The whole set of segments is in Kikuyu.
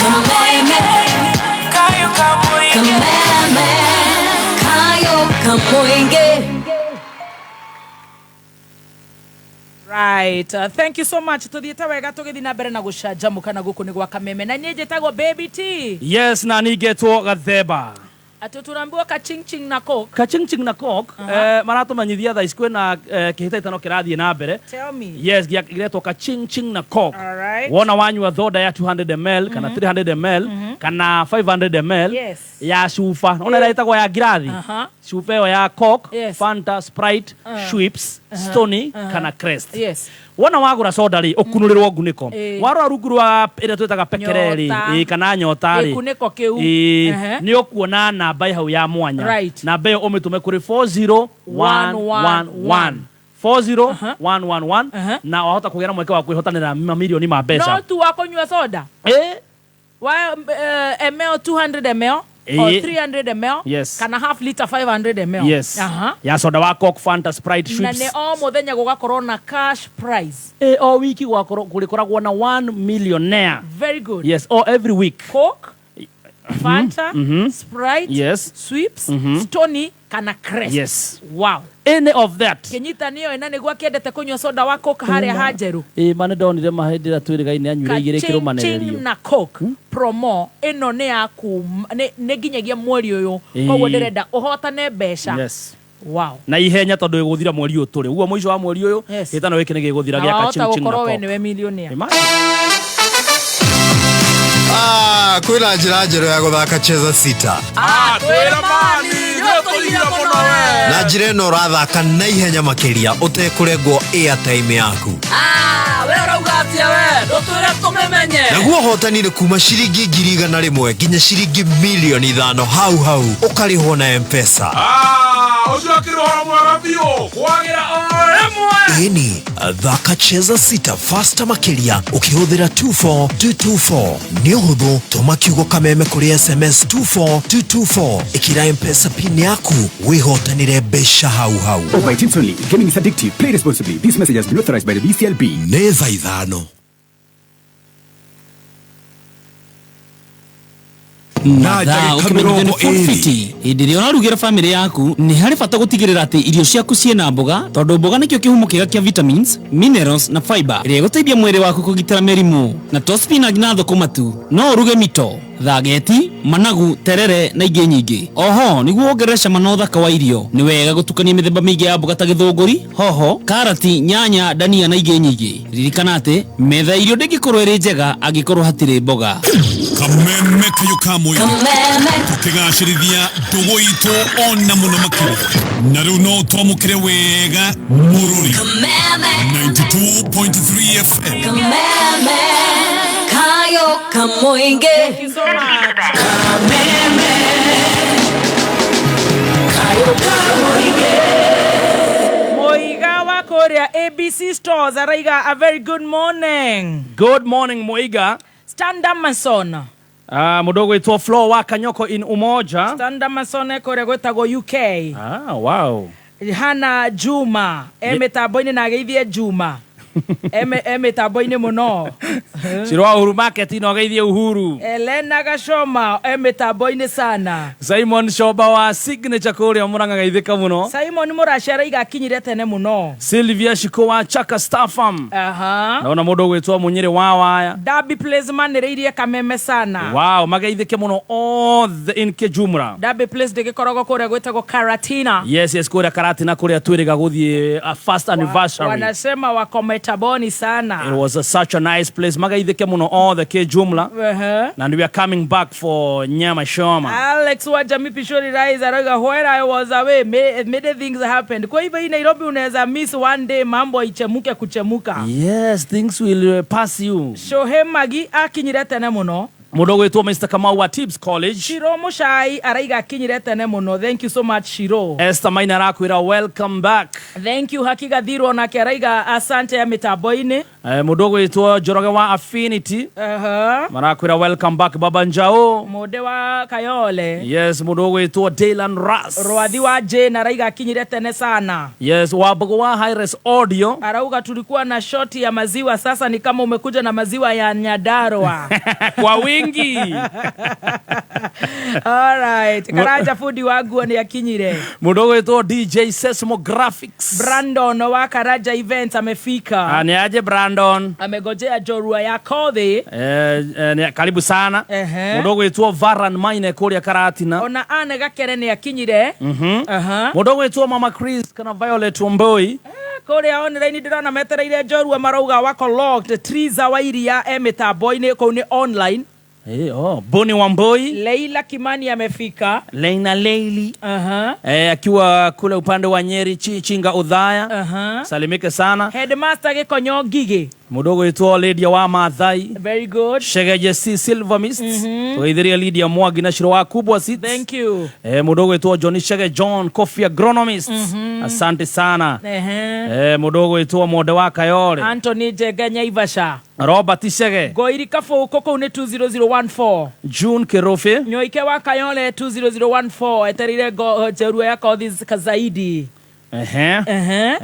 Kameme, kayo kamoinge. Right. Thank you so much. Tuthiĩte wega tũgĩthiĩ na mbere na gũcanjamũka na gũkũ nĩ gwa Kameme. Na niĩ njĩtagwo Baby T. Yes, na ningetwo Gathemba. Atĩ tũrambiwa kachingching na coke. Kachingching na coke. Maratũmenyithia thaa ici kwĩna kĩhĩtahĩtano kĩrathiĩ na mbere. Tell me. Yes, gĩretwo kachingching na coke. Alright. Wona wanyua thoda ya 200 ml kana 300 ml kana 500 ml ya cuba. Ona ĩrĩa ĩtagwo ya ngirathi. Cuba ĩyo ya coke, Fanta, Sprite, Schweppes, Stoney kana Crest. Wona wagũra soda rĩ, ũkunũrĩrwo ngunĩko. Warora rungu rwa ĩrĩa twĩtaga pekere rĩ, Nyota. kana nyota rĩ, Gĩkunĩko kĩu. Nĩ ũkuona namba ĩ hau ya mwanya. Namba ĩyo ũmĩtũme kũrĩ 40111. 40111 na wahota kũgĩa na mweke wa kwĩhotanĩra mamirioni ma mbeca. No tu wa kũnyua soda. Wa ml 200 ml or 300 ml kana half liter 500 ml. Ya soda wa Coke, Fanta, Sprite, Na Schweppes. nĩ o mũthenya gũgakorwo na cash prize. O wiki kũrĩkoragwo na 1 millionaire. Very good. Yes, o every week. Coke, Fanta, Sprite, Schweppes, Stoney kana Crest. Wow. Any of that. Kĩnyita nĩoĩ na nĩguo akĩendete kũnyua soda wa Coke harĩa ha njerũ. Ma nĩ ndonire ma hĩndĩ ĩrĩa twĩrĩgaine anyuire igĩrĩ Kaching kĩrũmanĩrĩrio. na Coke promo ĩno nĩ ya kuma nĩ nginyagia mweri ũyũ. Koguo ndĩrenda ũhotane mbeca. Wow. Na ihenya tondũ ĩgũthira mweri ũyũ tũrĩ. Ũguo mũico wa mweri ũyũ, gĩtano gĩkĩ nĩ gĩgũthira Na gĩa wahota kaching ching na gũkorwo we Coke. nĩwe millionaire. Imagine. Kwĩna njĩra njerũ ya gũthaka Cheza Sita. Twĩra mani, nĩũtũigire mũno we. Na njĩra ĩno ũrathaka na ihenya makĩria ũtekũrengwo airtime yaku. We ũrauga atĩa we? Ndũtwĩre tũmĩmenye. Naguo ũhotani nĩ kuma ciringi ngiri igana rĩmwe nginya ciringi milioni ithano hau hau ũkarĩhwo na M-Pesa. Ũcio akĩrĩ ũhoro mwega biũ. Kwagĩra o rĩmwe. Ĩni, thaka Cheza Sita faster makĩria ũkĩhũthĩra 24224. Nĩ ũhũthũ, tũma kiugo kameme kũrĩ SMS 24224. Ĩkĩra M-Pesa pin yaku wĩhotanĩre mbeca hau hau. Over 18 only. Gaming is addictive. Play responsibly. This message has been authorized by the BCLB. Nĩ thaa ithano. Mathaa ũkĩmenyithio nĩ Food Fiti. Hĩndĩ ĩrĩa ũrarugĩra famĩlĩ yaku, nĩ harĩ bata gũtigĩrĩra atĩ irio ciaku ciĩna mboga, tondũ mboga nĩkĩo kĩhumo kĩega kĩa vitamins, minerals na fiber ĩrĩa ĩgũteithia mwĩrĩ waku kũgitĩra mĩrimũ. Na to spinach na thũkũma tu, no ũruge mito, thageti, managu, terere na ingĩ nyingĩ. Oho, nĩguo wongerere cama na ũthaka wa irio, nĩ wega gũtukania mĩthemba mĩingĩ ya mboga ta gĩthũngũri, hoho, karati, nyanya, dania na ingĩ nyingĩ. Ririkana atĩ, metha ya irio ndĩngĩkorwo ĩrĩ njega angĩkorwo hatirĩ mboga. Kameme kayo ka mũingĩ. Kameme. Tũkĩgacĩrithia ndũgũ itũ ona mũno makĩria. Na rĩu no twamũkĩre wega mũrũri. Kameme. 92.3 FM. Kameme. Kayo kamoinge. Thank you so much. Kameme. Kayo kamoinge. Muiga wa kũrĩa ABC Stores araiga a very good morning. Good morning Muiga. Stan Damason. Mũndũ ũgwĩtwo Flo wa Kanyoko in Umoja. Stan Damason e kũrĩa gwĩtagwo UK. Wow. Hana Juma e mĩtambo-inĩ na ageithie Juma. E mĩtambo-inĩ mũno. Ciro wa Uhuru Market no ageithie Uhuru. Elena Gashoma e mĩtambo-inĩ sana. Simon Shoba wa Signature kũrĩa Murang'a geithĩka mũno. Simon Mũraci araiga akinyire tene mũno. Sylvia Shiko wa Chaka Star Farm. Naona mũndũ ũgwĩtwo Mũnyĩrĩ wa Waya. Derby Place manĩrĩirie Kameme sana. Wow, mageithĩke mũno othe in Kijumra. Derby Place ndĩgĩkoragwo kũrĩa gwĩtagwo Karatina. Yes, yes, kũrĩa Karatina kũrĩa twĩrĩga gũthiĩ a first anniversary. Wanasema wako metaboni sana. It was such a nice place. Mageithĩke mũno othe Kijumla. And we are coming back for nyama choma. Alex wa Jamii Pishori Rise arauga where I was away many things happened. Kwa hivyo hii Nairobi unaweza miss one day mambo ichemuke kuchemuka. Yes, things will pass you. Shohe Magi akinyire tene mũno. Mũndũ ũgwĩtwo Mr. Kamau wa Tibbs College. Shiro Mushai araiga akinyire tene mũno. Thank you so much Shiro. Esther Maina arakwĩra welcome back. Thank you Haki Gathirwo nake araiga asante ya mĩtambo-inĩ. Mundu ugwitwo Njoroge wa Affinity marakwira welcome back Baba Njao. Munde wa Kayole. Yes, mundu ugwitwo Dylan Russ. Rwathi wa Jane araiga akinyire tene sana. Yes, Wambugu wa High-Res Audio. Arauga tulikuwa na shoti ya maziwa, sasa ni kama umekuja na maziwa ya Nyandarua. Kwa wingi. Alright, Karanja fundi wa nguo ni akinyire. Mundu ugwitwo DJ Seismographics. Brandon wa Karanja Events amefika. Ni aje Brandon? Amegojea njorua ya kothi. Karibu sana. Mundu ugwitwo Varan Maine kuria Karatina. Ona Anne Gakere ni akinyire. Mundu ugwitwo Mama Chris kana Violet Wambui. Kuria online ndirona metereire njorua marauga wako locked Triza wa iria e mitambo-inĩ kũu nĩ online. Oh, Boni Wambui. Leila Kimani amefika. Leina Leili. Akiwa kule upande wa Nyeri Chinga Udhaya. Salimike sana. Headmaster Gikonyo Ngigĩ. Mundu ugwitwo Lydia wa Maathai. Very good. Shegeje C Silver Mist. Tugeithirie Lydia Mwangi na Shiro wa Kubwa Seeds. Thank you. Mundu ugwitwo Johnny Shege John Coffee Agronomist. Asante sana. Mundu ugwitwo Monde wa Kayore. Anthony Njenge Nyaivasha. Robert Shege. Ngoiri Kabuku kũu nĩ 20014. June Kirubi. Nyoike wa Kayole 20014 etereire njorua ya kothi zaidi.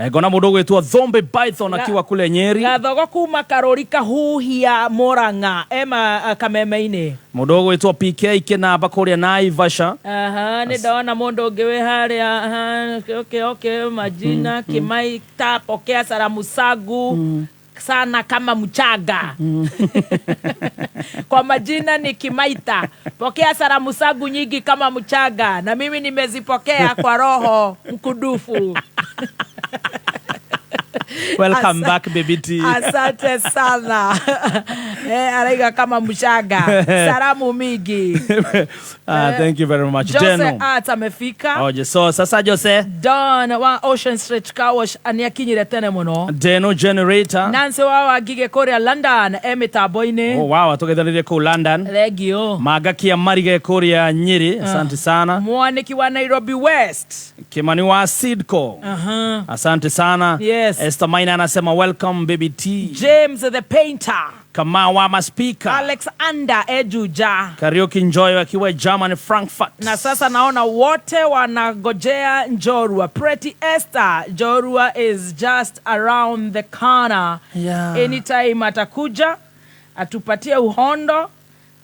Ngona mundu ugwitwo Thombe Python akiwa kule Nyeri. Gathogo kuma Karuri Kahuhia Murang'a ema Kameme-inĩ. Mundu ugwitwo PK Kinamba kuria Naivasha. Nĩ ndona mundu ũngĩ wĩ harĩa. Okay, okay, majina Kimaita, pokea salamu zangu sana kama mchanga. Kwa majina ni Kimaita, pokea salamu zangu nyingi kama mchanga, na mimi nimezipokea kwa roho mkudufu. Welcome back baby T. Asante sana. Araiga kama mchanga. Salamu mingi. Thank you very much. Jose Deno. Art amefika. Oje, so sasa Jose. Don wa Ocean Street Car Wash aniakinyire tene muno. Deno Generator. Nancy wa Wangige kuria London e mitambo-inĩ. Oh wow, tugeithanirie kuu London. Thengio. Magakia Marige kuria Nyeri, asante sana. Mwaniki wa Nairobi West. Kimani wa Sidco. Asante sana. Yes. Esther Maina anasema welcome baby T. James the Painter. Kamau wa Maspika. Alex Anda Ejuja. Kariuki Njoyo akiwa Germany Frankfurt. Na sasa naona wote wanagojea Njorua. Pretty Esther, Njorua is just around the corner. Yeah. Anytime atakuja atupatie uhondo.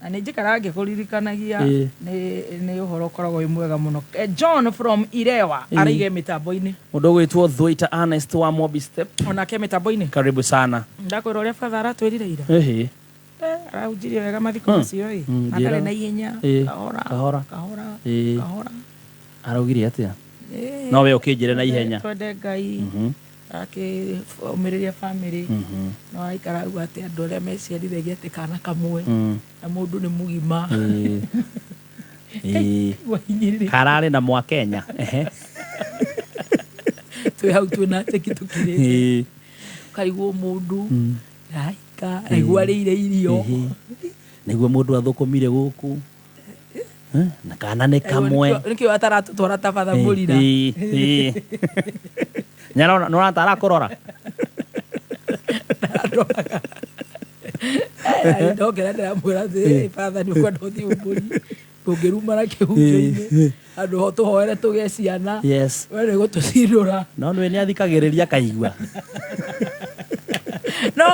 Na nĩ njikaraga ngĩkũririkanagia nĩ ũhoro ũkoragwo wĩ mwega mũno. John from Irewa araige mĩtambo-inĩ. Mũndũ ũgwĩtwo Thwaita Ernest wa Mobi Step. Onake mĩtambo-inĩ. Karibu sana. Ndakwĩra ũrĩa batha aratwĩrire ira. Arahunjirie wega mathiko macio ĩ. Atarĩ na ihenya. Kahora. Kahora. Kahora. Kahora. Araugire atĩa? No we ũkĩnjĩre na ihenya. Twende Ngai. Akĩũmĩrĩria family. No aikara auga atĩ andũ arĩa meciarithagia atĩ kana kamwe. Na mũndũ nĩ mũgima. Kararĩ na mwa Kenya. Twĩ hau twĩna cheki tũkirĩte. Ũkaigua mũndũ araika, araigua arĩire irio. Nĩguo mũndũ athũkũmire gũkũ. Na kana nĩ kamwe. Nĩkĩo ataratũtwara ta batha mũrira. Nyarona nĩ ũratara kũrora? Ndokera ndĩramwĩra atĩ batha nĩ ũkwenda ũthiĩ ũmbũri. Ndũngĩrumana kĩhunjio-inĩ. Handũ ho tũhoere tũgĩe ciana. Yes. We nĩ gũtũcindũra. No nĩwe nĩ athikagĩrĩria akaigua. No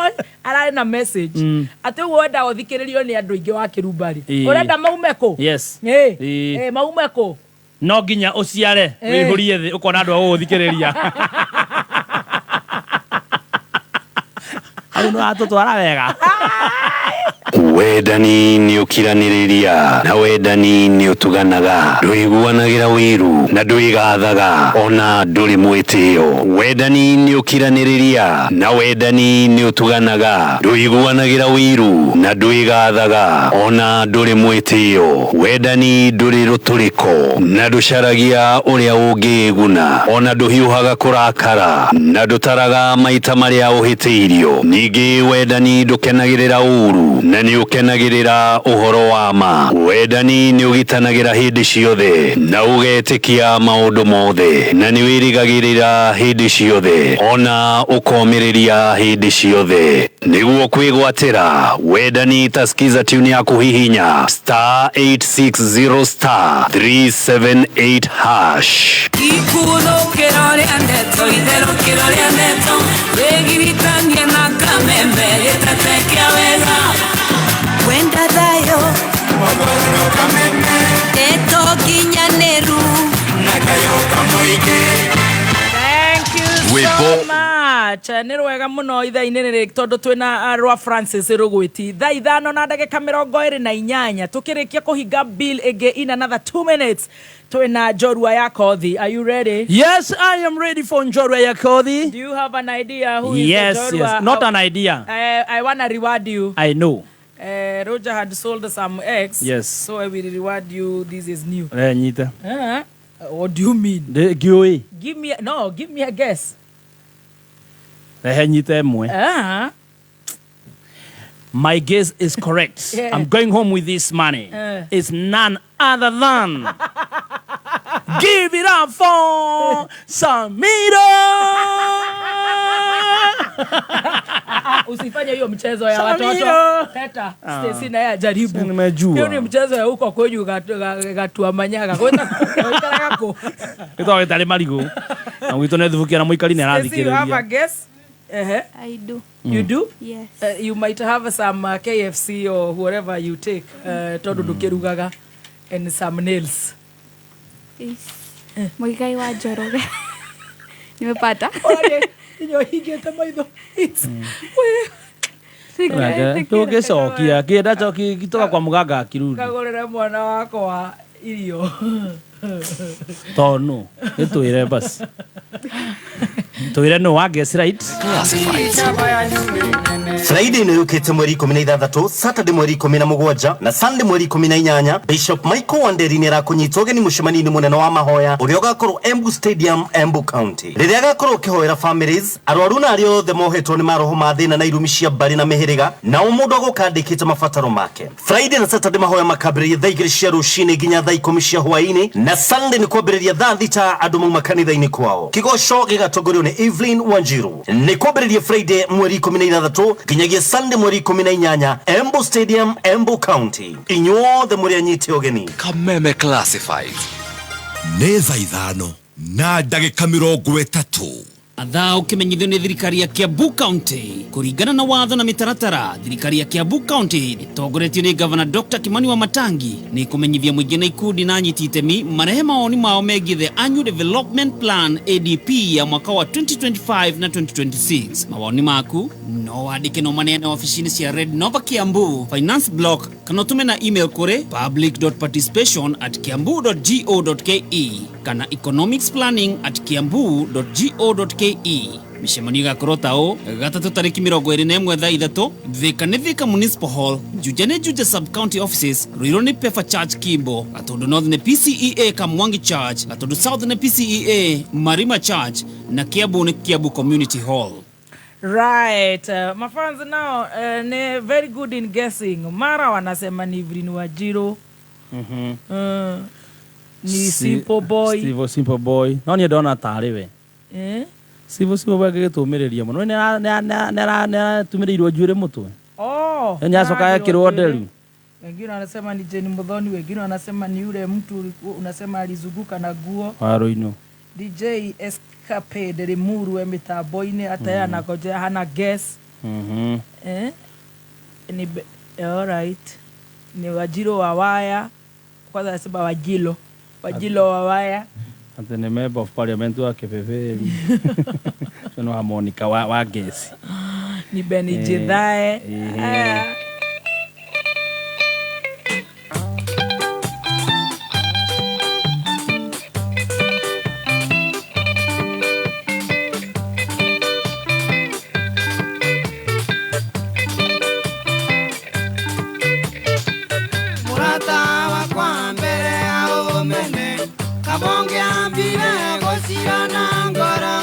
ararĩ na message. Atĩ ũguo wenda ũthikĩrĩrio nĩ andũ aingĩ wa kĩrumba-rĩ. Ũrenda maume kũ? Yes. Maume kũ? No nginya ũciare wĩihũrie thĩ ũkona andũ a gũgũthikĩrĩria. Hau nĩ watũtwara wega. Wendani nĩ ũkiranĩrĩria na wendani nĩ ũtuganaga, ndũiguanagĩra wĩiru na ndwĩgathaga ona ndũrĩ mwĩtĩo. Wendani nĩ ũkiranĩrĩria na wendani nĩ ũtuganaga, ndũiguanagĩra wĩiru na ndwĩgathaga ona ndũrĩ mwĩtĩo. Wendani ndũrĩ rũtũrĩko na ndũcaragia ũrĩa ũngĩĩguna ona ndũhiũhaga kũrakara na ndũtaraga maita marĩa ũhĩtĩirio. Ningĩ wendani ndũkenagĩrĩra ũũru na nĩ ũkenagĩrĩra ũhoro wa ma. Wendani nĩ ũgitanagĩra hĩndĩ ciothe na ũgetĩkia maũndũ mothe, na nĩ wĩrĩgagĩrĩra hĩndĩ ciothe ona ũkomĩrĩria hĩndĩ ciothe. Nĩguo kwĩgwatĩra wendani, ta skiza tune ya kũhihinya star 860 star 378 hash. Ikuthũkĩro rĩa ndeto, itherũkĩro rĩa ndeto, wĩgiritanie na kameme gĩtete kĩa wega. Wenda thayũ, ndeto nginyanĩru. Thank you so Rwĩmbo. much. Nĩ rwega mũno ithaa-inĩ rĩrĩ tondũ twĩna rwa Francis Rũgwĩti thaa 5 na ndagĩka 28 tũkĩrĩkia kũhinga bill ĩngĩ in another 2 minutes twĩna njorua ya kothi. Are you ready? Yes, I am ready for njorua ya kothi. Do you have an idea who is Yes, the njorua? yes, not an idea. I wanna reward you. I know. Roger had sold some eggs. Yes. So I will reward you. This is new. Eh, nyita. What do you mean? Ngĩũĩ. Give me a, no, give me a guess. Rehe nyite ĩmwe. My guess is correct. Yeah. I'm going home with this money. It's none other than give it up for Samira. Usifanye hiyo mchezo ya watoto. Samira. Teta, Ah. Stacy naye ajaribu. Si nimejua. Hiyo ni mchezo ya huko kwenyu gatua manyaga. Gwĩtagwo kũ? Gĩtagwo gĩtarĩ marigũ. Na gwitũ nĩ thubukia na mũikari nĩ Stacy, you have a arathikĩrĩria. guess? Uh-huh. I do. You do? Yes. You might have some KFC or whatever you take tondu ndũkĩrugaga and some nails. Is Muigai wa Njoroge. Nimepata. Nginya ũhingĩte maitho. Tũngĩcokia kĩenda coki gitoka kwa mũganga akirudi. Kagũrĩre mwana wakwa irio. Tonu gĩtwĩre basi. Twĩre no wa guess right. Friday nä yå kä te mweri 16, Saturday mweri 17 na Sunday mweri 18. Bishop Michael Wanderi nä arakå nyita å geni må cemanio-inä må nene wa mahoya å rä a å gakorwo Embu Stadium, Embu County, rä rä a agakorwo å kä hoera families, arwaru na arä othe mohetwo nä maroho ma thä na na irumi cia mbarä na mä hä rä ga, na o må ndå agoka andä kä te mabataro make. Friday na Saturday mahoya makambä rä ria thaa 2 cia rå cinä nginya thaa 10 cia hwainä, na Sunday nä kwambä rä ria thaa 6 andå mauma kanitha-inä kwao. Kä goco gä gatongorio nä Evelyn Wanjiru. Nä kwambä rä ria Friday mweri 16 nginyagia Sunday mweri 18, Embu Stadium, Embu County. Inyuothe må rä anyite å geni. Kameme Classifieds. Nĩ thaa 5 na ndagĩka 30. Athaa ũkĩmenyithio nĩ thirikari ya Kiambu County kũringana na watho na mĩtaratara. Thirikari ya Kiambu County ĩtongoretio nĩ Gavana Dr. Kimani Wamatangi nĩ kũmenyithia mũingĩ na ikundi na anyiti itemi marehe mawoni mao megiĩ the Annual Development Plan ADP ya mwaka wa 2025 na 2026. Mawoni maku no wandĩke no maneane wabici-inĩ cia Red Nova Kiambu Finance Block, kana ũtũme na email kũrĩ public.participation@kiambu.go.ke kana economics.planning@kiambu.go.ke. Mĩcemanio ĩgakorwo ta ũũ: gatatũ tarĩki 21 thaa 3, Thika nĩ Thika Municipal Hall, Juja nĩ Juja Sub County Offices, Ruiru nĩ Pefa Church Kimbo, Gatundu North nĩ PCEA Kamwangi Church, Gatundu South nĩ PCEA Marima Church na Kiambu nĩ Kiambu Community Hall. Right. Mafans nao ni very good in guessing. Mara wanasema ni Evelyn Wanjiru. Ni Simple Boy. Steve Simple Boy. No niĩ ndona tarĩ we. Eh? Steve Simple Boy agĩgĩtũmĩrĩria mũno. Nĩ aratumĩrĩirwo njuĩrĩ mũtwe. Oh. Nĩ acoka ekĩrwo nderu. Wengine wanasema ni Jane Muthoni, wengine wanasema ni yule mtu unasema alizunguka na guo. Waruinũ. DJ Escapade Limuru we mitambo-inĩ hata yeye anagojea hana guess. Eh? Ni all right. Ni Wajiro wa Waya. Kwanza anasema Wajilo. Wajilo wa Waya. Atĩ nĩ member of parliament wa Kibeberi. Ũcio nĩ wa Monica wa Ngeci. Ni Benny Jithae. Mũrata wakwa mbere ya ũmene kabonge ambire gũcirana ngoro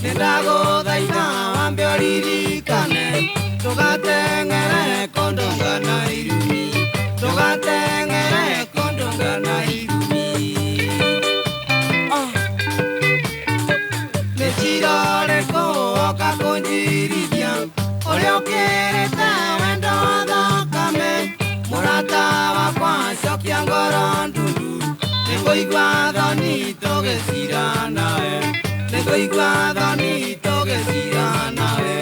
nĩndagũthaitha wambe ũririkane ndũgateng'ere kũndũ. Nĩngũigua thoni tũgĩcira nawe, nĩngũigua thoni tũgĩcira nawe.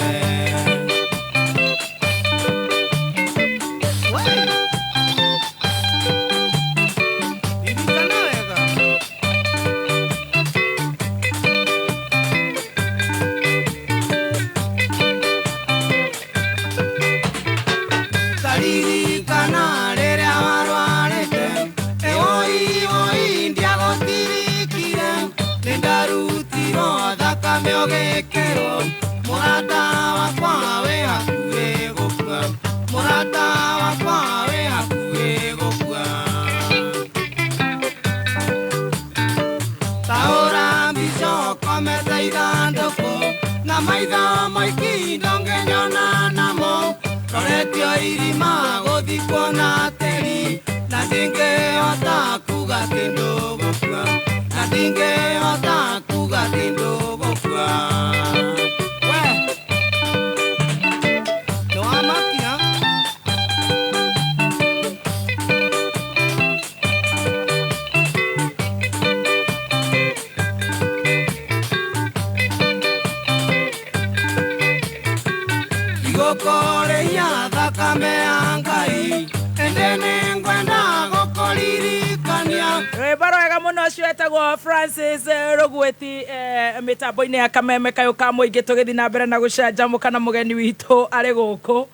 Ririkana wega. Taririkana rĩrĩa warwarĩte, ĩwoi woi ndiagũtirikire, nĩndarutirwo thakame ũgĩkĩrwo, mũrata wakwa wĩ hakuhĩ gũkua, mũrata wakwa wĩ hakuhĩ gũkua. Taũra mbica ũkomete ithandũkũ, na maitho maiki ndũngĩnyona namo, roretio irima gũthikwo na tĩri, na ndingĩhota kuga atĩ ndũgũkua, na ndingĩhota kuga atĩ ndũgũkua. We, nĩwamakia? Igũkũrĩhia thakame ya Ngai, ĩndĩ nĩngwenda gũkũririkania. Rwĩmbo rwega mũno ũcio etagwo Francis Rũgwĩti mĩtambo-inĩ ya Kameme kayũ ka mũingĩ. Tũgĩthiĩ na mbere na gũcanjamũka na mũgeni witũ arĩ gũkũ.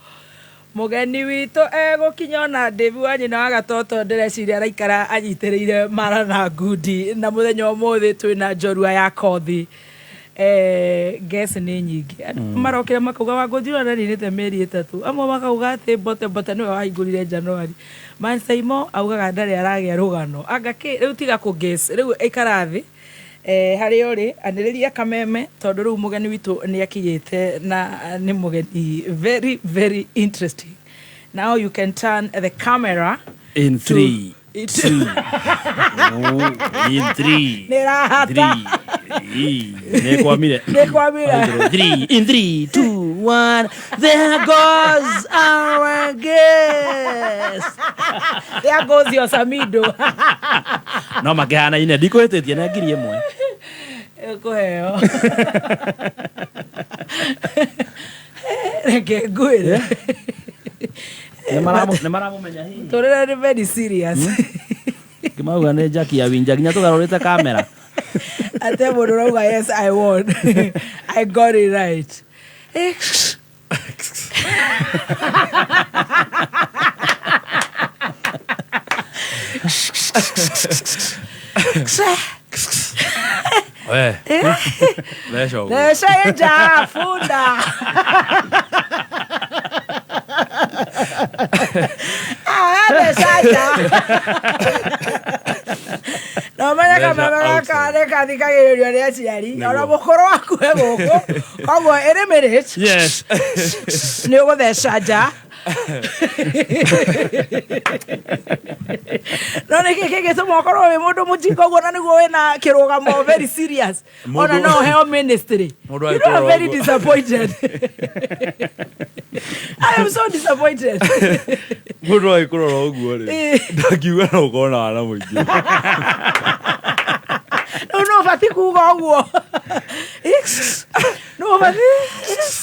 Mũgeni witũ egũkinya ona David wa nyina wa gatoto, ndĩreciria araikara anyitĩrĩire mara na ngundi. Na mũthenya ũmũthĩ twĩna njorua ya kothi. Guess nĩ nyingĩ. Andũ marokire makauga Wangũnjirũ araninĩte mĩeri 3, amwe makauga atĩ Mbote Mbote nĩwe wahingũrire Januari. Mansaimo augaga ndarĩ aragĩa rũgano anga kĩ. Rĩu tiga kũ guess, rĩu ikara thĩ harĩa ũrĩ, anĩrĩria Kameme, tondũ rĩu mũgeni witũ nĩ akinyĩte na nĩ mũgeni very very interesting. Now you can turn the camera In three, two, in three, Nĩ ĩrahata. Three. Nĩkwamire. Nĩkwamire. Three, in three, two, one. There goes our guest. There goes your Samido. No makĩhanaine, ndikũhĩtĩtie na 1,000. Ũkũheo. Reke ngwĩre. Nĩ maramũmenya hihi? Tũrĩre nĩ very serious. Ngĩmauga nĩ Jackie ya Winja nginya tũgarũrĩte kamera. Ate mũndũ ũrauga yes, I won. I got it right. We. Theca ũguo. Theca nja bunda. Ah, theca nja. No menye Theca kameme gaka outside. nĩ kathikagĩrĩrio nĩ aciari Nĩguo. ona mũkũrũ waku e gũkũ, koguo ĩrĩ minute Yes. nĩ ũgũtheca nja. No nĩ kĩ kĩngĩtũma ũkorwo wĩ mũndũ mũjinga ũguo na nĩguo wĩna kĩrũgamo very serious ona no ũheo ministry? Mũndũ You know, I'm agĩtũra very ũguo. disappointed. I am so disappointed. Mũndũ agĩkũrora ũguo rĩ, ndangiuga no ũkorwo na wana mũingĩ. Rĩu no ũbatiĩ kuga ũguo, no ũbatiĩ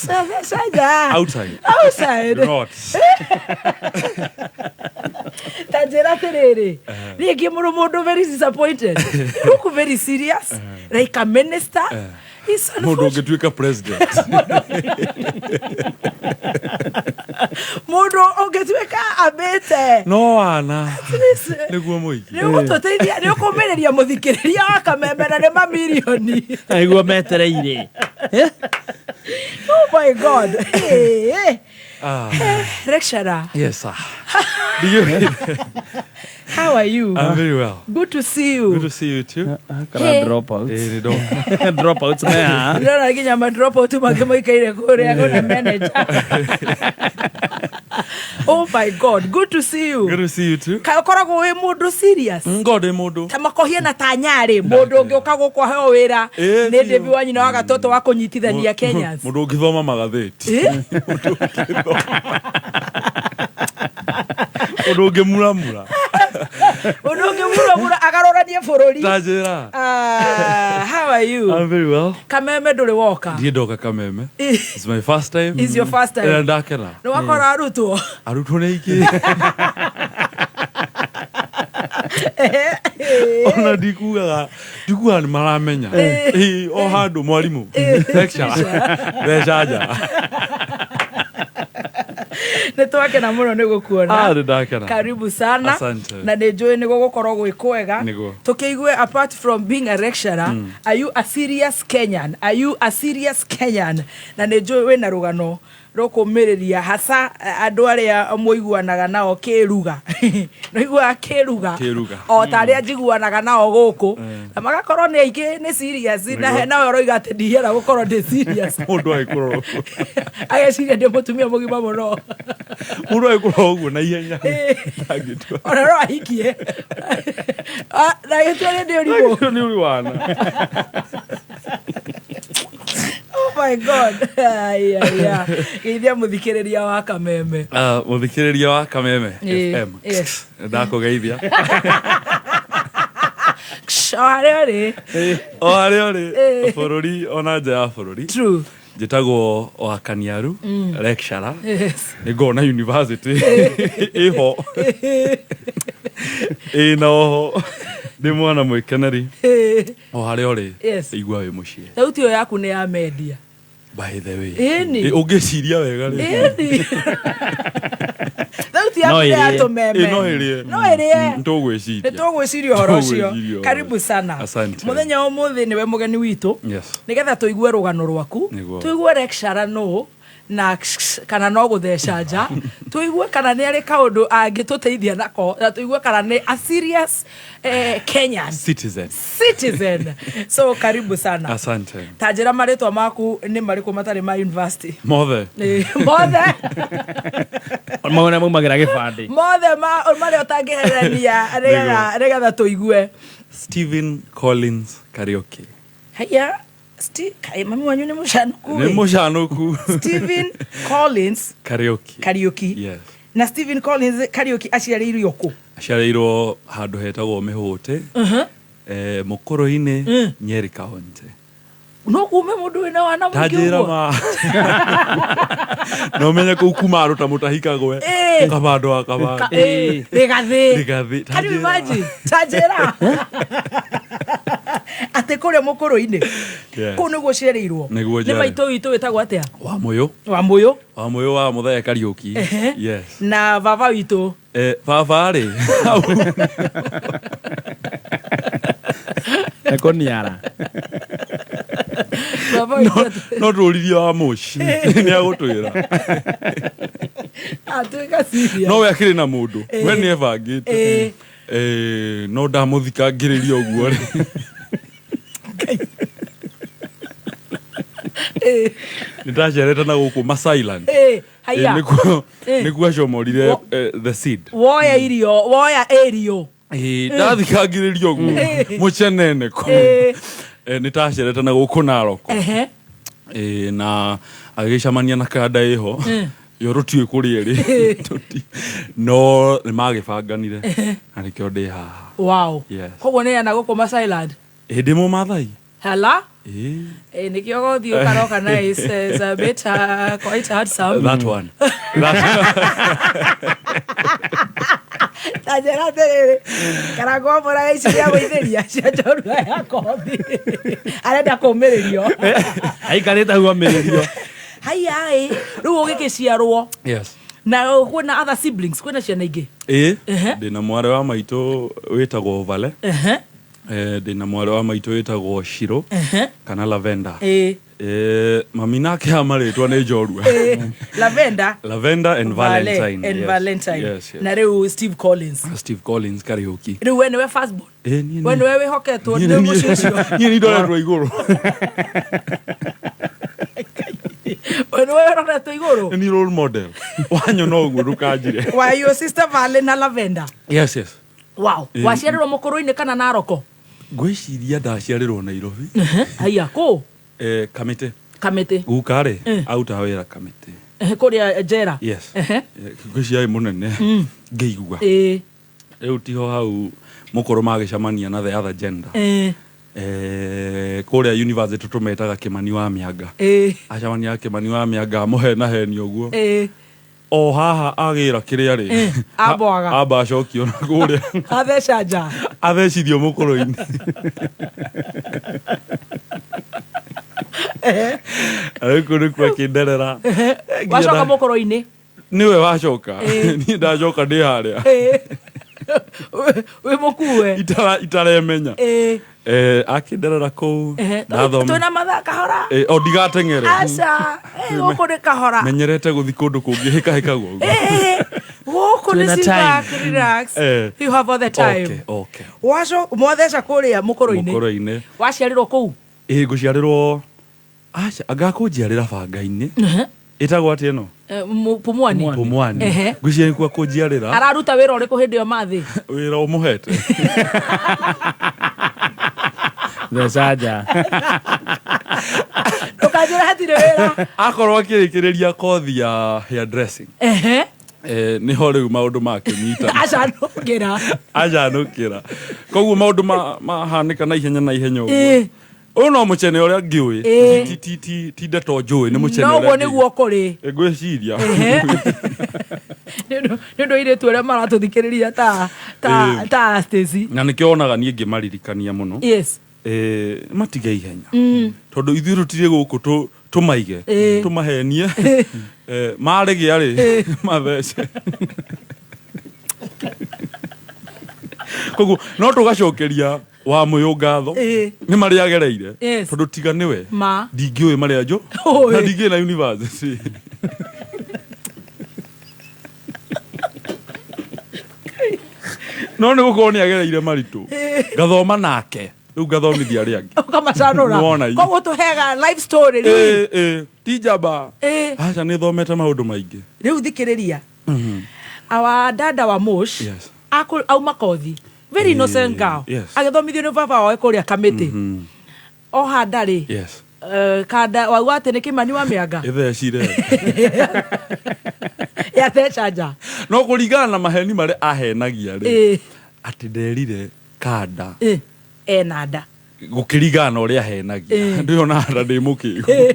theca nja. Outside. Outside. Do not. Ta njĩra atĩrĩrĩ, niĩ ngĩmũrũ mũndũ very disappointed. You look very serious like a minister. It's Mũndũ unfortunate. ũngĩtuĩka president. Mũndũ ũngĩtuĩka ambĩte No wana nĩguo mũingĩ. Nĩ ũgũtũteithia, nĩ ũkũmĩrĩria mũthikĩrĩria wa Kameme na nĩ mamirioni. Nĩguo metereire. Oh my God. Hey, hey. Ah. Lecturer. Yes, sir. Ndiũĩ. How are you? I'm very well. Good to see you. Good to see you too. Kana Hey. dropouts. Eh, nĩ ndo- Dropouts me haha. Ndĩrona nginya ma dropout mangĩ maikaire kũrĩa kũna manager. Oh my God, good to see you. Good to see you too. Kaĩ ũkoragwo wĩ mũndũ serious? Ngo ndĩ mũndũ. Ta makohia na ta nyarĩ mũndũ ũngĩ ũka gũkũ aheo wĩra Ĩ, nĩ biũ. David wa nyina wa gatoto wa kũnyitithania Kenyans. Mũndũ ũngĩthoma magathĩti. Eh? Mũndũ ũngĩmuramura. Mũndũ ũngĩmurũmura agarũranie bũrũri. Tanjĩra. Ah, how are you? I'm very well. Kameme ndũrĩ woka. Ndiĩ ndoka Kameme. It's my first time. It's your first time. Na ndakena. Nĩ wakora arutwo. Arutwo nĩ aingĩ. Ona ndikugaga ndikugaga nĩ maramenya. Ĩ, o handũ mwarimũ. Lecturer. Mbeca nja. Nĩ twakena mũno nĩ gũkuona. Ah, nĩ ndakena. Karibu sana. Asante. Na nĩ njũĩ nĩ gũgũkorwo gwĩ kwega. Nĩguo. Tũkĩigue apart from being a lecturer, are you a serious Kenyan? Are you a serious Kenyan? Na nĩ njũĩ wĩna rũgano rũkũmĩrĩria hasa andũ arĩa mũiguanaga nao kĩruga. Nĩiguaga kĩruga. Kĩruga. O ta arĩa njiguanaga nao gũkũ. Na magakorwo nĩ aingĩ nĩ serious na Nĩguo. he nawe ũroiga atĩ ndihiana gũkorwo ndĩ serious. Mũndũ agĩkũrora ũguo. Ageciria ndĩ mũtumia mũgima mũno. Mũndũ agĩkũrora ũguo na ihenya. Ndangĩtua. Ona no ahikie. Ah, na gĩtua nĩ ndĩ ũrimũ. Ndangĩtua nĩ ũrĩ wana. Oh my God. Ai, ai, ai. Geithia mũthikĩrĩria wa Kameme. Ah, mũthikĩrĩria wa Kameme Ĩ, FM. yes. Ndakũgeithia. O harĩa ũrĩ. O harĩa ũrĩ Ĩ. bũrũri ona nja ya bũrũri. True. Njĩtagwo Wakaniaru lecturer. Yes. Nĩ ngoragwo na university ĩho ĩ na oho ndĩ mwana mwĩkeneri o harĩa ũrĩ Yes. igua wĩ mũciĩ. Thauti ĩyo yaku nĩ ya mendia. By the way. Ĩni. Ĩ, ũngĩciria wega rĩ. Ĩni. Thauti yaku No nĩ ya ĩrĩe. tũmeme. Ĩ, no ĩrĩe. No ĩrĩe. Nĩ tũgwĩciria. Nĩ tũgwĩciria ũhoro ũcio. Tũgwĩciria ũhoro Karibu sana. Asante. Mũthenya wa ũmũthĩ nĩwe mũgeni witũ. Yes. Nĩgetha tũigue rũgano rwaku. Nĩguo. Tũigue lecturer nũ na kana no gũtheca nja. Tũigue kana nĩ arĩ kaũndũ angĩtũteithia nako na tũigue kana nĩ a serious Kenyan Citizen. citizen. So karibu sana. Asante. Ta njĩra marĩtwa maku nĩ marĩkũ matarĩ ma university? Mothe. Mothe Maũndũ maumagĩra gĩbandĩ. mothe marĩa ũtangĩherania nĩgetha nĩgetha tũigue. Stephen Collins Kariuki. Haya, kaĩ mami wanyu nĩ mũcanũku Nĩ ĩ? mũcanũku. Stephen Collins Kariuki. Kariuki. Yes. Na Stephen Collins Kariuki aciarĩirio kũ? Aciarĩirwo handũ hetagwo Mĩhũtĩ. Mũkũrũ-inĩ Nyeri County. No kume mũndũ wĩna wana mũingĩ Tanjĩra ũguo? ma. No menye kũu kuma andũ ta mũtahikagwe. Ĩ. Kabando wa kabando. Ĩ, Rĩgathĩ. Rĩgathĩ. Can you imagine? Tanjĩra. Atĩ kũrĩa mũkũrũ-inĩ. Yes. Kũu nĩguo ũciarĩirwo. Nĩguo Nĩ njiarĩirwo. maitũ witũ wĩtagwo atĩa? Wa Mũyũ. Wa Mũyũ. Wa Mũyũ wa Mũthee Kariuki. Ehe. Yes. Na baba witũ. Baba rĩ. Ekũniara. Baba witũ. No tũririe wa mũci. Nĩ agũtwĩra. Atuĩka serious. No we akĩrĩ na mũndũ. Ĩ. We nĩ ebangĩte. Ĩ. No ndamũthikangĩrĩria ũguo rĩ. Ĩ. Nĩ ndacerete na gũkũ Masailand. Ĩ, haiya. Ĩ. Nĩkuo acomorire the seed. Woya irio, woya irio. Ĩ, ndathikangĩrĩria ũguo Ĩ. mũcenene kũ Ĩ. Nĩ ndacerete na gũkũ Narok. Ehe. Ĩ, na agĩcemania na kanda ĩho yo tũtiũĩ kũrĩa ĩrĩ no nĩ magĩbanganire na nĩkĩo ndĩ haha. Wow. Yes. Koguo nĩ ana gũkũ Masailand. Ĩ, ndĩ mũmathai. Hala? Ĩ. Eh, nĩkĩo gũthiĩ ũkaroka na is a bit quite handsome. That one. Ta njĩra atĩrĩrĩ, Karangũ mbũraga ici cia gũithĩria cia njorua ya kothi. Arenda kũmĩrĩrio. Aikarĩte hau omĩrĩrio. Haiya ĩ, rĩu ũgĩkĩciarwo Yes. na kwĩna other siblings, kwĩna ciana ingĩ. Ĩ, Ehe. ndĩna mwarĩ wa maitũ wĩtagwo Vale. Ehe. Ndĩna mwarĩ wa maitũ wĩtagwo Shiro Ehe. kana Lavenda. Ĩ. Mami nake ha marĩtwa nĩ njorua. Ĩ, Lavenda. Lavender and Vale Valentine. and Yes. Valentine. Yes, yes. Na rĩu Steve Collins. Steve Collins Kariuki. Rĩu we nĩwe first born. Ĩ, niĩ We nĩ- nĩwe wĩhoketwo niĩ nĩ nĩ- mũciĩ ũcio. niĩ nĩ ndoretwo igũrũ. We nĩwe ũroretwo igũrũ. Nĩ role model. Wanyona ũguo ndũkanjire. Wa your sister Vale na Lavenda. Yes, yes. Wow. Ĩ. Waciarĩrwo mũkũrũ-inĩ kana Naroko? Ngwĩciria ndaciarĩrwo Nairobi. Haiya, kũ? Kamĩtĩ. Kamĩtĩ. Guka rĩ, Eh. arutaga wĩra kamĩtĩ. Kũrĩa njera. Yes. Ehe. Ngwĩciria arĩ mũnene. Ngĩigua. Ĩ. Rĩu tiho hau mũkũrũ magĩcemania na the other gender. Eh, kũrĩa university tũmetaga Kĩmani wa Mĩanga. Acemania na Kĩmani wa Mĩanga amũhenahenia ũguo. O haha agĩra kĩrĩa rĩ. Ambwaga. Amba acokio na kũrĩa. Atheca nja. Athecithio mũkũrũ-inĩ. Rĩu kũu nĩkuo akĩnderera. Wacoka mũkũrũ-inĩ. Nĩwe wacoka. Niĩ ndacoka ndĩ harĩa. Wĩ mũkue. Itaremenya. Eh, akĩnderera kũu. Ndathoma. Twĩna mathaa kahora. Eh, o ndigateng'ere. Aca. Gũkũ nĩ kahora. Menyerete gũthiĩ kũndũ kũngĩ hĩkahĩkagwo ũguo. Gũkũ nĩ Twĩna sit time. back, relax. You have all the time. Okay, okay. Waco mwatheca kũrĩa mũkũrũ-inĩ. Mũkũrũ-inĩ. Waciarĩrwo kũu. Ĩ ngũciarĩrwo aca anga kũnjiarĩra banga-inĩ. Ĩtagwo atĩa ĩno? Pumwani. Pumwani. Ngwĩciria nĩkuo kũnjiarĩra. Araruta wĩra ũrĩkũ hĩndĩ ĩyo mathĩ? Wĩra ũmũhete. Theca nja. Ndũkanjĩre hatirĩ wĩra. Akorwo akĩrĩkĩrĩria kothi ya hair dressing. Eh, nĩho rĩu maũndũ makĩnyita. Acanũkĩra. Acanũkĩra. Koguo maũndũ mahanĩka na ihenya na ihenya ũguo. Ũyũ no mũcene ũrĩa ngĩũĩ. Ti ndeto njũĩ nĩ mũcene Noguo ũrĩa ngĩũĩ. nĩguo kũrĩ. Ngwĩciria. Nĩ ũndũ airĩtu arĩa maratũthikĩrĩria ta ta Stacy. Na nĩkĩo wonaga niĩ ngĩmaririkania mũno. Yes. Eh, matige ihenya. Tondũ ithuĩ tũtirĩ gũkũ tũmaige. Tũmahenie. Eh, marĩgĩa rĩ mathece. Koguo no tũgacokeria wa mũyũ ngatho nĩ marĩa agereire. Tondũ tiga nĩwe Ma. ndingĩũĩ marĩa njũ na ndingĩ na university. No nĩ gũkorwo nĩ agereire maritũ. Ngathoma nake. Rĩu ngathomithia arĩa angĩ. Ũkamacanũra. Nĩwona Koguo tũheaga life story rĩu. Ĩ, ti njamba. Aca nĩ thomete maũndũ maingĩ. Rĩu thikĩrĩria. Our dada wa Mosh Yes. auma kothi. Very innocent girl. Agĩthomithio nĩ baba wawe kũrĩa Kamĩtĩ. Oha ndarĩ. Yes. Kanda wauga atĩ nĩ Kĩmani wa Mĩanga. Ĩthecire. Yatheca nja. No kũringana na maheni marĩa ahenagia rĩ. Atĩ nderire kanda. Ena nda. Gũkĩringana na ũrĩa ahenagia. Ndĩona nda ndĩ mũkĩgu.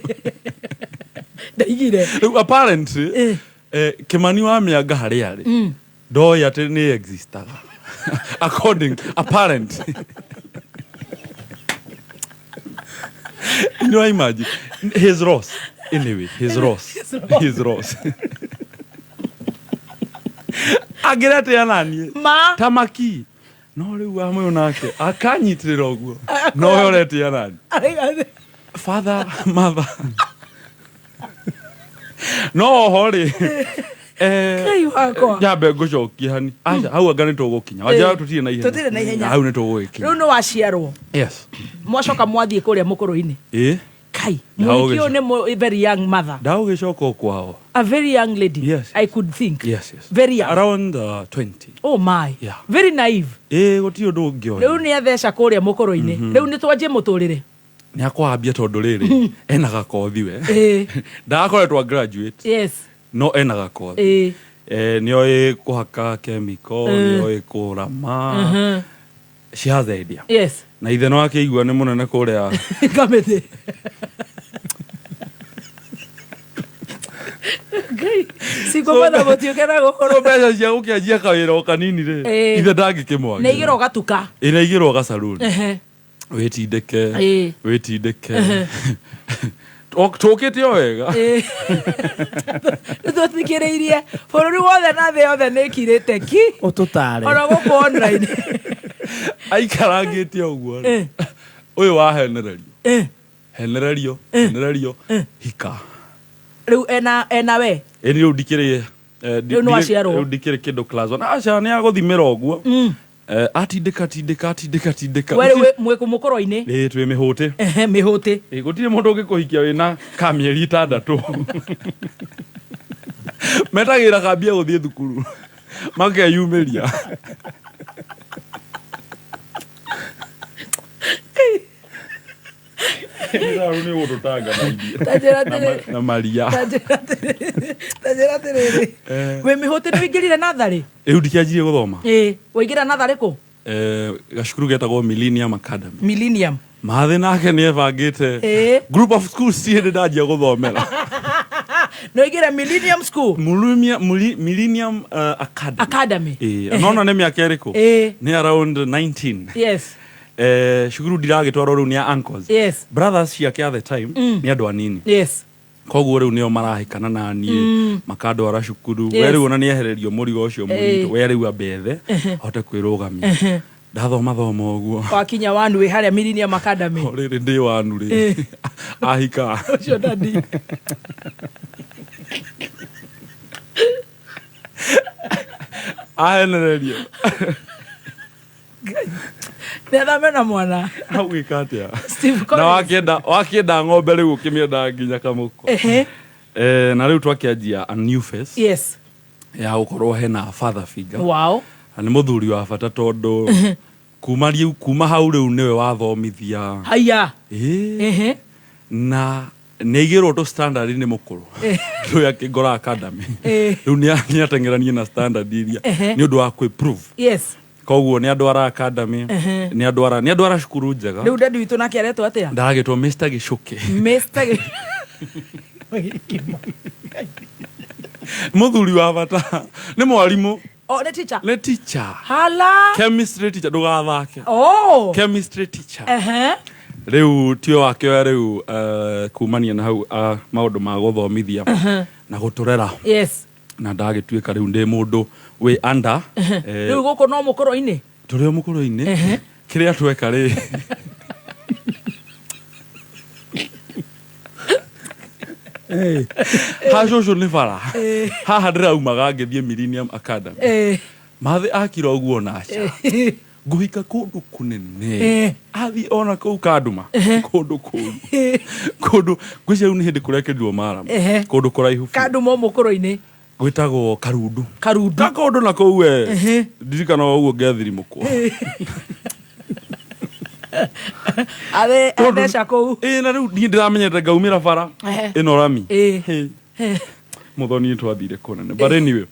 Ndaigire. Rĩu apparently Kĩmani wa Mĩanga harĩa arĩ. Ndoĩ atĩ nĩ existaga. According apparent. You know, imagine his Ross. Anyway, his Ross. His Ross. Angĩretea naniĩ. Ma. Tamaki. No rĩu wa mũyũ nake akanyitĩrĩra ũguo. No we ũretia nani. Father, mother. No oho rĩ. Ngai wakwa. Nyambe ngũcokie hani. Aca hau anga nĩ tũgũkinya. Wanjĩra tũtirĩ na ihenya. Tũtirĩ na ihenya. Hau nĩ tũgũgĩkinya. Rĩu nĩ waciarwo. Yes. Mwacoka mwathiĩ kũrĩa mũkũrũ-inĩ. Ĩ. Kai. Mũhiki ũyũ nĩ very young mother. Ndaũgĩcoka o kwao. A very young lady. Yes. I could think. Yes, yes. Very young. Around 20. Oh my. Yeah. Very naive. Ĩ gũtirĩ ũndũ ũngĩoya. Rĩu nĩ atheca kũrĩa mũkũrũ-inĩ. Rĩu nĩ twanjie mũtũrĩre. Nĩ akwambia tondũ rĩrĩ ena gakothi we. Ndagakoretwo a graduate. Yes. No ena gakothi. Nĩoĩ kũhaka chemical, nĩoĩ kũrama. She has the idea. Yes. Na ithe no akĩigua nĩ mũnene kũrĩa. Kamĩtĩ. Ngai. Cikũmatha mũtiũke na gũkũrũ. Mbeca cia gũkĩanjia kawĩra o kanini rĩ. Ithe ndangĩkĩmwagira. Nĩ igĩrwo gatuka. Ĩ na igĩrwo gacaruni. Wĩtindĩke. Wĩtindĩke. Tũkĩte o wega. Nĩ tũthikĩrĩirie bũrũri wothe na thĩ yothe nĩ ĩkirĩte ki. Ũtũtare. Ona gũkũ online. Aikarangĩte ũguo rĩ. Ũyũ wahenererio. Henererio, henererio, hika. Rĩu ena we. Ĩ rĩu ndikĩrĩ Rĩu nĩ waciarwo. Rĩu ndikĩrĩ kĩndũ class one. Aca nĩ agũthimĩra ũguo. Atindĩka tindĩka atindĩka tindĩka. We rĩu mwĩ mũkũrũ-inĩ. Ĩ twĩ mĩhũtĩ. Mĩhũtĩ. Ĩ gũtirĩ mũndũ ũngĩkũhikia wĩna ka mĩeri 6. Metagĩra kambia gũthiĩ thukuru. Makeyumĩria. Rĩu nĩ ũgũtũtanga na irio. Ta njĩra Na ma- atĩrĩrĩ. na maria Ta njĩra atĩrĩrĩ- ta njĩra atĩrĩrĩ wĩ mĩhũtĩ nĩ wĩingĩrire natharĩ Rĩu ndikĩanjirie gũthoma ĩĩ waingĩra natharĩ kũ Eh, gacukuru getagwo Millennium Academy Millennium mathĩ nake nĩ ebangĩte Ĩĩ. group of schools ci hĩndĩ ndanjia gũthomera nĩ waingĩra Millennium School Millennium Academy Academy Ĩĩ, nona nĩ mĩaka ĩrĩkũ Ĩĩ. nĩ around 19 yes eh, cukuru ndiragĩtwarwo rĩu nĩ ya uncles Yes. brothers ciake at the time nĩ andũ anini yes koguo rĩu nĩo marahĩkana na niĩ makandwara cukuru Yes. we rĩu ona nĩehererio mũrigo ũcio mũritũ Ĩĩ. we rĩu ambethe ahote kwĩrũgamia ndathoma thoma ũguo wakinya wanu wĩ harĩa Millennium Academy o rĩrĩ ndĩ wanu rĩ ahika ũcio dadi ahenererio nĩ athame na mwana agwĩka atĩa Steve na Collins. wakĩenda wakĩenda ng'ombe rĩu ũkĩmĩenda nginya kamũko Ehe. Eh, na rĩu twakĩanjia a new face yes ya gũkorwo hena father figure wow na nĩ mũthuri wa bata tondũ kuma rĩu kuma hau rĩu nĩwe wathomithia haya Ĩĩ. ehe na nĩ aigĩrwo tũ standard nĩ mũkũrũ rĩu akĩngora academy Ĩĩ. rĩu nĩ ateng'eranie na standard iria Ehe. nĩ ũndũ wa kwĩ-prove yes koguo nĩ andwara academy Ehe. nĩ andwara nĩ andwara cukuru njega rĩu dadi witũ nake aretwo atĩa ndaragĩtwo Mr Gĩcũkĩ Mr. mũthuri wa bata nĩ mwarimũ Oh, nĩ teacher nĩ teacher hala chemistry teacher ndũgathake oh chemistry teacher ehe rĩu tio wakĩoya rĩu kumania na hau maũndũ ma gũthomithia na gũtũrera yes na ndagĩtuĩka rĩu ndĩ mũndũ wĩ under rĩu gũkũ no mũkũrũ-inĩ tũrĩ o mũkũrũ-inĩ kĩrĩa tweka rĩ ha cũcũ nĩ bara haha ndĩraumaga ngĩthiĩ Millennium Academy Eh. mathĩ akira ũguo naca ngũhika kũndũ kũnene Eh. athiĩ ona kũu kanduma kũndũ kũru kũndũ ngwĩciria rĩu nĩ hĩndĩ kũrekĩrirwo maram Ehe. kũndũ kũraihu biũ. kanduma mũkũrũ-inĩ gwĩtagwo karundu karundu ka kũndũ na kũu we Ehe. ndirikana ũguo ngethirimũkwo athe Tondũ- atheca kũu ĩĩ na rĩu niĩ ndĩramenyete ngaumĩra bara Ehe. ĩno rami Ĩĩ. Hĩ. mũthoni nĩ twathire kũnene but anyway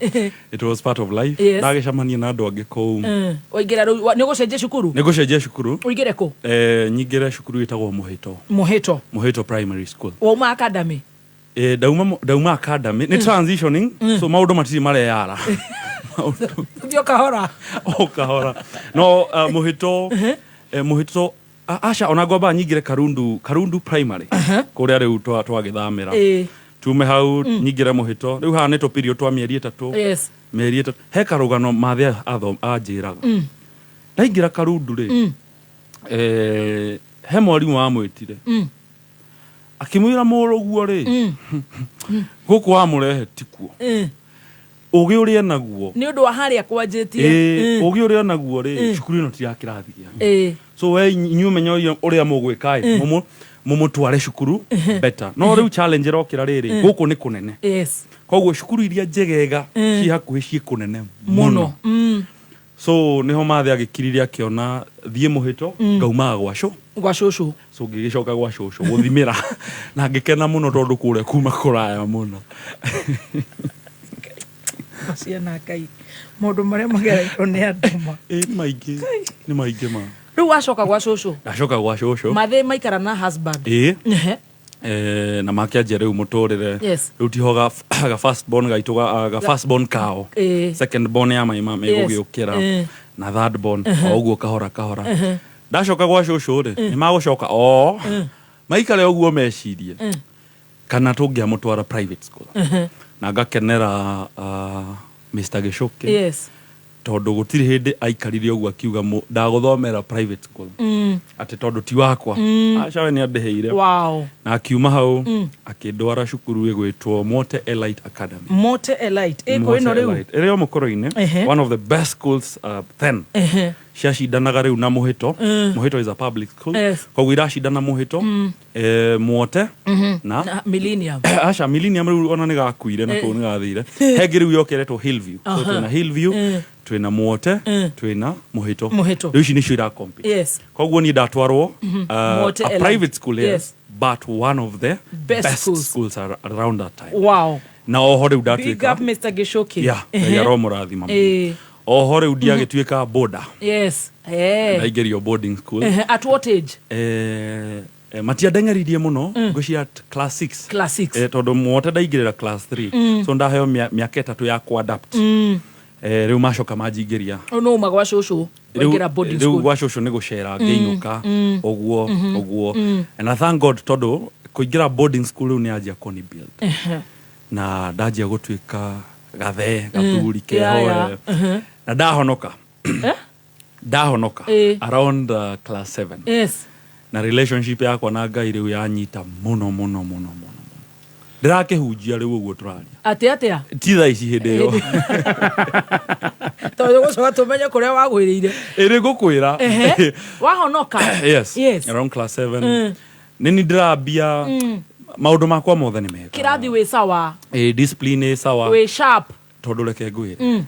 it was part of life Yes. ndagĩcemania na andũ angĩ kũu waingĩra rĩu nĩ ũgũcenjia cukuru nĩ ngũcenjia cukuru ũingĩre kũ eh, nyingĩre cukuru ĩtagwo mũhĩto mũhĩto mũhĩto primary school wauma academy eh, ndauma ndauma academy nĩ transitioning so maũndũ matirĩ mareyara Maũndũ- ũthiĩ o kahora o kahora no mũhĩto mũhĩto aca ona ngwamba nyingĩre karundu karundu primary kũrĩa rĩu twagĩthamĩra Ĩĩ. tume hau nyingĩre mũhĩto rĩu haha nĩ tũpirio twa mĩeri ĩtatũ yes mĩeri ĩtatũ he karũgano mathĩ anjĩraga ndaingĩra karundu rĩ eh, he mwarimũ wamwĩtire akĩmwĩra mũrũguo rĩ gũkũ wamũrehe tikuo ũgĩ ũrĩa enaguo nĩ ũndũ wa harĩa kwanjĩtie Ĩĩ, ũgĩ ũrĩa enaguo rĩ cukuru ĩno ti ya kĩrathi gĩanyu Ĩĩ. so we inyuĩ menya ũrĩa mũgwĩka ĩ mũmũtware cukuru better no rĩu challenge ĩrokĩra rĩrĩ gũkũ nĩ kũnene yes koguo cukuru iria njegega ciĩ hakuhĩ ciĩ kũnene mũno mũno so nĩho mathĩ agĩkiririe akĩona thiĩ mũhĩto ngaumaga gwa cũ gwa cũcũ so ngĩgĩcoka gwa cũcũ gũthimĩra na ngĩkena mũno tondũ kũrĩa kuma kũraya mũno ciana ngai maũndũ marĩa magereirwo nĩ andũ ma ĩ nĩ maingĩ nĩ maingĩ ma rĩu wacoka gwa cũcũ ndacoka gwa cũcũ mathĩ maikara na husband ĩ Ehe. eh, na makĩanjia rĩu mũtũrĩre Yes. rĩu tiho ga, ga first born gaitũ ga, ga first born kao Ĩĩ. second born ya maima megũgĩũkĩra Ĩĩ. na third born o ũguo kahora kahora ndacoka gwa cũcũ rĩ nĩ magũcoka o maikare ũguo mecirie kana tũngĩamũtwara private school na ngakenera Mr. Gĩcũkĩ yes tondũ gũtirĩ hĩndĩ aikarire ũguo akiuga ndagũthomera private school atĩ tondũ ti wakwa aca we nĩ andĩhĩire wow na akiuma hau akĩndwara cukuru ĩgwĩtwo Mote Elite Academy mote elite ĩkũ Mote ĩno rĩu Elite. Ĩrĩ o mũkũrũ-inĩ Ehe. one of the best schools then Ehe. Ciacindanaga rĩu na Mũhĩto. Mũhĩto is a public school. Koguo iracindana Mũhĩto, Mwote na Na Millennium. Aca, Millennium rĩu ona nĩ gakuire na kũu nĩ gathire. Hengĩ rĩu yokeretwo Hillview. So twĩna Hillview, twĩna Mwote, twĩna Mũhĩto. Mũhĩto. Rĩu ici nĩcio ira compete. Koguo niĩ ndatwarwo Mwote a Elan. private school, yes, but one of the Best best schools. schools around that time. Na oho rĩu Big ndatuĩka up Mr. Gishoki. Yeah, Ngai aromũrathima mũno. Oho rĩu ndiagĩtuĩka boarder. Ndaingĩrio boarding school. At what age? Matiandeng'eririe mũno, ngwĩciria at class 6. Class 6. Tondũ Mwote ndaingĩrĩra class 3. So ndaheo mĩaka 3 ya kuadapt. Rĩu macoka manjingĩria. Ũyũ nĩ uma gwa cũcũ waingĩra boarding Rĩu school. gwa cũcũ nĩ gũcera ngĩinũka ũguo ũguo. And I thank God tondũ kũingĩra boarding school rĩu nĩ yanjia kũni build. Na ndanjia gũtuĩka gathe gathuri keho. Na ndahonoka. Ndahonoka around class 7. Na relationship yakwa na Ngai rĩu yanyita mũno mũno mũno mũno. Ndĩrakĩhunjia rĩu ũguo tũraria. Atĩ atĩa? Ti thaa ici hĩndĩ ĩyo. Tondũ gũcoka tũmenye kũrĩa wagwĩrĩire. Ĩrĩ ngũkwĩra. Wahonoka. Yes. Around class 7. Nĩ ni ndĩrambia maũndũ makwa mothe nĩ mega. Kĩrathi wĩ sawa. Discipline ĩ sawa. Wĩ sharp. Tondũ reke ngwĩre.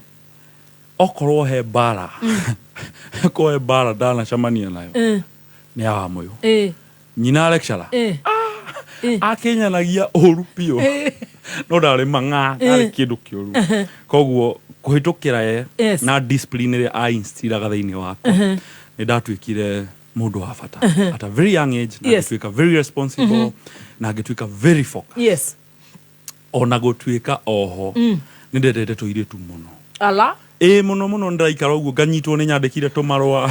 Okorwo he mbara. Okorwo he mbara ndanacemania nayo. Nĩ ya Wamũyũ. Nyina lecturer. Akĩnyanagia ũru biũ. No ndarĩ mang'a, ndarĩ kĩndũ kĩũru. Koguo kũhĩtũkĩra ye na discipline ĩrĩa ainstillaga thĩinĩ wakwa. Nĩ ndatuĩkire mũndũ wa bata at a very young age, na ngĩtuĩka very responsible, na ngĩtuĩka very focused. Ona gũtuĩka oho nĩ ndendete tũirĩtu mũno. Ala? Ĩ mũno mũno, ndĩraikara ũguo nganyitwo nĩ nyandĩkire tũmarũa.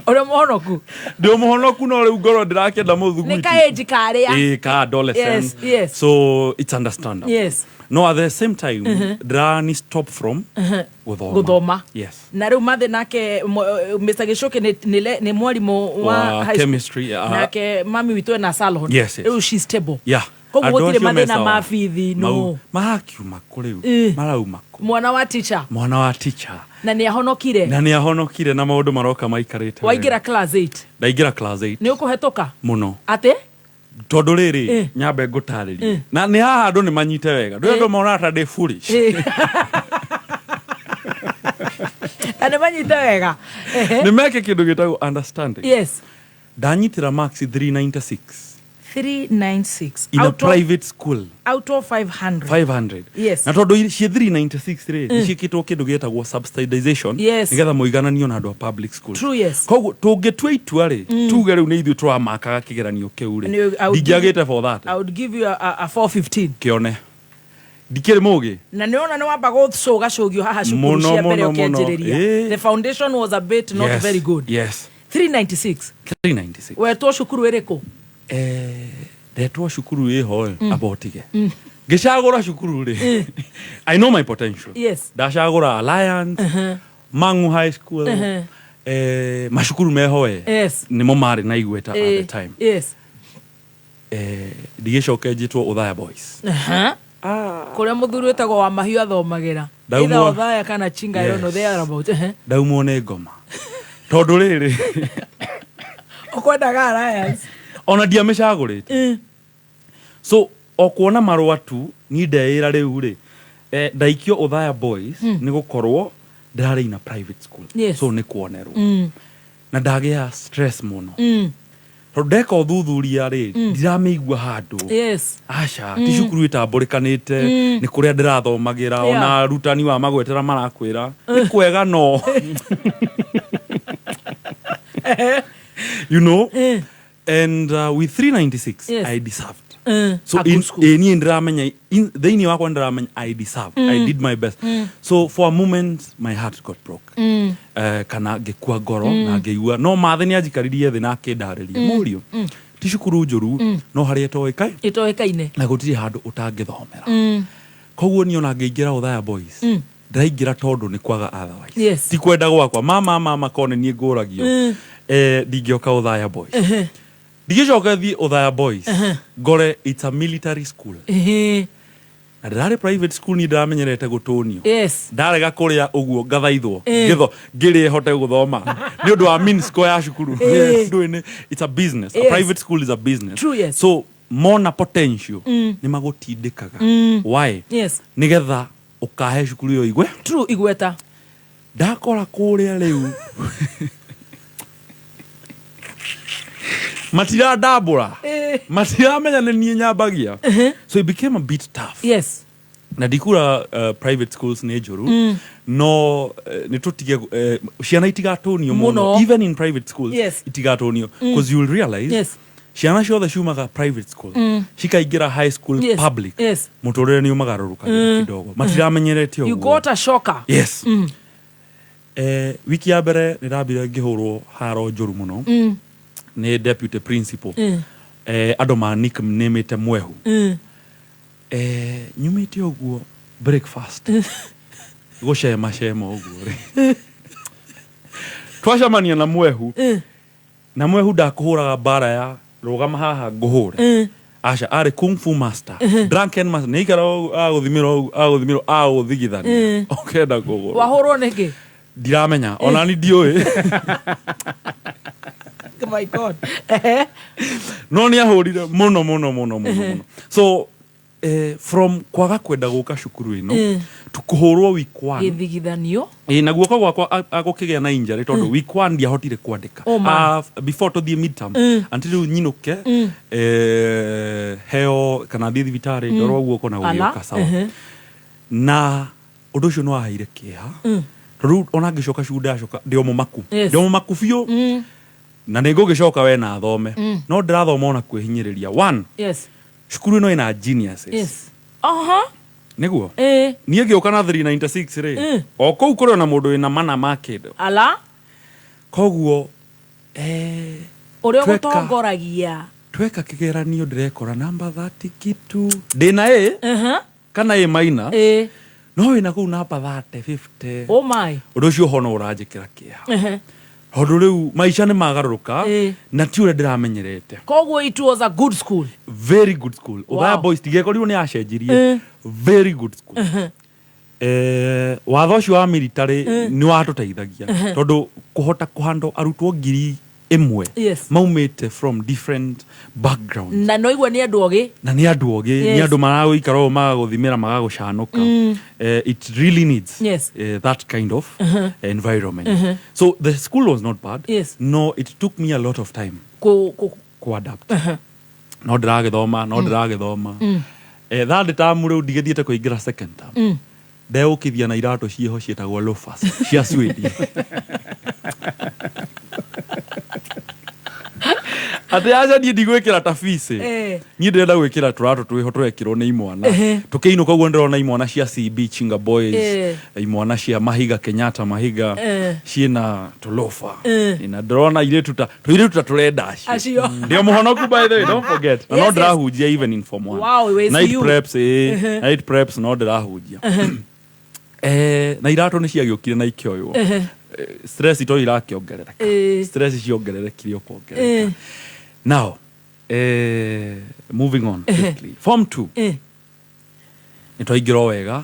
Ũrĩa mũhonoku. Ndĩ mũhonoku, no rĩu ngoro ndĩrakĩenda mũthugwiti. Nĩ kaĩnji karĩa. Ĩ ka adolescent. So it's understandable. No at the same time ndĩrani stop from gũthoma. Gũthoma. Yes. Na rĩu mathĩ nake Mr. Gichuki nĩ mwarimũ wa Wa high school. chemistry, Nake mami witũ ena salon. Yes. Rĩu she's stable. Koguo Andũ gũtirĩ acio me mathĩna sawa. ma bithi no. Marakiuma kũ rĩu? Marauma kũ? Mwana wa teacher. Mwana wa teacher. Na nĩ ahonokire. Na nĩ ahonokire na maũndũ maroka maikarĩte wega. Waingĩra class 8. Ndaingĩra class 8. Nĩ ũkũhetũka? Mũno. Atĩ? Tondũ rĩrĩ, nyambe ngũtarĩrie. Na nĩ haha andũ nĩ manyite wega. Ndũĩ andũ monaga ta ndĩ foolish. Na nĩ manyite wega. Nĩ meke kĩndũ gĩtagwo understanding. Ndanyitĩra marks 396. 396. In a Out of private school. Out of 500. 500. Na tondũ ciĩ 396 rĩ, nĩ ciĩkĩtwo kĩndũ gĩtagwo subsidization, nĩgetha mũigananio na andũ a public school. True, yes. Koguo tũngĩtua itua rĩ, tuge rĩu nĩ ithuĩ tũramakaga kĩgeranio kĩu rĩ, ndingĩagĩte for that. I would give you a 415. Kĩone. Ndikĩrĩ mũgĩ. Na nĩ ona nĩ wamba gũcũgacũgio haha cukuru Mũno, cia mbere mũno, mũno. ũkĩanjĩrĩria. The foundation was a bit not very good. 396. 396. Wetwo cukuru ĩrĩkũ? Ndetwo cukuru ĩho ĩ, amba ũtige. Ngĩcagũra cukuru rĩ, I know my potential. Ndacagũra Alliance, Mangu High School, macukuru meho ĩ, nĩmo marĩ na igweta at the time. Ndigĩcoke njĩtwo Othaya Boys. Kũrĩa mũthuri wĩtagwo wa mahiũ athomagĩra. Ndaumwo- Either Othaya kana Chinga, I don't know, there about. Ndaumwo nĩ ngoma. Tondũ rĩrĩ, Ũkwendaga Alliance. Ona ndiamĩcagũrĩte. So o kuona marũa tu niĩ ndeĩra rĩu rĩ, ndaikio Othaya Boys nĩ gũkorwo ndĩrarĩ in a private school. So nĩ kuonerwo. Na ndagĩa stress mũno. Tondũ ndeka ũthuthuria rĩ, ndiramĩigua handũ. Aca, ti cukuru ĩtambũrĩkanĩte, nĩ kũrĩa ndĩrathomagĩra, ona arutani wa magwetera marakwĩra, nĩ kwega no. You know? And with 396, I deserved. So A good in, school. niĩ ndĩramenya, thĩinĩ wakwa ndĩramenya I deserved. I did my best. So for a moment my heart got broke. Kana ngĩkua ngoro na ngĩigua no mathĩ nĩ anjikaririe thĩ na akĩndarĩria. Mũriũ, ti cukuru njũru, no harĩa ĩtoĩkaine. Ĩtoĩkaine. Na gũtirĩ handũ ũtangĩthomera. Koguo niĩ ona ngĩingĩra Othaya Boys, ndĩraingĩra tondũ nĩ kwaga otherwise. Ti kwenda gwakwa. Mama, mama, korwo nĩ niĩ ngũragio. Ndingĩoka Othaya Boys. Ndigĩcoka thiĩ Othaya Boys. Ngore it's a military school. Na ndĩrarĩ private school, niĩ ndĩramenyerete gũtũnio. Yes. Ndarega kũrĩa ũguo ngathaithwo. Eh. Ngĩtho ngĩrĩe hote gũthoma nĩ ũndũ wa mean score ya cukuru. Eh. Ndũĩ nĩ it's a business. A Yes. private school is a business. True, yes. So mona potential nĩ magũtindĩkaga. Why? Yes. Nĩgetha ũkahe cukuru ĩyo igwe. True, igweta. Ndakora kũrĩa rĩu matirandambũra. Eh. Matiramenya nĩ niĩ nyambagia, so it became a bit tough. Yes. Na ndikura private schools nĩ njũru, no nĩ tũtige ciana itigatũnio mũno. Mũno. Even in private schools, itigatũnio, because you will realize ciana ciothe ciumaga private school cikaingĩra high school public, mũtũrĩre nĩ ũmagarũrũkagĩra kidogo, matiramenyerete You ũguo. got a shocker. Yes. Wiki ya mbere nĩ ndambire ngĩhũrwo haro njũru mũno nĩ deputy principal. Andũ ma nicknamĩte Mwehu. Nyumĩte ũguo breakfast gũcema cema ũguo rĩ, twacemania na Mwehu. Na Mwehu ndakũhũraga mbara ya rũgama haha ngũhũre, aca, arĩ kung fu master, drunken master, nĩ ikara agũthimĩrwo agũthimĩrwo agũthigithania ũkenda kũgũrwo. Wahũrwo nĩkĩ? Ndiramenya, ona ni ndiũĩ. My God. Ehe. No nĩ ahũrire mũno mũno mũno mũno mũno. So from kwaga kwenda gũka cukuru ĩno tukũhũrwo week one, Gĩthigithanio. Ĩ, na guoko gwakwa agũkĩgĩa na injury tondũ week one ndiahotire kwandĩka. Oh, man. Ah, before tũthiĩ midterm, until rĩu nyinũke, heo kana thiĩ thibitarĩ ndorwo guoko na Ala. gũgĩũka sawa. Na ũndũ ũcio nĩ waheire kĩeha tondũ ona ngĩcoka cukuru ndacoka ndĩ o mũmaku. Ndĩ o mũmaku biũ, na nĩ ngũgĩcoka we na thome, no ndĩrathoma ona kwĩhinyĩrĩria one. Cukuru ĩno ĩna geniuses. Yes. Aha. Nĩguo niĩ ngĩũka na 396 rĩ, o kũu kũrĩ ona mũndũ wĩna mana ma kĩndũ. Ala. Koguo Ũrĩa ũgũtongoragia. Tweka kĩgeranio ndĩrekora namba 30 kitu, ndĩna A kana A minus, no wĩna kũu namba 30 50. Oh my. Ũndũ ũcio ho no ũranjĩkĩra kĩeha tondũ rĩu maica nĩ magarũrũka na ti ũrĩa ndĩramenyerete. Koguo it was a good school. Very good school. Othaya Boys tigekorirwo nĩ acenjirie. Very good school. Watho ũcio wa military nĩ watũteithagia tondũ kũhota kũhandwo arutwo 1000 maumĩte from different backgrounds. Na no igua nĩ andũ ogĩ. Na nĩ andũ ogĩ, nĩ andũ maragũikara ũũ magagũthimĩra magagũcanũka. It really needs that kind of environment. So the school was not bad. No, it took me a lot of time kuadapt, no ndĩragĩthoma, no ndĩragĩthoma. Third term rĩu ndigĩthiĩte kũingĩra second term, ndeũkithia na iratũ ciĩho ciĩtagwo loafers cia suede, atĩ aca, niĩ ndigwĩkĩra ta bici. Niĩ ndĩrenda gwĩkĩra tũratũ twĩho tũrekĩrwo nĩ imwana. Tũkĩinũka ũguo ndĩrona imwana cia CB Chinga Boys, imwana cia Mahiga Kenyatta Mahiga, ciĩna tũlofa. Na ndĩrona irĩtu ta tũirĩtu ta tũrenda acio. Acio. Ndĩ o mũhonoku, by the way, don't forget, na no ndĩrahunjia even in form one. Wow, we see Night you. preps, night preps, no ndĩrahunjia. Na iratũ nĩ ciagĩũkire na ikĩoywo. Stress ito irakĩongerereka. Stress ciongererekire o kuongerereka. Now moving on quickly, form 2 nĩ twaingĩra o wega.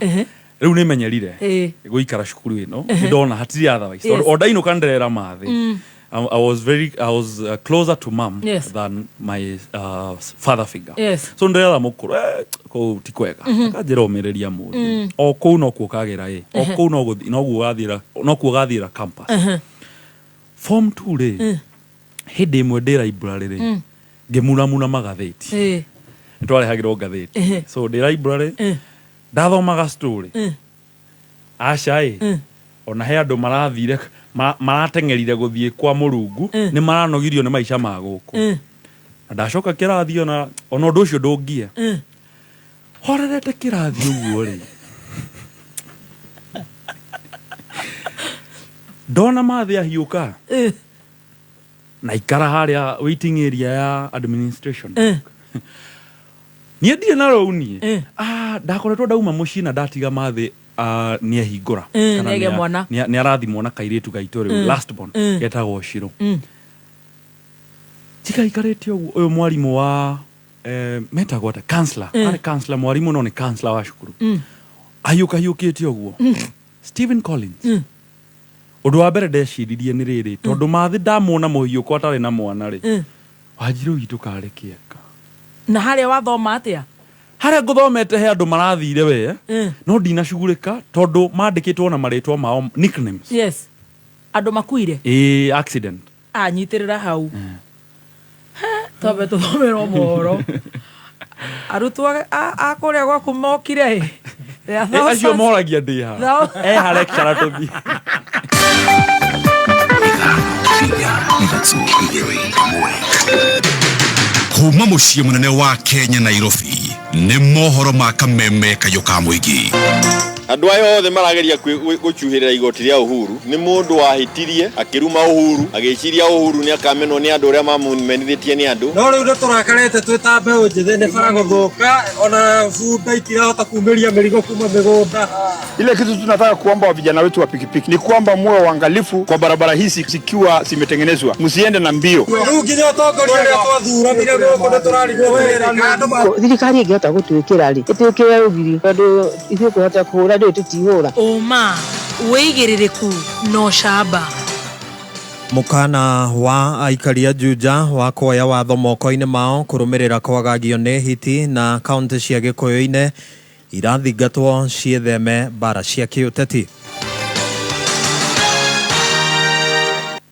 Rĩu nĩ menyerire gũikara cukuru ĩno, nĩ ndona hatirĩ otherwise. Tondũ o ndainũka ndĩrera mathĩ, I was closer to mom than my father figure. So ndĩretha mũkũrũ, kũu ti kwega, akanjĩra ũmĩrĩria mũriũ, o kũu nokuo kagĩra ĩ o kũu noguo gathiĩra, nokuo gathiĩra campus. Form 2 rĩ, hĩndĩ ĩmwe ndĩ library rĩ, ngĩmuramura magathĩti. Nĩ twarehagĩrwo ngathĩti. So ndĩ library ndathomaga story. Aca ĩ, ona he andũ marathire marateng'erire gũthiĩ kwa mũrungu, nĩ maranogirio nĩ maica ma gũkũ. Na ndacoka kĩrathi, ona ũndũ ũcio ndũngie horerete kĩrathi ũguo rĩ, ndona mathĩ ahiũka na ikara harĩa waiting area ya administration. Niĩ ndirĩ na rũu niĩ. Ah, ndakoretwo ndauma mũciĩ na ndatiga mathĩ, ah, nĩ ehingũra. Kana nĩagĩa mwana. Nĩ arathimwo na kairĩtu gaitũ rĩu, last born, getagwo Shiro. Njikaikarĩte ũguo, ũyũ mwarimũ wa Metagwo atĩa? Counselor. Arĩ counselor, mwarimũ no nĩ counselor wa cukuru. Ahiũkahiũkĩte ũguo. Stephen Collins. Ũndũ wa mbere ndeciririe nĩ rĩrĩ, tondũ mathĩ ndamuona mũhiũko atarĩ na mwana rĩ, Wanjirũ witũ karĩ kĩeka. Na harĩa wathoma atĩa? Harĩa ngũthomete he andũ marathire we, no ndinacugurĩka tondũ mandĩkĩtwo na marĩtwa mao, nicknames. Yes. Andũ makuire? Ĩĩ, accident. Ah, nyitĩrĩra hau. He, twambe tũthomerwo mohoro. Arutwo a kũrĩa gwaku mokire ĩ. There are Eh, acio thousands- moragia ndĩ ha. Eha lecturer tũthiĩ. Kuma mũciĩ mũnene wa Kenya, Nairobi, nĩ mohoro ma kameme kayũ ka mũingĩ. Andũ aya othe marageria gũcuhĩrĩra igoti rĩa Uhuru nĩ mũndũ wahĩtirie akĩruma Uhuru, agĩciria Uhuru nĩ akamenwo nĩ andũ ũrĩa mamũmenithĩtie nĩ andũ. No rĩu nĩ tũrakarĩte twĩ ta mbeũ njĩthĩ, nĩ bara gũthũka, ona bunda itirahota kumĩria mĩrigo kuma mĩgũnda. Ile kitu tunataka kuomba wa vijana wetu wa pikipiki ni kwamba muwe waangalifu kwa barabara hizi zikiwa zimetengenezwa, msiende na mbio. Rĩu nginya ũtongoria ũrĩa twathuranire gũkũ nĩ tũrarigwo atĩrĩrĩ, nĩ andũ ma- Thirikari ĩngĩhota gũtwĩkĩra rĩ, ĩtwĩkĩre rũgiri, tondũ ithuĩ kũhota kũhũra ndũĩ tũtihũra. Ũma, wĩigĩrĩrĩku na ũcamba. Mũkana wa aikari a Juja wa kuoya watho moko-inĩ mao kũrũmĩrĩra kwagagio nĩ hiti na kaunti cia Gĩkũyũ-inĩ irathingatwo ciĩtheme mbara cia kĩũteti.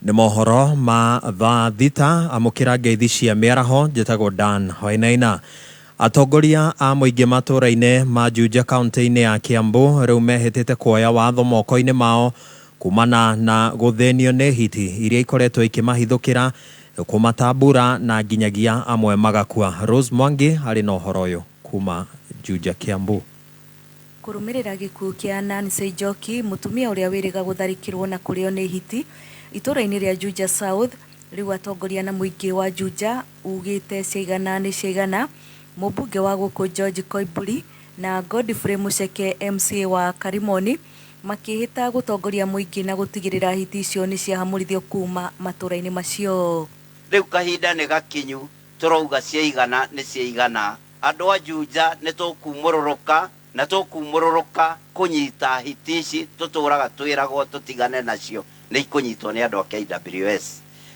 Nĩ mohoro ma thaa 6, amũkĩra ngeithi cia mĩaraho, njĩtagwo Dan Wainaina. Atongoria a mũingĩ matũũra-inĩ ma Juja kaunti-inĩ ya Kiambu rĩu mehĩtĩte kuoya watho moko-inĩ mao kumana na gũthĩnio nĩ hiti iria ikoretwo ikĩmahithũkĩra, kũmatambura na nginyagia amwe magakua. Rose Mwangi arĩ na ũhoro ũyũ kuma Juja, Kiambu. Kũrũmĩrĩra gĩkuũ kĩa Nancy Njoki, mũtumia ũrĩa wĩrĩga gũtharĩkĩrwo na kũrĩo nĩ hiti itũũra-inĩ rĩa Juja South, rĩu atongoria na mũingĩ wa Juja ugĩte ciaigana nĩ ciaigana. Mũmbunge wa gũkũ George Koimburi na Godfrey Mucheke, MCA wa Karimoni, makĩhĩta gũtongoria mũingĩ na gũtigĩrĩra hiti icio nĩ ciahamũrithio kuma matũũra-inĩ macio. Rĩu kahinda nĩ gakinyu, tũrauga ciaigana nĩ ciaigana. Andũ a Juja nĩ tũkumũrũrũka na tũkumũrũrũka kũnyita hiti ici tũtũraga twĩragwo tũtigane nacio, nĩ ikũnyitwo nĩ andũ a KWS.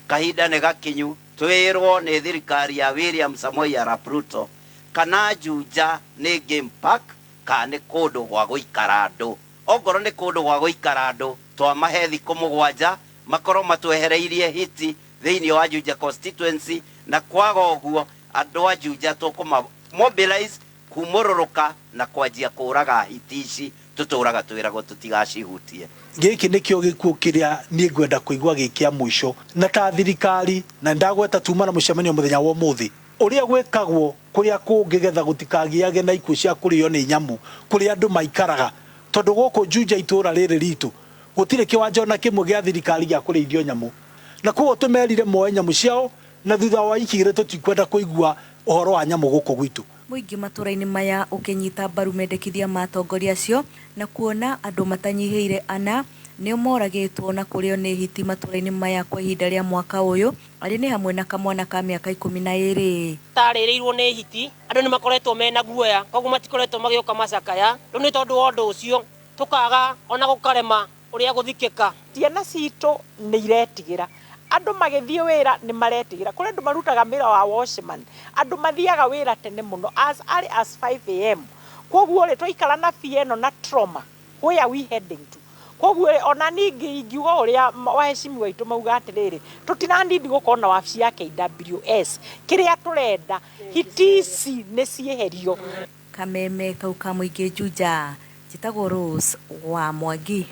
Kahinda nĩ gakinyu twĩrwo nĩ thirikari ya William Samoei Arap Ruto kana Juja nĩ game park kana nĩ kũndũ gwa gũikara andũ. Ongorwo nĩ kũndũ gwa gũikara andũ, twamahe thikũ 7 makorwo matwehereirie hiti thĩinĩ wa Juja constituency, na kwaga ũguo andũ a Juja tũkũma mobilize kumũrũrũka na kwanjia kũraga hiti ici tũtũraga twĩragwo tũtigacihutie. Gĩkĩ nĩkĩo gĩkuũ kĩrĩa niĩ ngwenda kũigua gĩ kĩa mũico na ta thirikari, na ndagweta tuma na mũcemanio mũthenya wa ũmũthĩ ũrĩa gwĩkagwo kũrĩa kũngĩ getha gũtikagĩage na ikuũ cia kũrĩo nĩ nyamũ kũrĩa andũ maikaraga, tondũ gũkũ Juja itũũra rĩrĩ ritũ gũtirĩ kĩwanja ona kĩmwe gĩa thirikari gĩa kũrĩithio nyamũ, na koguo tũmerire moe nyamũ ciao, na thutha wa wiki igĩrĩ tũtikwenda kũigua ũhoro wa nyamũ gũkũ gwitũ. Mũingĩ matũũra-inĩ maya ũkĩnyita mbaru mendekithia ma atongoria acio na kuona andũ matanyihĩire ana nĩo moragĩtwo na kũrĩo nĩ hiti matũũra-inĩ maya kwa ihinda rĩa mwaka ũyũ, arĩ nĩ hamwe na kamwana ka mĩaka 12. Tarĩrĩirwo nĩ hiti, andũ nĩ makoretwo mena guoya, koguo matikoretwo magĩũka macakaya. Rĩu nĩ tondũ wa ũndũ ũcio tũkaga ona gũkarema ũrĩa gũthikĩka. Ciana citũ nĩ iretigĩra, andũ magĩthiĩ wĩra nĩ maretigĩra. Kũrĩ andũ marutaga wĩra wa watchman, andũ mathiaga wĩra tene mũno as early as 5 am. Koguo rĩ, twaikara na fear ĩno na trauma, where are we heading to? Koguo rĩ, ona ningĩ ingiuga ũrĩa waheshimiwa aitũ mauga atĩrĩrĩ, tũtiranindi gũkorwo na wabici ya KWS. Kĩrĩa tũrenda, hiti ici nĩ cieherio. Kameme kau ka mũingĩ Juja, njĩtagwo Rose wa Mwangi.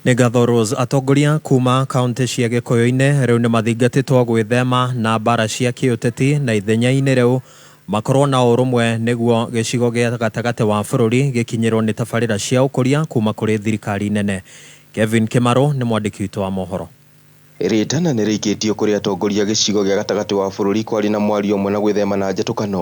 Nĩ ngatho Rose. Atongoria kuma kaunti cia Gĩkũyũ-inĩ rĩu nĩ mathingatĩtwo gwĩthema na mbara cia kĩũteti, na ithenya-inĩ rĩu makorwo na ũrũmwe nĩguo gĩcigo gĩa gatagatĩ wa bũrũri gĩkinyĩrwo nĩ tabarĩra cia ũkũria kuma kũrĩ thirikari nene. Kevin Kĩmarũ nĩ mwandĩki witũ wa mohoro. Rĩtana nĩ rĩikĩtio kũrĩ atongoria gĩcigo gĩa gatagatĩ wa bũrũri kwaria na mwario ũmwe na gwĩthema na njatũkano.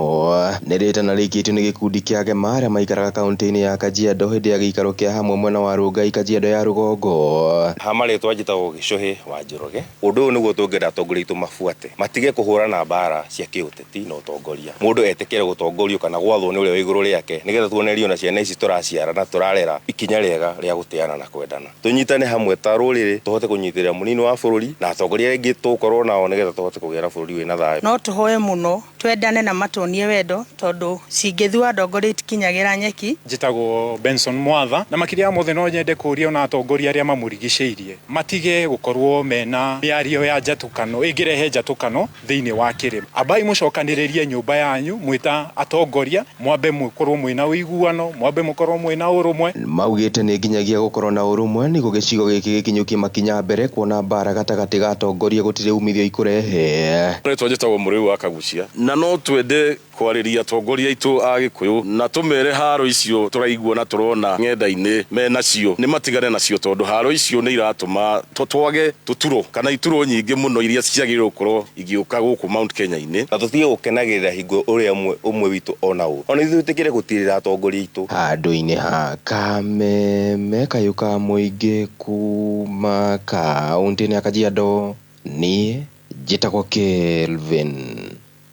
Nĩ rĩtana rĩikĩtio nĩ gĩkundi kĩa Gema arĩa maikaraga kaunti-inĩ ya Kajiado hĩndĩ ya gĩikaro kĩa hamwe mwena wa Rongai Kajiado ya rũgongo. Ha marĩtwa njĩtagwo Gĩcũhĩ wa Njoroge. Ũndũ ũyũ nĩguo tũngĩenda atongoria aitũ mabuate, matige kũhũrana mbara cia kĩũteti na ũtongoria. Mũndũ etĩkĩre gũtongorio kana gwathwo nĩ ũrĩa wĩ igũrũ rĩake nĩgetha tuonererio na ciana ici tũraciara na tũrarera ikinya rĩega rĩa gũtĩana na kwendana. Tũnyitane hamwe ta rũrĩrĩ tũhote kũnyitĩrĩra mũnini wa bũrũri na atongoria arĩa angĩ tũgũkorwo nao nĩgetha tũhote kũgĩa na bũrũri wĩna thayũ. No tũhoe mũno twendane na matuonie wendo tondũ cingĩthua ndongoria itikinyagĩra nyeki. Njĩtagwo Benson Mwatha na makĩria ya mothe no nyende kũria ona atongoria arĩa mamũrigicĩirie matige gũkorwo mena mĩario ya njatũkano ĩngĩrehe njatũkano thĩinĩ wa kĩrĩma. Ambai mũcokanĩrĩrie nyũmba yanyu mwĩta atongoria, mwambe mũkorwo mwĩna ũiguano, mwambe mũkorwo mwĩna ũrũmwe. Maugĩte nĩ nginyagia gũkorwo na ũrũmwe nĩguo gĩcigo gĩkĩ gĩkinyũkie makinya mbere kuona mbara gatagatĩ ga atongoria gũtirĩ umithio ikũrehe. Rĩtwa njĩtagwo Mũrĩu wa Kagucia na no twende kwarĩria atongoria aitũ a Gĩkũyũ na tũmere haro icio tũraigua na tũrona ng'enda-inĩ menacio nĩ matigane nacio tondũ haro icio nĩ iratũma twage tũturo kana ituro nyingĩ mũno iria ciagĩrĩirwo gũkorwo igĩũka gũkũ Mount Kenya-inĩ. Na tũtige gũkenagĩrĩra hingo ũrĩa ũmwe witũ ona ũũ ona ithuĩ twĩtĩkĩre gũtirĩra atongoria aitũ. Handũ-inĩ ha Kameme kayũ ka mũingĩ kuma kaũntĩ-inĩ ya Kajiado, niĩ njĩtagwo Kelvin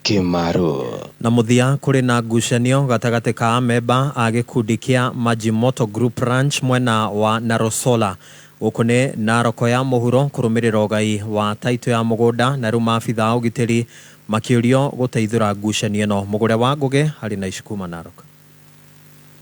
Kimaru. Na mũthia kũrĩ na ngucanio gatagatĩ ka amemba a gĩkundi kĩa Majimoto Group Ranch mwena wa Narosola gũkũ nĩ Narok ya mũhuro kũrũmĩrĩra ũgai wa taitũ ya mũgũnda na rĩu maabitha a ũgitĩri makĩũrio gũteithũra ngucanio ĩno. Mũgũre wa Ngũgĩ harĩ na ici kuma Narok.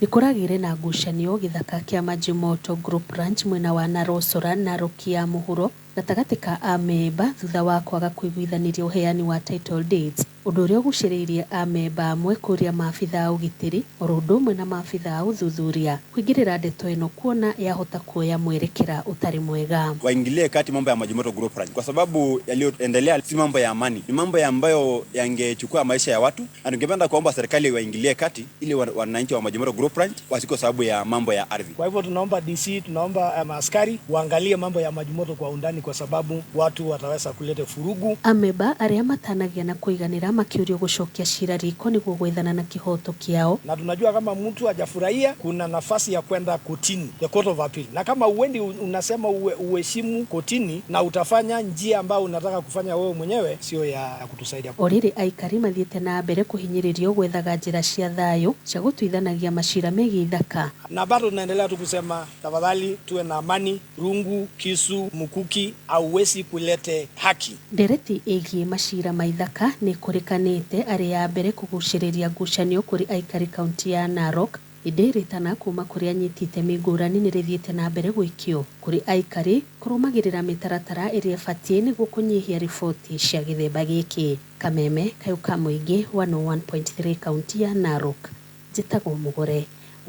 Nĩ kũragĩire na ngucanio gĩthaka kĩa Majimoto Group Ranch mwena wa Narosora Narok ya mũhuro gatagatĩ ka amemba thutha wa kwaga kũiguithanĩria ũheani wa title deeds, ũndũ ũrĩa ũgucĩrĩirie amemba amwe kũria maabitha a ũgitĩri oro ũndũ ũmwe na maabitha a ũthuthuria kũingĩrĩra ndeto ĩno kuona yahota kuoya mwerekera ũtarĩ mwega. Waingilie kati mambo ya Majimoto Group Ranch kwa sababu yaliyoendelea si mambo ya amani, ni mambo ambayo yangechukua maisha ya watu, na tungependa kuomba serikali waingilie kati ili wananchi wa Majimoto Group Ranch wasiko sababu ya mambo ya ardhi. Kwa hivyo tunaomba DC, tunaomba maaskari waangalie mambo ya Majimoto kwa undani kwa sababu watu wataweza kuleta furugu. Ameba arĩa matanagia na kũiganĩra makĩũrio gũcokia cira riko nĩguo gwethana na kĩhoto kĩao. Na tunajua kama mtu hajafurahia kuna nafasi ya kwenda kotini, the court of appeal. Na kama uendi unasema uheshimu kotini na utafanya njia ambayo unataka kufanya wewe mwenyewe sio ya kutusaidia. Orĩrĩ aikari mathiĩte na mbere kũhinyĩrĩrio gwethaga njĩra cia thayũ cia gũtuithanagia macira megiĩ ithaka. Na bado tunaendelea tu kusema tafadhali tuwe na amani, rungu, kisu, mukuki hauwezi kulete haki. Ndereti ĩgiĩ macira ma ithaka nĩ kũrĩkanĩte arĩ ya mbere kũgucĩrĩria ngucanio kũrĩ aikari kaunti ya Narok ĩndĩ rĩtana kuma kũrĩ anyiti itemi ngũrani nĩ rĩthiĩte na mbere gũikio kũrĩ aikari kũrũmagĩrĩra mĩtaratara ĩrĩa ĩbatiĩ nĩguo kũnyihia riboti cia gĩthemba gĩkĩ. Kameme kayũ ka mũingĩ 101.3 kaunti ya Narok, njĩtagwo Mũgũre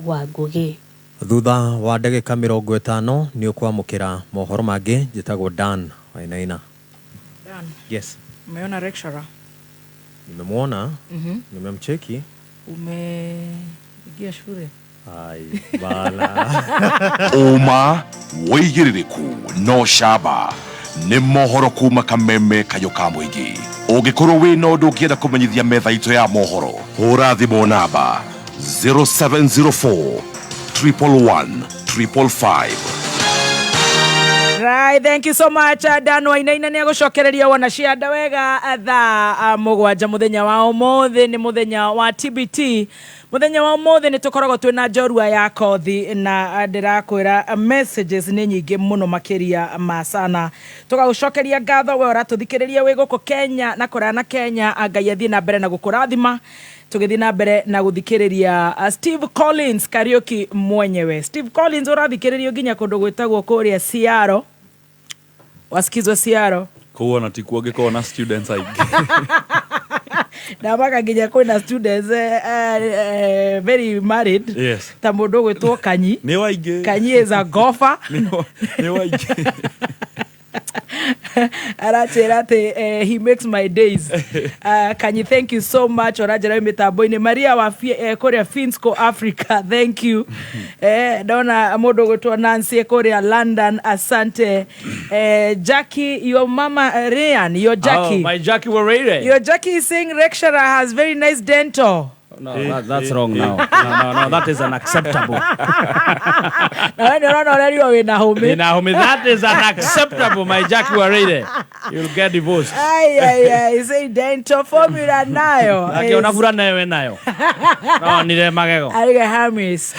wa Ngũgĩ. Thutha wa ndagĩka 50 nĩ ũkwamũkĩra mohoro mangĩ. Njĩtagwo Dan Wainaina. Dan. Yes. Umeona lecturer? Nimemwona. Nimemcheki. Umeingia shule? Ai, bala. Ũma wĩigĩrĩrĩku no camba nĩ mohoro kuma Kameme kayũ ka mũingĩ. Ũngĩkorwo wĩna ũndũ ũngĩenda kũmenyithia metha itũ ya mohoro, hũra thimũ namba 0704 111 555. Right, thank you so much Dan Wainaina nĩ agũcokereria wona cianda wega thaa 7 mũthenya wa ũmũthĩ nĩ mũthenya wa TBT. Mũthenya wa ũmũthĩ nĩ tũkoragwo twĩna njorua ya kothi na ndĩrakwĩra messages nĩ nyingĩ mũno makĩria ma sana. Tũgagũcokeria ngatho we ũratũthikĩrĩria wĩ gũkũ Kenya na kũraya na Kenya, Ngai athiĩ na mbere na gũkũrathima. Tũgĩthiĩ na mbere na gũthikĩrĩria Steve Collins Kariuki mwenyewe. Steve Collins ũrathikĩrĩrio nginya kũndũ gwĩtagwo kũrĩa Siaro. Wasikizwe Siaro. Kũu ona tikuo angĩkorwo na students aingĩ. Ndamaka nginya kwĩna students very married. Yes. Ta mũndũ ũgwĩtwo Kanyi. Nĩ waingĩ. Kanyi is a golfer. Nĩ waingĩ. Aranjĩra atĩ he makes my days. Kanyi, thank you so much. Ũranjĩra wĩ mĩtambo-inĩ. Maria wa kũrĩa Finsco Africa, thank you. Ndona mũndũ ũgwĩtwo Nancy kũrĩa London, asante. Jackie, your mama, Ryan, your Jackie. Oh, my Jackie Warere. Your Jackie is saying lecturer has very nice dental. No, that's wrong now. No, that is unacceptable. Na we nĩ ũrona ũrerirwo wĩna hũmĩ. Nahumi, that is unacceptable, my Jackie Warere. You'll get divorced. Ai, ai, ai, say dental formula nayo. Akiona bura nayo nayo. No, nire magego. Arauga Hamis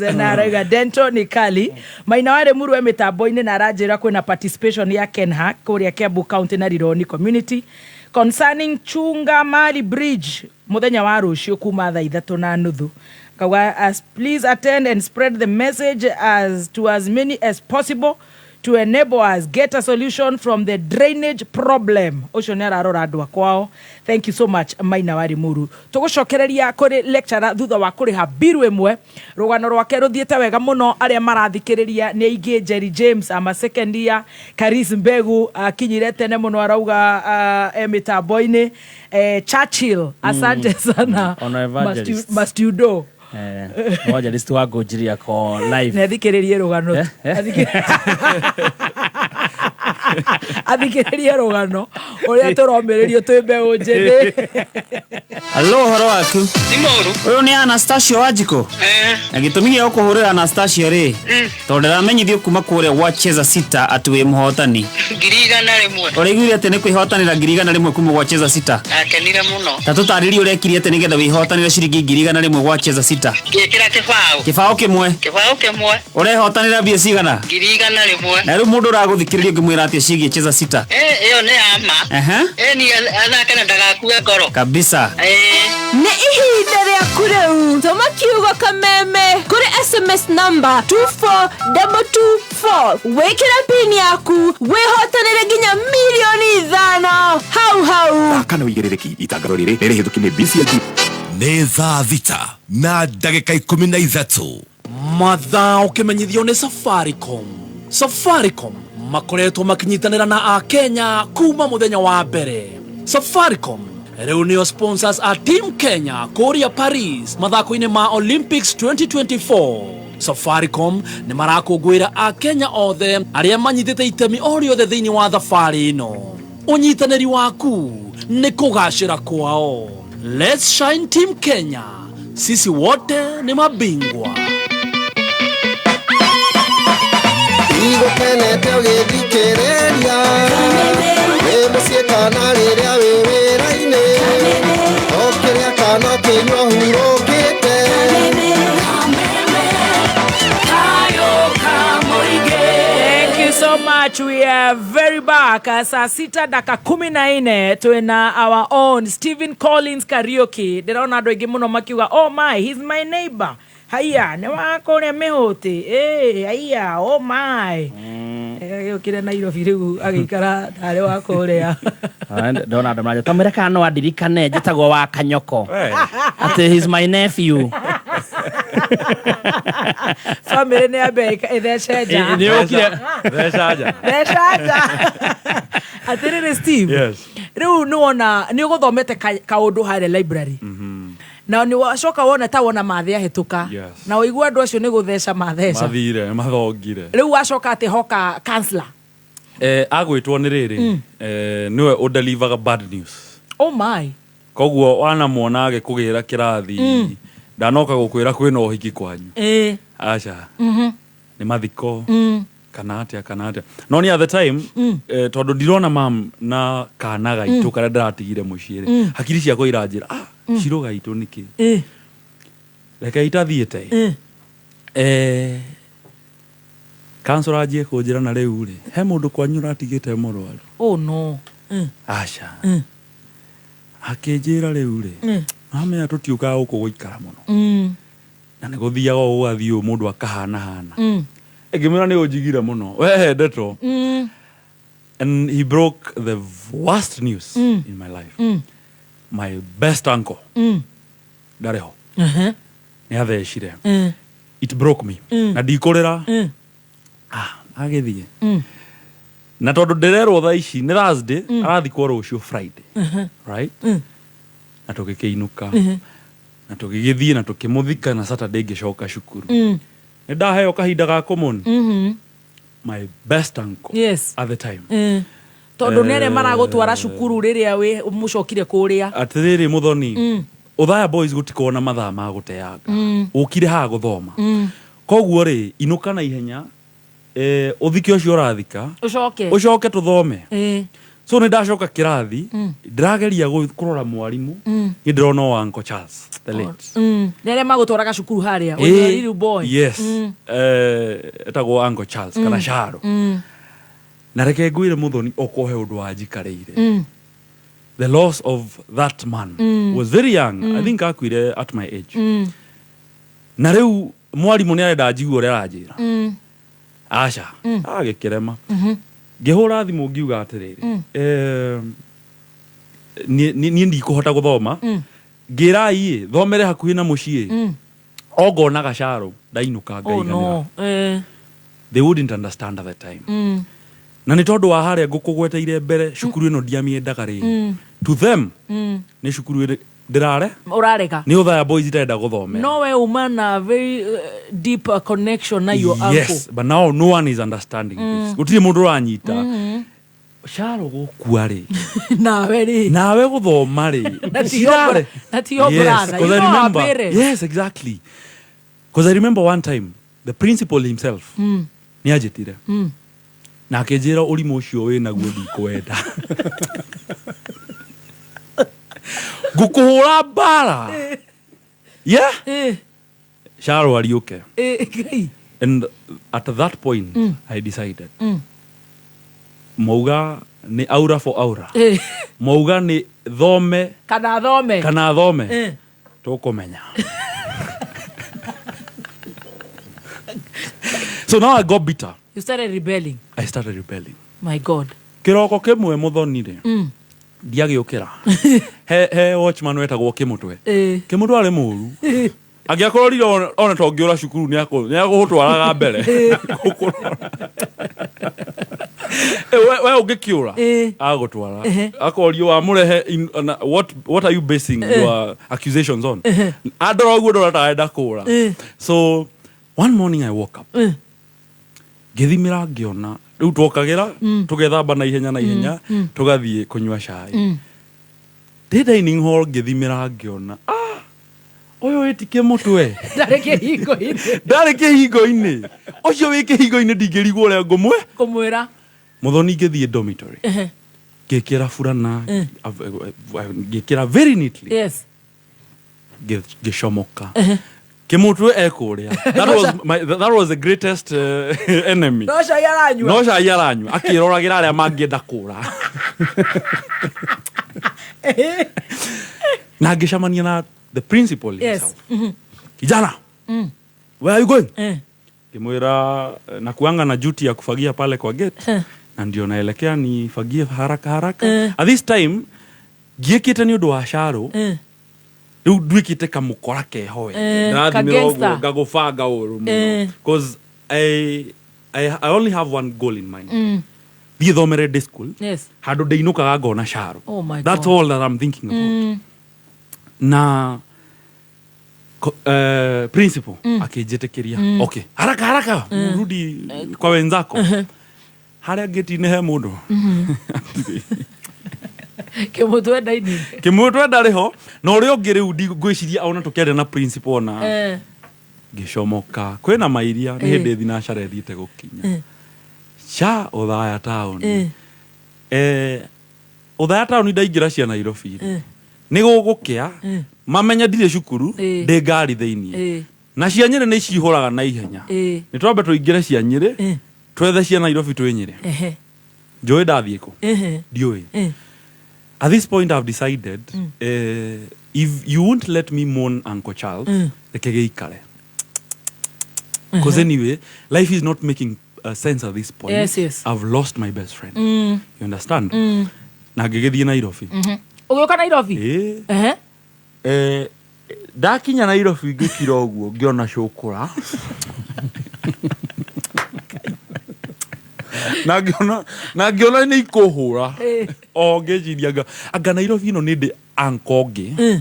na arauga dental ni kali. Maina ware muru mĩtambo-inĩ na aranjĩra kwĩna participation ya Kenha kũrĩa Kiambu County na Rironi community concerning Chunga Mali Bridge muthenya wa rũciũ kuma thaa 3:30. Kauga as please attend and spread the message as to as many as possible to enable us get a solution from the drainage problem. Ũcio nĩ ararora andũ akwao. Thank you so much, Maina wa Limuru. Tũgũcokereria kũrĩ lecturer thutha wa kũrĩha biru ĩmwe. Rũgano rwake rũthiĩte wega mũno, arĩa marathikĩrĩria nĩ aingĩ. Jerry James ama second year, Karis Mbegu akinyire tene mũno arauga e mĩtambo-inĩ. Churchill, asante sana. Ona evangelist. Must you do? Evangelist wa ngũnjiria ko live. Nĩ athikĩrĩrie rũgano. Athikĩrĩrie rũgano ũrĩa tũromĩrĩrio twĩ mbeũ njĩthĩ. Hello, ũhoro waku? Ti mũru. Ũyũ nĩ Anastasio Wanjikũ? Na gĩtũmi gĩa gũkũhũrĩra Anastasio rĩ, tondũ ndĩramenyithio kuma kũrĩa gwa Cheza Sita atĩ wĩ mũhotani. 100,000. Ũraiguire atĩ nĩ kwĩhotanĩra 100,000 kuma gwa Cheza Sita? Ndakenire mũno. Ta tũtarĩrie ũrekire atĩ nĩgetha wĩhotanĩre ciringi 100,000 gwa Cheza Sita. Ngĩkĩra kĩbaũ. Kĩbaũ kĩmwe? Kĩbaũ kĩmwe. Ũrehotanĩra mbia cigana? 100,000. Na rĩu mũndũ ũragũthikĩrĩria ũngĩmwĩra atĩa ciĩgiĩ Cheza Sita? Ĩyo nĩ ya ma. Ni athake na ndagakue ngoro. Kabisa. Nĩ ihinda rĩaku rĩu. Tũma kiugo kameme kũrĩ SMS number 24224. Wĩkĩre pin yaku wĩhotanĩre nginya 5,000,000 hau hau. Kana ũigĩrĩrĩki itangatho rĩrĩ nĩ rĩhĩtũki nĩ BCLG. Nĩ thaa 6:13. Mathaa ũkĩmenyithio nĩ Safaricom. Safaricom makoretwo makinyitanĩra na Akenya kuma mũthenya wa mbere. Safaricom rĩu nĩo sponsors a Team Kenya kũrĩa Paris mathako-inĩ ma Olympics 2024. Safaricom nĩ marakũngũĩra Akenya othe arĩa manyitĩte itemi o rĩothe thĩinĩ wa thabarĩ ĩno. Ũnyitanĩri waku nĩ kũgacĩra kwao. Let's shine Team Kenya. Sisi wote ni mabingwa. Igũkenete ũgĩthikĩrĩria wĩ mũciĩ kana rĩrĩa wĩ wĩra-inĩ ũkĩrĩa kana ũkĩnyua hurũkĩte. Thank you so much. We are very back. Saa 6:14 twina our own Stephen Collins Karaoke. Ndĩrona andũ aingĩ mũno makiuga, oh my, he's my neighbor. Haiya, nĩ wa kũrĩa mĩhũti. Haiya, oh my. Agĩũkire Nairobi rĩu agĩikara tarĩ wa kũrĩa. Ndona andũ maranjĩra, tamwĩre kana no andirikane njĩtagwo wa Kanyoko. Atĩ he's my nephew. Family nĩ yambe ĩthece nja. Nĩ ũkire. Theca nja. Theca nja. Atĩrĩrĩ Steve. Yes. Rĩu nĩwona nĩ ũgũthomete kaũndũ harĩa library. Na nĩ wacoka wona ta wona mathĩ ahĩtũka. Yes. Na ũigua andũ acio nĩ gũtheca matheca. Mathire, mathongire. Rĩu wacoka atĩ hoka counselor. Agwĩtwo nĩ rĩrĩ, nĩwe ũdelivaga bad news. Oh my. Koguo wanamuona agĩkũgĩra kĩrathi, ndanoka gũkwĩra kwĩna ũhiki kwanyu. Aca. Nĩ mathiko. Kana atĩa, kana atĩa. No ni at the time, tondũ ndirona mam na kana gaitũ karĩa ndĩratigire mũciĩ rĩ, hakiri ciakwa iranjĩra, ciro gaitũ nĩkĩ? Reke itathiĩte. Counselor anjie kũnjĩra na rĩu rĩ, he mũndũ kwanyu ũratigĩte mũrwaru. Oh no. Aca. Akĩnjĩra rĩu rĩ, amenya tũtiũkaga gũkũ gũikara mũno. Na nĩ gũthiaga ũũ gũgathiĩ ũũ mũndũ akahana hana. Ngĩmwĩra nĩ ũnjigire mũno. We he ndeto. And he broke the worst news in my life. My best uncle. Ndarĩ ho. Nĩ athecire. It broke me. Na ndikũrĩra. Agĩthiĩ. Na tondũ ndĩrerwo thaa ici nĩ Thursday, arathikwo rũciũ Friday, right? Na tũgĩkĩinũka na tũgĩgĩthiĩ na tũkĩmũthika, na Saturday ngĩcoka cukuru. Nĩ ndaheo kahinda ga kũmũni my best uncle at the time. Tondũ nĩ arĩa maragũtwara cukuru rĩrĩa wĩ mũcokire kũrĩa. Atĩrĩrĩ Mũthoni, Othaya Boys gũtikorwo na mathaa ma gũteanga. Ũkire haha gũthoma, koguo rĩ, inũka na ihenya, ũthike ũcio ũrathika, ũcoke ũcoke tũthome. So nĩ ndacoka kĩrathi, ndĩrageria kũrora mwarimũ, nĩ ndĩrona o Uncle Charles the late. Nĩ arĩa magũtwaraga cukuru harĩa when you were a little boy. Yes. Etagwo Uncle Charles kana Sharo. Na reke ngwĩre Mũthoni, okorwo he ũndũ wanjikarĩire, the loss of that man was very young. I think akuire at my age. Na rĩu mwarimũ nĩ arenda njigue ũrĩa aranjĩra. Aca, agĩkĩrema. Ngĩhũra thimũ ngiuga atĩrĩrĩ, niĩ ndikũhota gũthoma, ngĩrai ĩ thomere hakuhĩ na mũciĩ, o ngonaga Caro ndainũka Oh ngaiganĩra. no. They wouldn't understand at the time. Na nĩ tondũ wa harĩa ngũkũgweteire mbere, cukuru ĩno ndiamĩendaga rĩ, to them nĩ cukuru ĩrĩ ndĩrare Ũrarega. Nĩ Othaya Boys itarenda gũthomera. No we uma na very deep connection na your uncle. Yes, but now no one is understanding this. Gũtirĩ mũndũ ũranyita. Caro gũkua rĩ, nawe rĩ, nawe gũthoma rĩ, Na ti your na ti your Yes, brother. 'cause You I know our remember, parents. yes, exactly, because I remember one time the principal himself nĩ anjĩtire na akĩnjĩra, ũrimũ ũcio wĩ naguo ndikwenda, ngũkũhũra mbara, yeah. Caro ariũke. Ngai. And at that point I decided, mauga nĩ aura for aura, mauga nĩ thome kana thome, kana thome, tũkũmenya. So now I got bitter. You started rebelling. I started rebelling. My God. Kĩroko kĩmwe Mũthoni rĩ, ndiagĩũkĩra, he watchman wetagwo Kĩmũtwe. Kĩmũtwe arĩ mũru, angĩakororire ona to ngĩũra cukuru nĩ akũgũtwaraga mbere. We ũngĩkĩũra, agũtwara, akorio wamũrehe what are you basing your accusations on? Andora ũguo ndora tarenda kũra. So one morning I woke up, ngĩthimĩra, ngĩona rĩu twokagĩra tũgethamba na ihenya na ihenya, tũgathiĩ kũnyua cai ndĩ dining hall, ngĩthimĩra ngĩona, ah, ũyũ ĩti Kĩmũtwe. Ndarĩ kĩhingo-inĩ. Ndarĩ kĩhingo-inĩ. Ũcio wĩ kĩhingo-inĩ ndingĩrigwo ũrĩa ngũmwe kũmwĩra. Mũthoni, ngĩthiĩ dormitory, ngĩkĩra burana, ngĩkĩra very neatly, ngĩcomoka. Kĩmũtwe ekũrĩa. That was the greatest enemy. No cai aranyua. No cai aranyua akĩroragĩra arĩa mangĩenda kũra, na ngĩcemania na the principal himself. "Kijana, where are you going?" Ngĩmwĩra, "Nakuanga na duty ya kufagia pale kwa gate, na ndio naelekea nifagie haraka haraka." At this time ngiĩkĩte nĩ ũndũ wa Caro, rĩu nduĩkĩte kamũkora keho. Ka Ndĩrathimĩra gangster. ũguo ngagũbanga ũru mũno, 'cause I only have one goal in mind, thiĩ thomere day school, handũ ndĩinũkaga ngona Caro. Oh my That's God. all that I'm thinking about. Na principal akĩnjĩtĩkĩria, "Okay, haraka haraka, rudi kwa wenzako." Harĩa ngĩti-inĩ he mũndũ. Kĩmũtwe ndaini. Kĩmũtwe ndarĩ ho, na ũrĩa ũngĩ rĩu ngwĩciria ona tũkĩaria na principal na ngĩcomoka kwĩna mairia nĩ hĩndĩ thinacara ĩthiĩte gũkinya cha Othaya town. Othaya town ndaingĩra cia Nairobi rĩ, nĩ gũgũkĩa, mamenye ndirĩ cukuru, ndĩ ngari thĩiniĩ, na cia Nyĩrĩ nĩ cihũraga na ihenya. Nĩ twambe tũingĩre cia Nyĩrĩ, twethe cia Nairobi twĩ Nyĩrĩ. Njũĩ ndathiĩ kũ? Ndiũĩ. At this point I've decided, if you won't let me mourn Uncle Charles, reke gĩikare, because anyway life is not making sense at this point. I've lost my best friend. You understand? Na ngĩgĩthiĩ Nairobi. Ũgĩũka Nairobi? Ĩĩ. Ndakinya Nairobi ngĩkira ũguo ngĩona cũkũra. Na ngĩona na ngĩona nĩ ikũhũra. Eh. O ngĩciria anga anga Nairobi ĩno nĩ ndĩ anko ũngĩ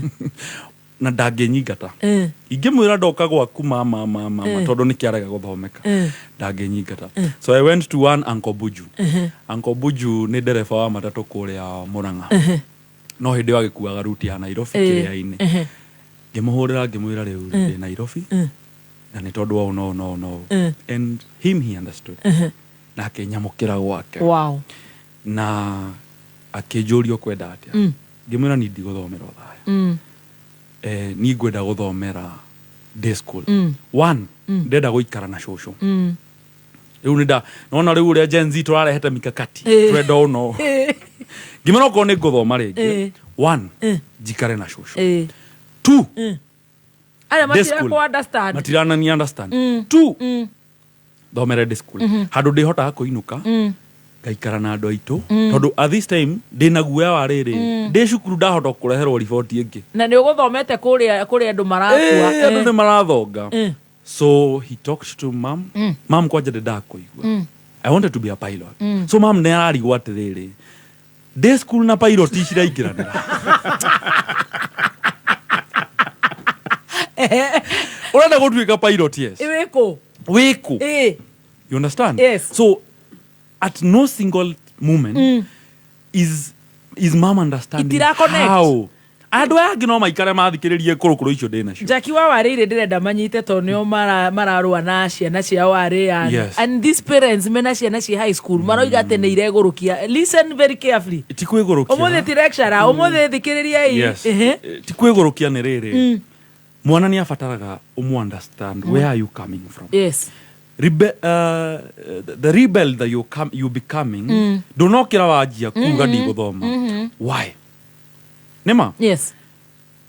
na ndangĩnyingata. Eh. Ingĩmwĩra ndoka gwaku mama mama mama Eh. tondũ nĩ kĩarega gũthomeka. Eh. Ndangĩnyingata. Eh. So I went to one Uncle Buju. Mhm. Uncle Buju nĩ ndereba wa matatũ kũrĩa Murang'a. Mhm. No hĩndĩ ĩyo agĩkuaga ruti ya Nairobi Eh. kĩrĩa-inĩ. Mhm. Ngĩmũhũrĩra ngĩmwĩra rĩu Mm. ndĩ Nairobi Mm. na nĩ tondũ wa ũũ na ũũ na ũũ na ũũ. Mm. And him he understood. Mhm. Na akĩnyamũkĩra gwake. Wow. Na akĩnjũria ũkwenda atĩa. Mm. Ngĩmwĩra niĩ ndigũthomera ũthaya. Eh, niĩ ngwenda gũthomera day school. One, ndĩrenda gũikara na cũcũ. Rĩu nĩ nda nona rĩu ũrĩa Gen Z tũrarehete mikakati. Eh. Tũrenda ũũ na ũũ. Ngĩmwĩra okorwo nĩ ngũthoma rĩngĩ. Eh. One, Eh. njikare na cũcũ. Eh. Two, Arĩa Day school. matirakũ understand. matiranani understand. Two, thomere day school. Handũ ndĩhotaga kũinũka ngaikara na andũ aitũ tondũ at this time ndĩna guoya wa rĩrĩ ndĩ cukuru ndahota kũreherwo riboti ĩngĩ. Na nĩ ũgũthomete kũrĩa kũrĩa andũ marakua. Eh, andũ nĩ marathonga. Eh. So he talked to mom. Mom kwanja ndendaga kũigua. I wanted to be a pilot. So mom nĩ ararigwo atĩrĩrĩ day school na pilot ciraingĩranĩra. Ũrenda gũtuĩka pilot yes. Wĩkũ? Wĩkũ? Eh. You understand? Yes. So at no single moment is mom understanding Itira-connect. how andå aya angä no maikare mathikĩrĩrie kũrũkũrũ icio ndĩ nacio. Jackie wa warĩire ndĩrenda manyite tondũ nĩo mararũa na ciana cia warĩ Yes. and these parents mena ciana ci high school maroiga atĩ nĩ iregũrũkia. Listen very carefully. Ti kwĩgũrũkia. Ũmũthĩ ti lecturer, ũmũthĩ thikĩrĩriai. Yes. Ehe. Eh, ti kwĩgũrũkia nĩ rĩrĩ mwana nĩ abataraga ũmũ understand where are you coming from. Yes. The rebel that you come, you becoming ndũnokĩra wanjia kuga ndigũthoma. Why? Nĩma? Yes.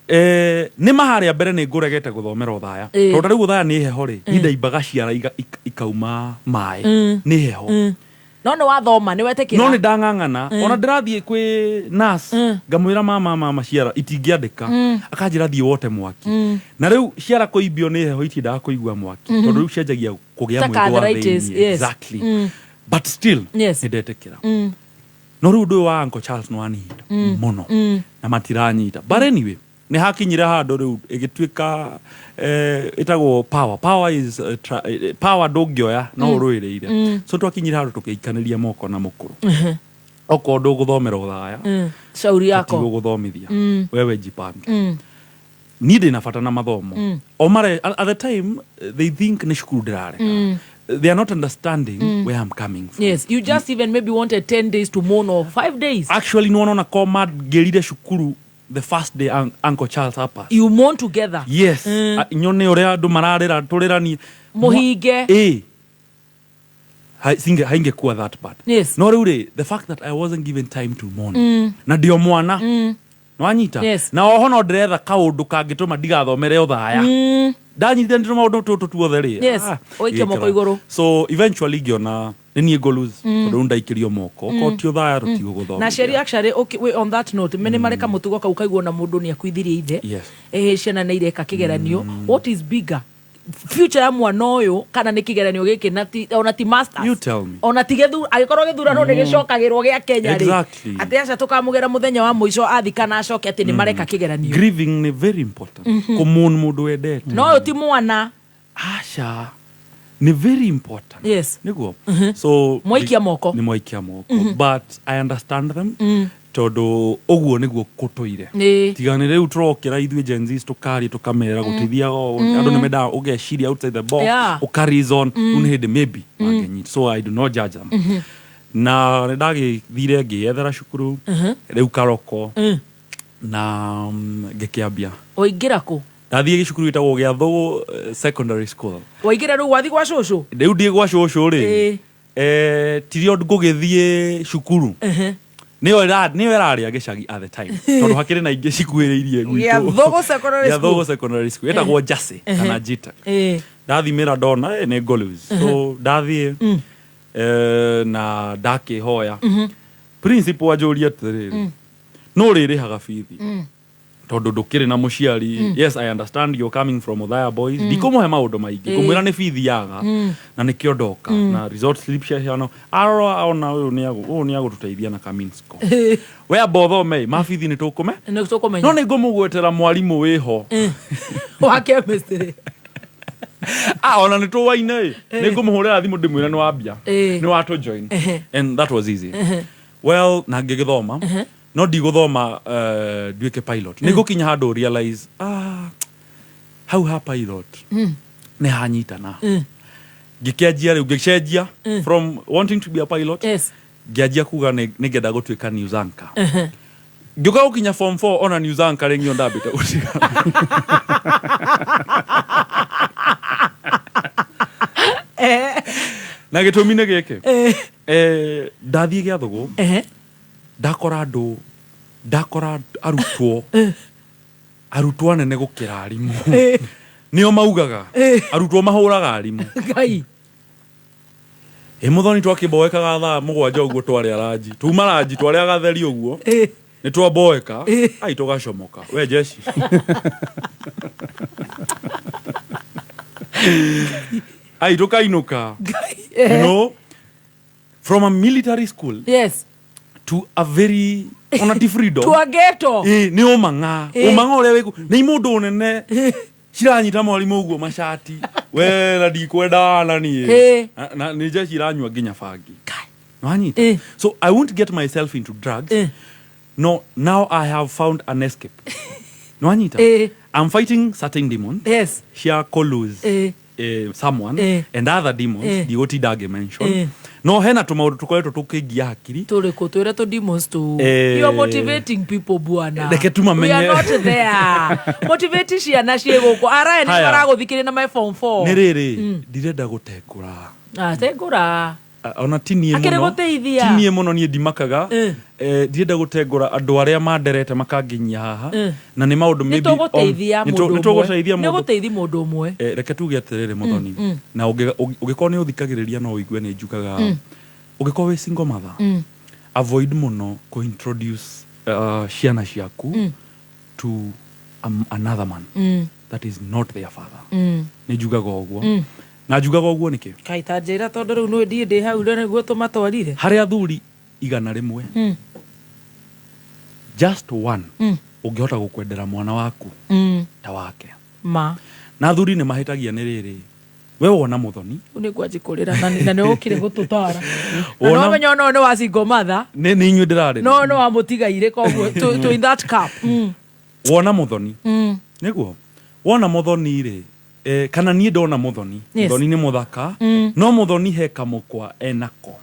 Eh, nĩ ma harĩa mbere nĩ ngũregete gũthomera ũthaya Eh. tondũ rĩu ũthaya nĩ heho rĩ niĩ ndaimbaga ciara ikauma maĩ nĩ heho. No nĩ wathoma nĩ wetĩkĩra. No nĩ ndang'ang'ana ona ndĩrathiĩ kwĩ nurse ngamwĩra mama mama ciara itingĩandĩka akanjĩra thiĩ wote mwaki na rĩu ciara kũimbio nĩ heho itiendaga kũigua mwaki tondũ rĩu cianjagia kũgĩa Ta mwĩthũa arthritis, thĩinĩ. yes. Exactly. But still Yes. nĩ ndetĩkĩra no rĩu ũndũ ũyũ wa Uncle Charles nĩ wanihinda mũno na matiranyita but anyway nĩ hakinyire handũ rĩu ĩgĩtuĩka eh, ĩtagwo power power is power ndũngĩoya no ũrũĩrĩire so twakinyire handũ tũkĩikanĩria moko na mũkũrũ okorwo ndũgũthomera ũthaya Shauri yako. tũtigũgũthomithia wewe jipange. Niĩ ndĩ na bata na mathomo o mare at the time they think nĩ cukuru ndĩrarega. They are not understanding where I'm coming from. Yes, you just even maybe wanted 10 days to mourn or 5 days. Actually nĩ wona ko mangĩrire cukuru the first day Uncle Charles apa. You mourn together. Yes. Nyone ũrĩa andũ mararĩra tũrĩranie. Mũhinge. Ĩ. Haingekuwa that bad. Yes. No rĩu rĩ the fact that I wasn't given time to mourn na ndio mwana nwanyita Yes. na oho no ndĩretha kaũndũ kangĩtũma ndigathomere ũthaya ndanyitire nĩ maũndũ tũtũ tuothe rĩ. Yes. Ah, Ũikie moko gĩkĩra. igũrũ. So eventually ngĩona nĩ niĩ ngũ lose tondũ rĩu ndaikĩrio moko okorwo ti ũthaya tũtigũgũthomithia. Na aciari actually okay, we, on that note mene mareka mũtugo kau kaiguo na mũndũ nĩ akuithirie ithe. Yes. Ĩhĩ ciana nĩ ireka kĩgeranio. What is bigger? Future ya mwana ũyũ kana nĩ kĩgeranio gĩkĩ na ti, ona ti masters. You tell me. Ona ti angĩkorwo gĩthurano nĩ gĩcokagĩrwo gĩa Kenya rĩ. Exactly. Atĩ aca tũkamũgera mũthenya wa mũico athi kana acoke atĩ nĩ mareka kĩgeranio. Grieving nĩ very important. Kũmourn mũndũ wendete. No ũyũ ti mwana. Aca nĩ very important. Yes. Nĩguo so Mwaikia moko. Nĩ mwaikia moko but I understand them tondũ ũguo nĩguo kũtũire. Ĩĩ. Tiga nĩ rĩu tũrokĩra ithuĩ Gen Zs tũkaria tũkamera gũtithiaga ũũ andũ nĩ mendaga ũgeciria outside the box Yeah. ũka reason rĩu nĩ hĩndĩ maybe mangĩnyita so I do not judge them. Na nĩ ndagĩthire ngĩyethera cukuru rĩu Karoko na ngĩkĩambia. Waingĩra kũ? Ndathiĩ gĩcukuru gĩtagwo gĩa Thũgũ secondary school. Waingĩra rĩu wathi gwa cũcũ? Rĩu ndiĩ gwa cũcũ rĩ Ĩĩ. eh, tirio ngũgĩthiĩ cukuru nĩyo ĩrarĩa gĩcagi at the time tondũ hakĩrĩ na ingĩ cikuhĩrĩirie gwitũ. Gĩathũgũ secondary Gĩathũgũ school. secondary school ĩtagwo Jase kana Jita. Ĩĩ. Ndathimĩra ndona nĩ ngũ lose so ndathiĩ na ndakĩhoya principal anjũria atĩrĩrĩ no ũrĩrĩhaga bithi. Tondũ ndũkĩrĩ na mũciari. Yes, I understand you're coming from Othaya Boys. Ndikũmũhe maũndũ maingĩ. Ngũmwĩra nĩ bithi yaga na nĩkĩo ndoka na result slip cia ciana. Arora ona ũyũ nĩ ũyũ nĩ agũtũteithia na kaminsco. We amba ũthome ma bithi nĩ tũkũme. Nĩ tũkũmenya. No nĩ ngũmũgwetera mwarimũ wĩho. Wa chemistry. Ah, ona nĩ tũwaine ĩ. Nĩ ngũmũhũrĩra thimũ ndĩmwĩre nĩ wambia. Nĩ watũ join. And that was easy. Well, na ngĩgĩthoma. No ndigũthoma nduĩke pilot. Nĩ ngũkinya handũ realize, ah, hau ha pilot nĩ hanyitana. Ngĩkĩanjia rĩu ngĩcenjia from wanting to be a pilot. Ngĩanjia kuga nĩ ngenda gũtuĩka news anchor. Ngĩũka gũkinya form 4 ona news anchor rĩngĩ ndambĩte gũtiga. Na gĩtũmi nĩ gĩkĩ. Ndathiĩ Gĩathũgũ ndakora andũ, ndakora arutwo, arutwo anene gũkĩra arimũ. Nĩo maugaga arutwo mahũraga arimũ. Ngai. Ĩ mũthoni twakĩmboekaga thaa 7 ũguo twarĩa ranji. Tuma ranji twarĩa gatheri ũguo. Nĩ twamboeka. Ai tũgacomoka. We jeshi. Ai tũkainũka. You know, from a military school to a very ona ti freedom. To a ghetto. Nĩ ũmang'a. Ũmang'a ũrĩa wĩku. Nĩ mũndũ ũnene. Ciranyita mwarimũ ũguo macati. We na ndikwenda na niĩ. Na nĩ jeshi iranyua nginya bangi. Wanyita? So I won't get myself into drugs. No, now I have found an escape. Nwanyita? I'm fighting certain demons. Cia lose someone and other demons. Ndigũtinda ngĩmention. No hena tũmaũndũ tũkoretwo tũkĩngia hakiri. Tũrĩkũ twĩre tũ demons tu. You are motivating people bwana. Reke tu mamenye. We are not there. Motivate ciana ciĩ gũkũ. Araya nĩ maragũthikĩrĩria na my form 4. Nĩ rĩrĩ, ndirenda gũtengũra. Ah, tengũra. Ona ti niĩ Akĩrĩ mũno. gũteithia. Ti niĩ mũno niĩ ndimakaga. Ndirenda gũtengũra andũ arĩa manderete makanginyia haha. Na nĩ maũndũ maybe Nĩ tũgũteithia mũndũ nĩ tũgũteithia ũmwe. Nĩ mũndũ. gũteithia mũndũ ũmwe. Reke tuge atĩrĩrĩ mũthoni. Na ũngĩkorwo nĩ ũthikagĩrĩria no ũigue nĩ njugaga. Ũngĩkorwo wĩ single mother, avoid mũno kũ introduce ciana ciaku to another man that is not their father. Nĩ njugaga ũguo. Na njugaga ũguo nĩkĩ? Kaĩ ta njĩra tondũ rĩu nĩ ndiĩ ndĩ hau rĩ nĩguo tũmatwarire. Harĩ athuri 100 just one ũngĩhota gũkwendera mwana waku ta wake. Ma. Na athuri nĩ mahĩtagia nĩ rĩrĩ. We wona mũthoni. Rĩu nĩ ngwanji kũrĩra na nĩ ũkire gũtũtara. Na no menya no nĩ wa single mother. Nĩ inyuĩ ndĩrarĩria. No nĩ wa mũtigairĩ koguo to in that cup. Wona mũthoni. Nĩguo. Wona mũthoni rĩ, kana niĩ ndona mũthoni. Mũthoni nĩ mũthaka. No mũthoni he kamũkwa enako.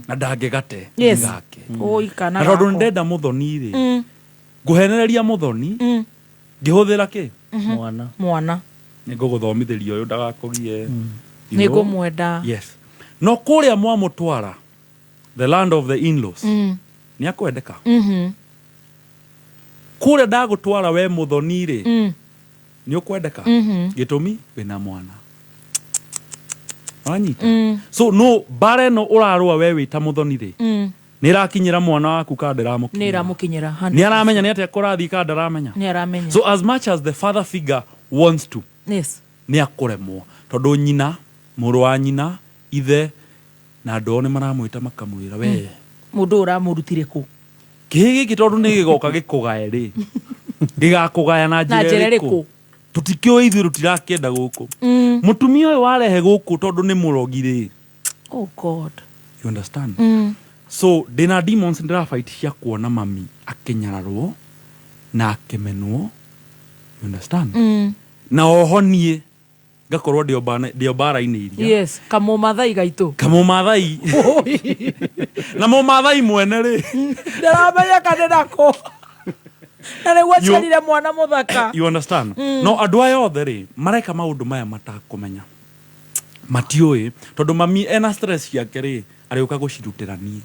Na ndangĩgate gake. Oi, kana Na tondũ gako. ndenda mũthoni rĩ, ngũhenereria mũthoni, ngĩhũthĩra kĩ? Mwana. Mwana. Nĩ ngũgũthomithĩria ũyũ ndagakũgie. Nĩ ngũmwenda. Yes. No kũrĩa mwamũtwara, the land of the in-laws, nĩ akwendeka. Kũrĩa ndagũtwara we mũthoni rĩ, nĩ ũkwendeka. Gĩtũmi wĩna mwana. Wanyita? So no mbara ĩno ũrarũa we wĩ ta mũthoni rĩ, nĩ ĩrakinyĩra mwana waku kana ndĩramũkinyĩra? Nĩ ĩramũkinyĩra. Nĩ aramenya nĩ atĩa kũrathiĩ kana ndaramenya? Nĩ aramenya. So as much as the father figure wants to, nĩ akũremwo tondũ nyina, mũrũ wa nyina, ithe na andũ ao nĩ maramwĩta makamwĩra we. Mũndũ ũramũrutire kũ? Kĩhĩ gĩkĩ tondũ nĩ gĩgoka gĩkũgae rĩ, gĩgakũgaya na Na njĩra njĩra ĩrĩkũ? ĩrĩkũ? Tũtikĩũĩ ithuĩ tũtirakĩenda gũkũ. Mũtumia ũyũ warehe gũkũ tondũ nĩ mũrogi rĩ. Oh God. You understand? So ndĩna demons ndĩrafight cia kuona mami akĩnyararwo na akĩmenwo. You understand? Na oho niĩ ngakorwo ndĩ o mbara-inĩ iria. Yes, kamũmathai gaitũ. Kamũmathai. Na mũmathai mwene rĩ. Ndaramenya kana nako. Na nĩguo aciarire mwana mũthaka. You understand? No andũ aya othe rĩ, mareka maũndũ maya matakũmenya. Matiũĩ tondũ mami ena stress ciake rĩ, arĩũka gũcirutĩra niĩ.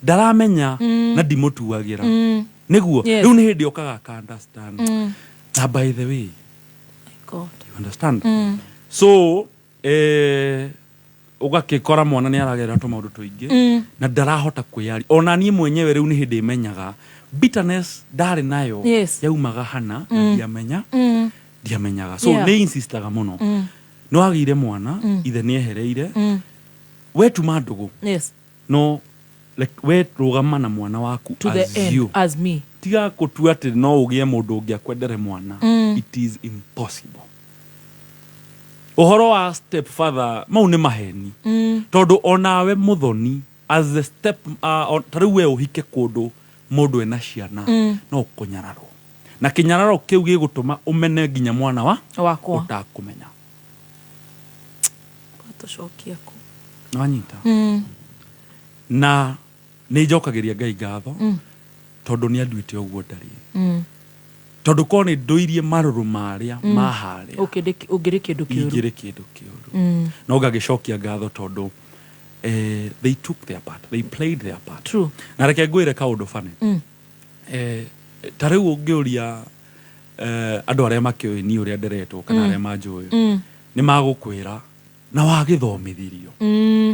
Ndaramenya na ndimũtuagĩra. Nĩguo, rĩu nĩ hĩndĩ okaga aka understand. Na by the way, God. You understand? So, Ũgakĩkora mwana nĩ aragerera tũmaũndũ tũingĩ na ndarahota kwĩyaria. Ona niĩ mwenyewe rĩu nĩ hĩndĩ menyaga bitterness ndarĩ nayo yaumaga hana na ndiamenya ndiamenyaga, so nĩ insistaga mũno nĩ wagĩire mwana, ithe nĩ ehereire, we tuma ndũgũ, no like, we rũgama na mwana waku to the as end you. As me. Tiga gũtua atĩ no ũgĩe mũndũ ũngĩ akwendere mwana. It is impossible. Ũhoro wa step father mau nĩ maheni, tondũ onawe mũthoni as a step ta rĩu we ũhike kũndũ mũndũ ena ciana, no ũkũnyararwo na kĩnyararo kĩu gĩgũtũma ũmene nginya mwana wa wakwa. Ũtakũmenya. Tũcokia kũ? Nĩwanyita? Na nĩ njokagĩria Ngai ngatho tondũ nĩ anduĩte ũguo ndarĩ, tondũ korwo nĩ ndũirie marũrũ marĩa maharĩa Ũngĩrĩ kĩndũ kĩũru. Ingĩrĩ kĩndũ kĩũru. No ngagĩcokia ngatho tondũ they took their part, they played their part. Na reke ngwĩre kaũndũ bane. Ta rĩu ũngĩũria andũ arĩa makĩũĩ niĩ ũrĩa nderetwo kana arĩa manjũĩ, nĩ magũkwĩra na wagĩthomithirio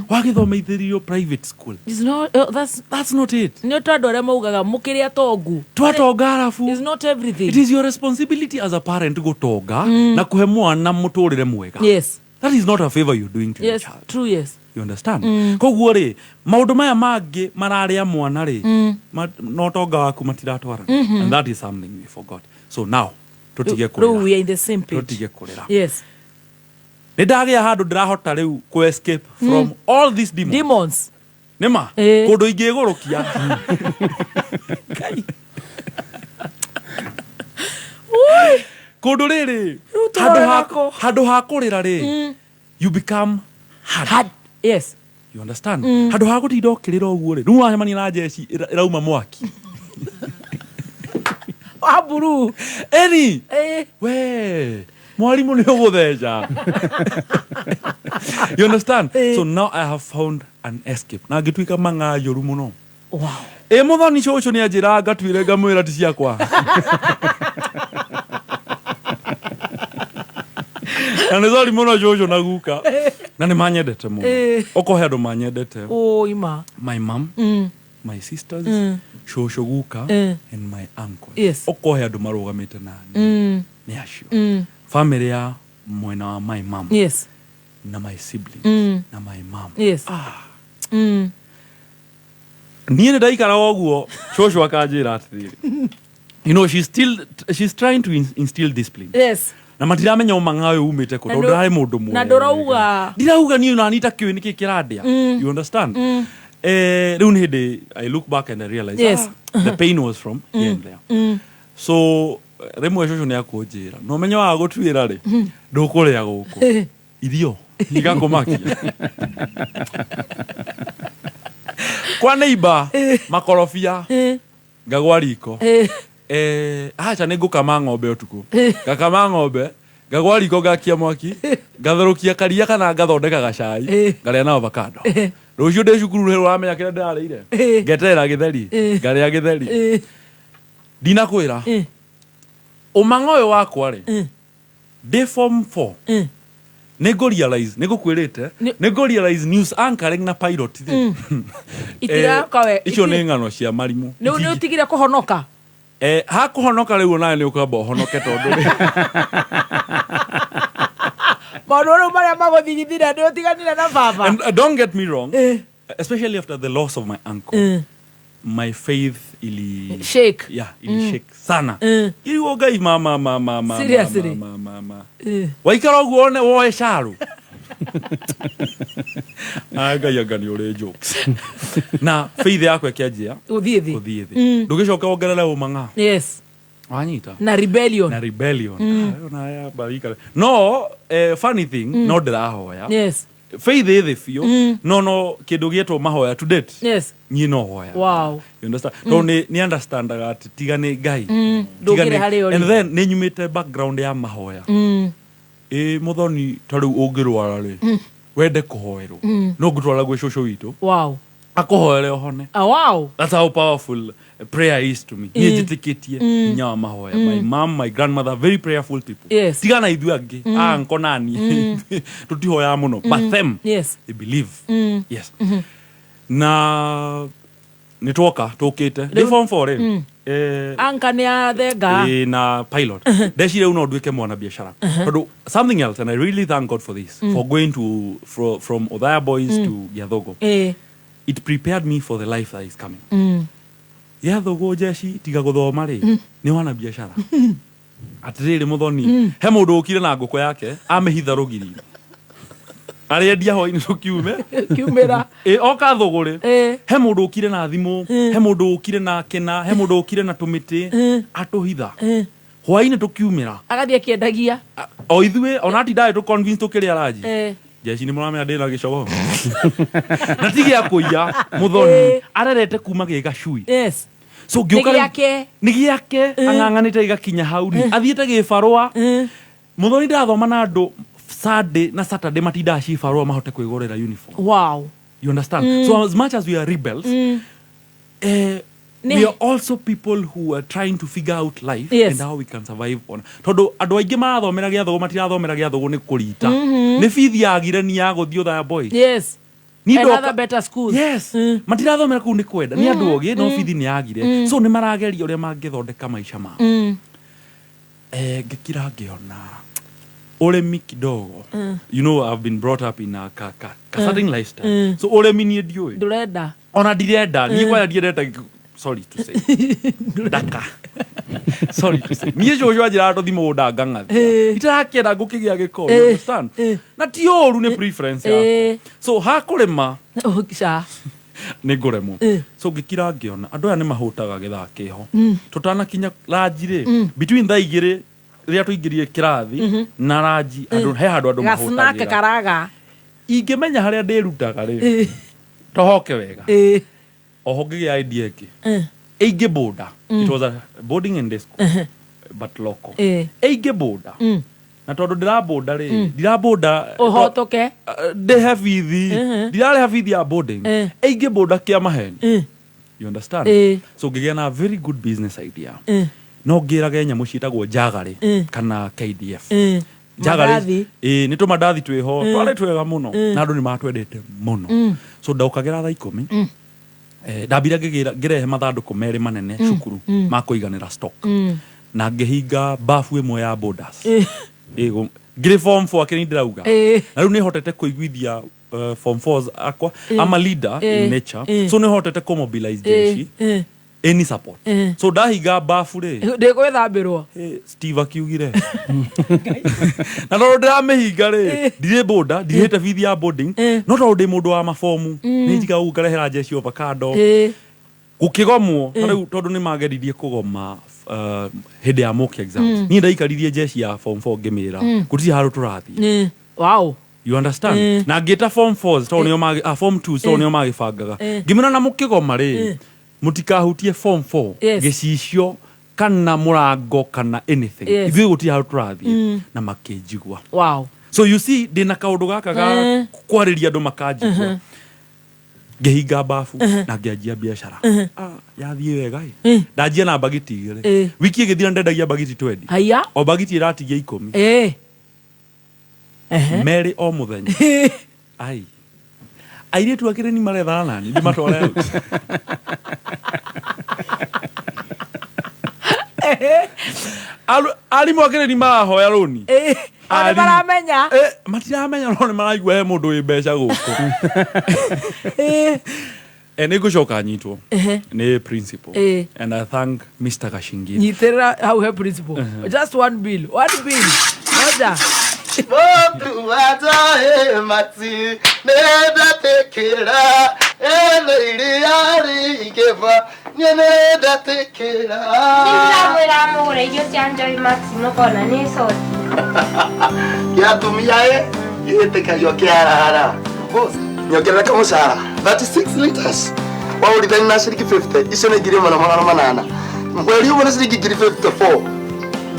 wagĩthomithirio private school. It's not, that's, that's not it. Nĩ to andũ arĩa maugaga mũkĩrĩ atongu. Twatonga arabu It's not everything. It is your responsibility as a parent gũtonga na kũhe mwana mũtũrĩre mwega. That is not a favor you're doing to your child. True, yes. You understand? Koguo rĩ, maũndũ maya mangĩ mararĩa mwana rĩ, na ũtonga waku matiratwarana. And that is something we forgot. So now tũtige Rĩu kũrĩra. we are in the same page. Tũtige kũrĩra. Nĩ ndagĩa handũ ndĩrahota rĩu kũ escape from all these demons. Demons. Nĩma kũndũ ingĩgũrũkia. Kũndũ rĩrĩ Rĩu tũrore nako. Handũ ha kũrĩra rĩ, you become hard. Hard. Yes. You understand? Handũ ha gũtinda ũkĩrĩra ũguo rĩ, rĩu wacemania na njeci ĩrauma mwaki wa mburu. Eni we mwarimũ nĩ ũgũtheca. You understand? So now I have found an escape na ngĩtuĩka mang'a njũru mũno. Ĩ mũthoni cũcũ nĩ anjĩraga ngatuĩre ngamwĩra ti ciakwa, na nĩ sorry mũno cũcũ na guka, na nĩ manyendete mũno. Okorwo he andũ manyendete, Ũ ima. My mom, my sisters, cũcũ, guka and my uncle. Okorwo he andũ marũgamĩte nani, nĩ acio. Family ya mwena wa my mom na my siblings na my mom. Niĩ nĩ ndaikaraga ũguo, cũcũ akanjĩra atĩrĩrĩ, she's trying to instill discipline na matiramenya ũmang'a ũyũ umĩte kũ, Na tondũ ndĩrarĩ mũndũ na mwega. Ndũrauga. Ndirauga niĩ nani ta kĩũĩ nĩkĩ kĩrandĩa. You understand? Rĩu nĩ hĩndĩ I look back and I realize, ah, the pain was from here and there. So rĩmwe cũcũ nĩ akũnjĩra no ũmenye wa gũtuĩra rĩ, ndũkũrĩa gũkũ irio igakũmakia kwa neighbor makorobia ngagwa riko. Aca nĩ ngũkama ng'ombe ũtukũ, ngakama ng'ombe, ngagwa riko, ngakia mwaki, ngatherũkia karia kana ngathondeka gacai, ngarĩa na avocado. Rũciũ ndĩ cukuru rĩ, ũramenya kĩrĩa ndĩrarĩire? Ngeterera gĩtheri, ngarĩa gĩtheri. Ndinakwĩra ũmang'a ũyũ wakwa rĩ, ndĩ form 4 nĩ ngũ realize, nĩ ngũkwĩrĩte, nĩ ngũ realize news anchoring na pilot rĩ, Itiraka we. Icio nĩ ng'ano cia marimũ. Nĩ ũtigire kũhonoka. Hakũhonoka rĩu onawe nĩ ũkwamba ũhonoke tondũ rĩ Maũndũ rĩu marĩa magũthigithire nĩ ũtiganire na baba. And don't get me wrong, especially after the loss of my uncle, my faith ili Shake. Yeah, ili shake sana. Iriwo Ngai ma ma ma ma ma Seriously? ma ma ma. Waikara ũguo one woe caru. Ah, Ngai anga nĩ ũrĩ jokes. Na faith yakwa ĩkĩanjia Gũthiĩ thĩ. Gũthiĩ thĩ. Ndũgĩcoke wongerere ũmang'a. Wanyita? Na rebellion. Na rebellion. Ah, ona ya barika. No, funny thing, no ndĩrahoya. Faith ĩ thĩ biũ, no kĩndũ gĩetwo mahoya to date. Niĩ no hoya. You understand? Tondũ nĩ understandaga atĩ tiga nĩ Ngai. Tiga Ndũngĩrĩ harĩa ũrĩ. And then nĩ nyumĩte background ya mahoya. Ĩ mũthoni ta rĩu ũngĩrwara rĩ, wende kũhoerwo. No ngũtwara gwĩ cũcũ witũ. Akũhoere ũhone. Ah, wow. That's how powerful. prayer is to me. Niĩ njĩtĩkĩtie hinya wa mahoya. My mom, my grandmother, very prayerful people. Yes. Tigana ithuĩ angĩ, anko nani tũtihoyaga mũno, but them, they believe. Yes. Na nĩ twoka tũkĩte ndĩ form 4 rĩ, Anka nĩ athenga. Na pilot ndecire no nduĩke mwana biashara, tondũ something else, and I really thank God for this, for going to from Othaya Boys to Giathogo, it prepared me for the life that is coming. Giathogo jeshi tiga gũthoma rĩ, nĩ wana biashara. Atĩrĩrĩ Mũthoni, he mũndũ ũkire na ngũkũ yake amĩhitha rũgiri arĩendia hwainĩ tũkiume kiumĩra. Oka thũgũrĩ. He mũndũ ũkire na thimũ, he mũndũ ũkire na kĩna, he mũndũ ũkire na tũmĩtĩ atũhitha hwainĩ tũkiumĩra. Agathiĩ akĩendagia. O ithuĩ ona atindaĩ tũ convince tũkĩrĩa ranji. Jeshi nĩ mũramenya ndĩ na gĩcogo na ti gĩa kũiya. Mũthoni arerete kuma gĩ gacui. So Nĩ ngĩũka gĩake. Nĩ gĩake, ang'ang'anĩte gĩgakinya hau ni athiĩte gĩbarũa. Mũthoni ndathoma na andũ Sunday na Saturday matindaga cibarũa mahote kwĩgũrĩra uniform. You understand? So as much as we are rebels, we are also people who are trying to figure out life and how we can survive on. Tondũ andũ aingĩ marathomera Gĩathogo matirathomera Gĩathogo nĩ kũrita. Nĩ bithi yagire ni ya gũthiĩ Othaya Boys. Ni And ndoka- other better schools. Yes. Matirathomera kũu nĩ kwenda. Nĩ andũ ogĩ no bithi nĩ yagire. So nĩ marageria ũrĩa mangĩthondeka maica mao. Ngĩkira ngĩona ũrĩmi kidogo. I've been brought up in a ka certain lifestyle. So ũrĩmi niĩ ndiũĩ. Ndũrenda. Ona ndirenda. Niĩ kwanja ndiendete, sorry to say, ndaka, sorry to say, niĩ cũcũ anjĩraga tũthi mũgũnda ngang'athia itarakĩenda ngũkĩgĩa gĩko, you understand? Na ti ũru, nĩ preference yakwa. So hakũrĩma Ca. nĩ ngũremwo. So ngĩkira ngĩona andũ aya nĩ mahũtaga gĩthaa kĩho tũtanakinya ranji rĩ, between thaa 2 rĩrĩa tũingĩrire kĩrathi na ranji, andũ he handũ andũ Gasnack mahũtagĩra. Karaga. Ingĩmenya harĩa ndĩrutaga rĩ, tohoke wega. Oho ngĩgĩa idea ĩngĩ ĩingĩ boda. It was a boarding and day school, but local. Ĩingĩ boda, na tondũ ndĩraboda rĩ, ndiraboda Ũhotoke. Ndĩhe bithi, ndirarĩha bithi ya boarding. Ĩingĩ boda kĩa maheni, you understand? So ngĩgĩa na very good business idea. No ngĩrage nyamũ ciĩtagwo njagarĩ kana KDF. Njagarĩ Mandathi. Ĩ nĩ tũmandathi twĩho twarĩ twega mũno na andũ nĩ matwendete mũno. So ndaũkagĩra thaa 10. Ndambire ngĩgĩra ngĩrehe mathandũkũ merĩ manene cukuru ma kũiganĩra stock na ngĩhinga bafu ĩmwe ya borders. Ngĩrĩ form 4 akĩrĩ ndĩrauga. Na rĩu nĩ hotete kũiguithia form 4 akwa. I'm a leader in nature, so nĩ hotete kũmobilize jeshi, any support. So ndahinga bafu rĩ, Ndĩgwĩthambĩrwo. Steve akiugire na tondũ ndĩramĩhinga rĩ, ndirĩ boda, ndirĩhĩte bithi ya boarding, no tondũ ndĩ mũndũ wa mabomu nĩ njigaga ũguo ngarehera jeshi avocado. Gũkĩgomwo ta rĩu tondũ nĩ mageririe kũgoma hĩndĩ ya mock exams, niĩ ndaikaririe jeshi ya form 4 ngĩmĩra gũtirĩ handũ tũrathiĩ. You understand? Na ngĩta form 4 tondũ nĩo form 2 tondũ nĩo magĩbangaga. Ngĩmĩra na mũkĩgoma rĩ, mũtikahutie form 4 gĩcicio kana mũrango kana anything. Ithuĩ gũtirĩ handũ tũrathiĩ. Na makĩnjigua. So you see, ndĩna kaũndũ gaka ga kwarĩria andũ makanjigua. Ngĩhinga bafu na ngĩanjia biacara. Yathiĩ wega ĩ. Ndanjia na mbagiti 2. Wiki ĩgĩthira ndendagia mbagiti 20. Haya. O mbagiti ĩratigia 10. Merĩ o mũthenya. Ai, airĩtu akĩrĩ ni marethana nani ndĩmatware out. Arimũ akĩrĩ ni marahoya rũni. O nĩ Arimũ. maramenya. Matiramenya no nĩ maraigua he mũndũ wĩ mbeca gũkũ. Nĩ ngũcoka nyitwo nĩ principal. And I thank Mr. Gashingiri. Nyitĩrĩra hau he principal. Just one bill, one bill moja. Mũtu wa njohi mati nĩndatĩkĩra ĩno iria rĩingĩva niĩ nĩndatĩkĩra. Ndĩramwĩra mũgũre irio cia Joy Max mũkona nĩ coti. Kĩa atumia ĩ gĩtĩkagio kĩarara. Boss, nyongerera kamũcara 36 liters waũrithani na ciringi 50 icio nĩ 1800 mweri ũmwe nĩ ciringi 54,000.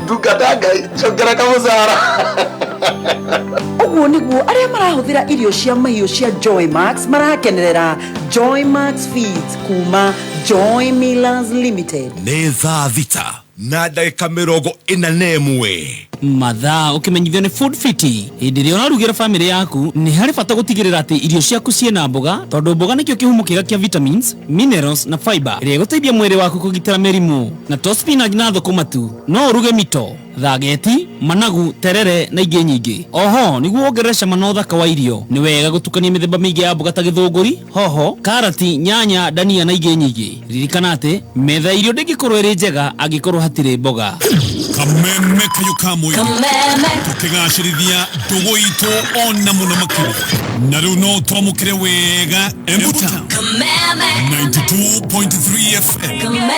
Ndungata Ngai, njongera kamũcara. Ũguo nĩguo arĩa marahũthĩra irio cia mahiũ cia Joy Max marakenerera Joy Max Feeds kuma Joy Millers Limited. Nĩ thaa 6 na ndagĩka 41. Mathaa ũkĩmenyithio nĩ Food Fiti. Hĩndĩ ĩrĩa ũrarugĩra famĩlĩ yaku, nĩ harĩ bata gũtigĩrĩra atĩ irio ciaku ciĩna mboga, tondũ mboga nĩkĩo kĩhumo kĩega kĩa vitamins, minerals na fiber ĩrĩa ĩgũteithia mwĩrĩ waku kũgitĩra mĩrimũ. Na to spinach na thũkũma tu, no ũruge mito, thageti, managu, terere na ingĩ nyingĩ. Oho, nĩguo wongerere cama na ũthaka wa irio, nĩ wega gũtukania mĩthemba mĩingĩ ya mboga ta gĩthũngũri, hoho, karati, nyanya, dania na ingĩ nyingĩ. Ririkana atĩ, metha ya irio ndĩngĩkorwo ĩrĩ njega angĩkorwo hatirĩ mboga. Kameme kayũ ka mũingĩ. Kameme. Tũkĩgacĩrithia ndũgũ itũ ona mũno makĩria. Na rĩu no twamũkĩre wega Embu Town. Kameme. 92.3 FM. Kameme.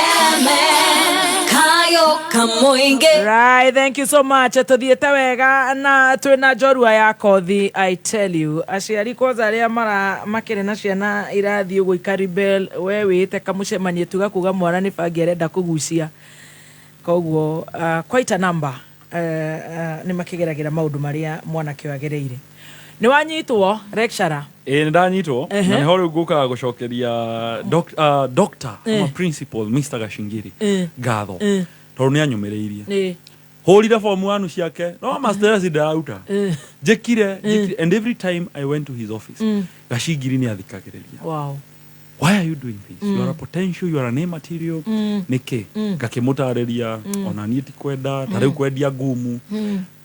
Kayo kamoinge. Right, thank you so much. Tuthiĩte wega na twĩna njorua ya kothi, I tell you. Aciari kwanza arĩa mara makĩrĩ na ciana irathiĩ ũguo ikaribel, we wĩĩte kamũcemanio tuga kuga mwana nĩ bangi arenda kũgucia. Koguo quite a number nĩ makĩgeragĩra maũndũ marĩa mwanake ũyũ agereire. Nĩ wanyitwo lecturer. Ĩĩ, nĩ ndanyitwo. Na nĩho rĩu ngũkaga gũcokeria doctor ama principal Mr. Gashingiri ngatho tondũ nĩ anyũmĩrĩirie. Hũrire form 1 ciake no master's ndarauta, njĩkire njĩkire, and every time I went to his office, Gashingiri nĩ athikagĩrĩria. Why are you doing this? You are a potential, you are an A material. Nĩkĩ? Ngakĩmũtarĩria ona niĩ ti kwenda ta rĩu kwendia ngumu,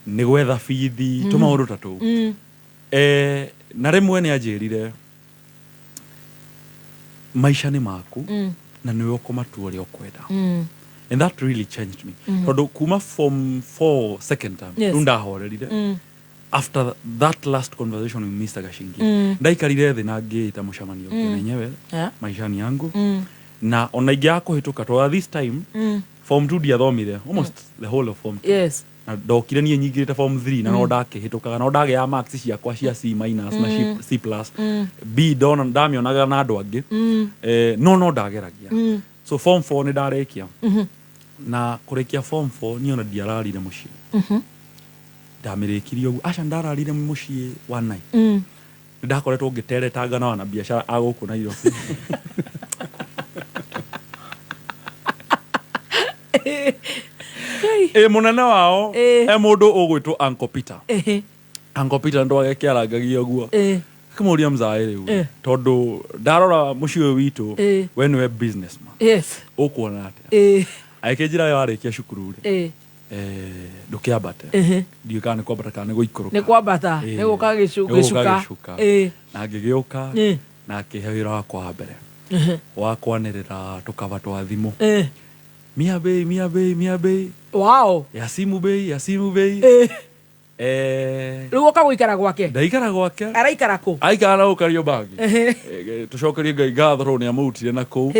nĩ gwetha bithi, tũmaũndũ ta tũu. Na rĩmwe nĩ anjĩrire maica nĩ maku na nĩwe ũkũmatua ũrĩa ũkwenda. And that really changed me, tondũ kuma form 4 second term, rĩu ndahorerire. After that last conversation with Mr. Gashingi, ndaikarire thĩ na ngĩĩta mũcemanio, ngĩona enyewe maisha ni yangu na ona ingĩaga kũhĩtũka, tondũ this time form 2 ndiathomire almost the whole of form 2. Na ndokire niĩ nyingĩrĩte form 3 na no ndakĩhĩtũkaga, no ndagĩaga marks ciakwa cia C minus na C plus. B ndona ndamĩonaga na andũ angĩ. No ndageragia. So form 4 nĩ ndarĩkia. Na kũrĩkia form 4 niĩ ona ndiararire mũciĩ. Ndamĩrĩkirie ũguo, aca, ndararire mũciĩ one night. Nĩ ndakoretwo ngĩteretanga na wanabiacara a gũkũ Nairobi. Ĩ mũnene wao e mũndũ ũgwĩtwo Uncle Peter. Uncle Peter ndwagekĩarangagia ũguo. Akĩmũria, mzae, rĩu tondũ ndarora mũciĩ ũyũ witũ, we nĩwe businessman, ũkuona atĩa? Agĩkĩnjĩra, we warĩkia cukuru rĩ, ndũkĩambate. Ndiũĩ kana nĩ kwambata kana nĩ gũikũrũka. Nĩ kwambata. Nĩ gũka nĩ gũka gĩcuka. Gĩcuka. Na ngĩgĩũka na akĩhe wĩra wakwa wa mbere wa kwanĩrĩra tũkaba twa thimũ, mia bei, mia bei, mia bei ya simu, bei ya simu, bei. Rĩu ũka gũikara gwake? Ndaikara gwake. Araikara kũ? Aikara na gũkario bangi. Tũcokerie Ngai ngatho tondũ nĩ amũrutire na kũu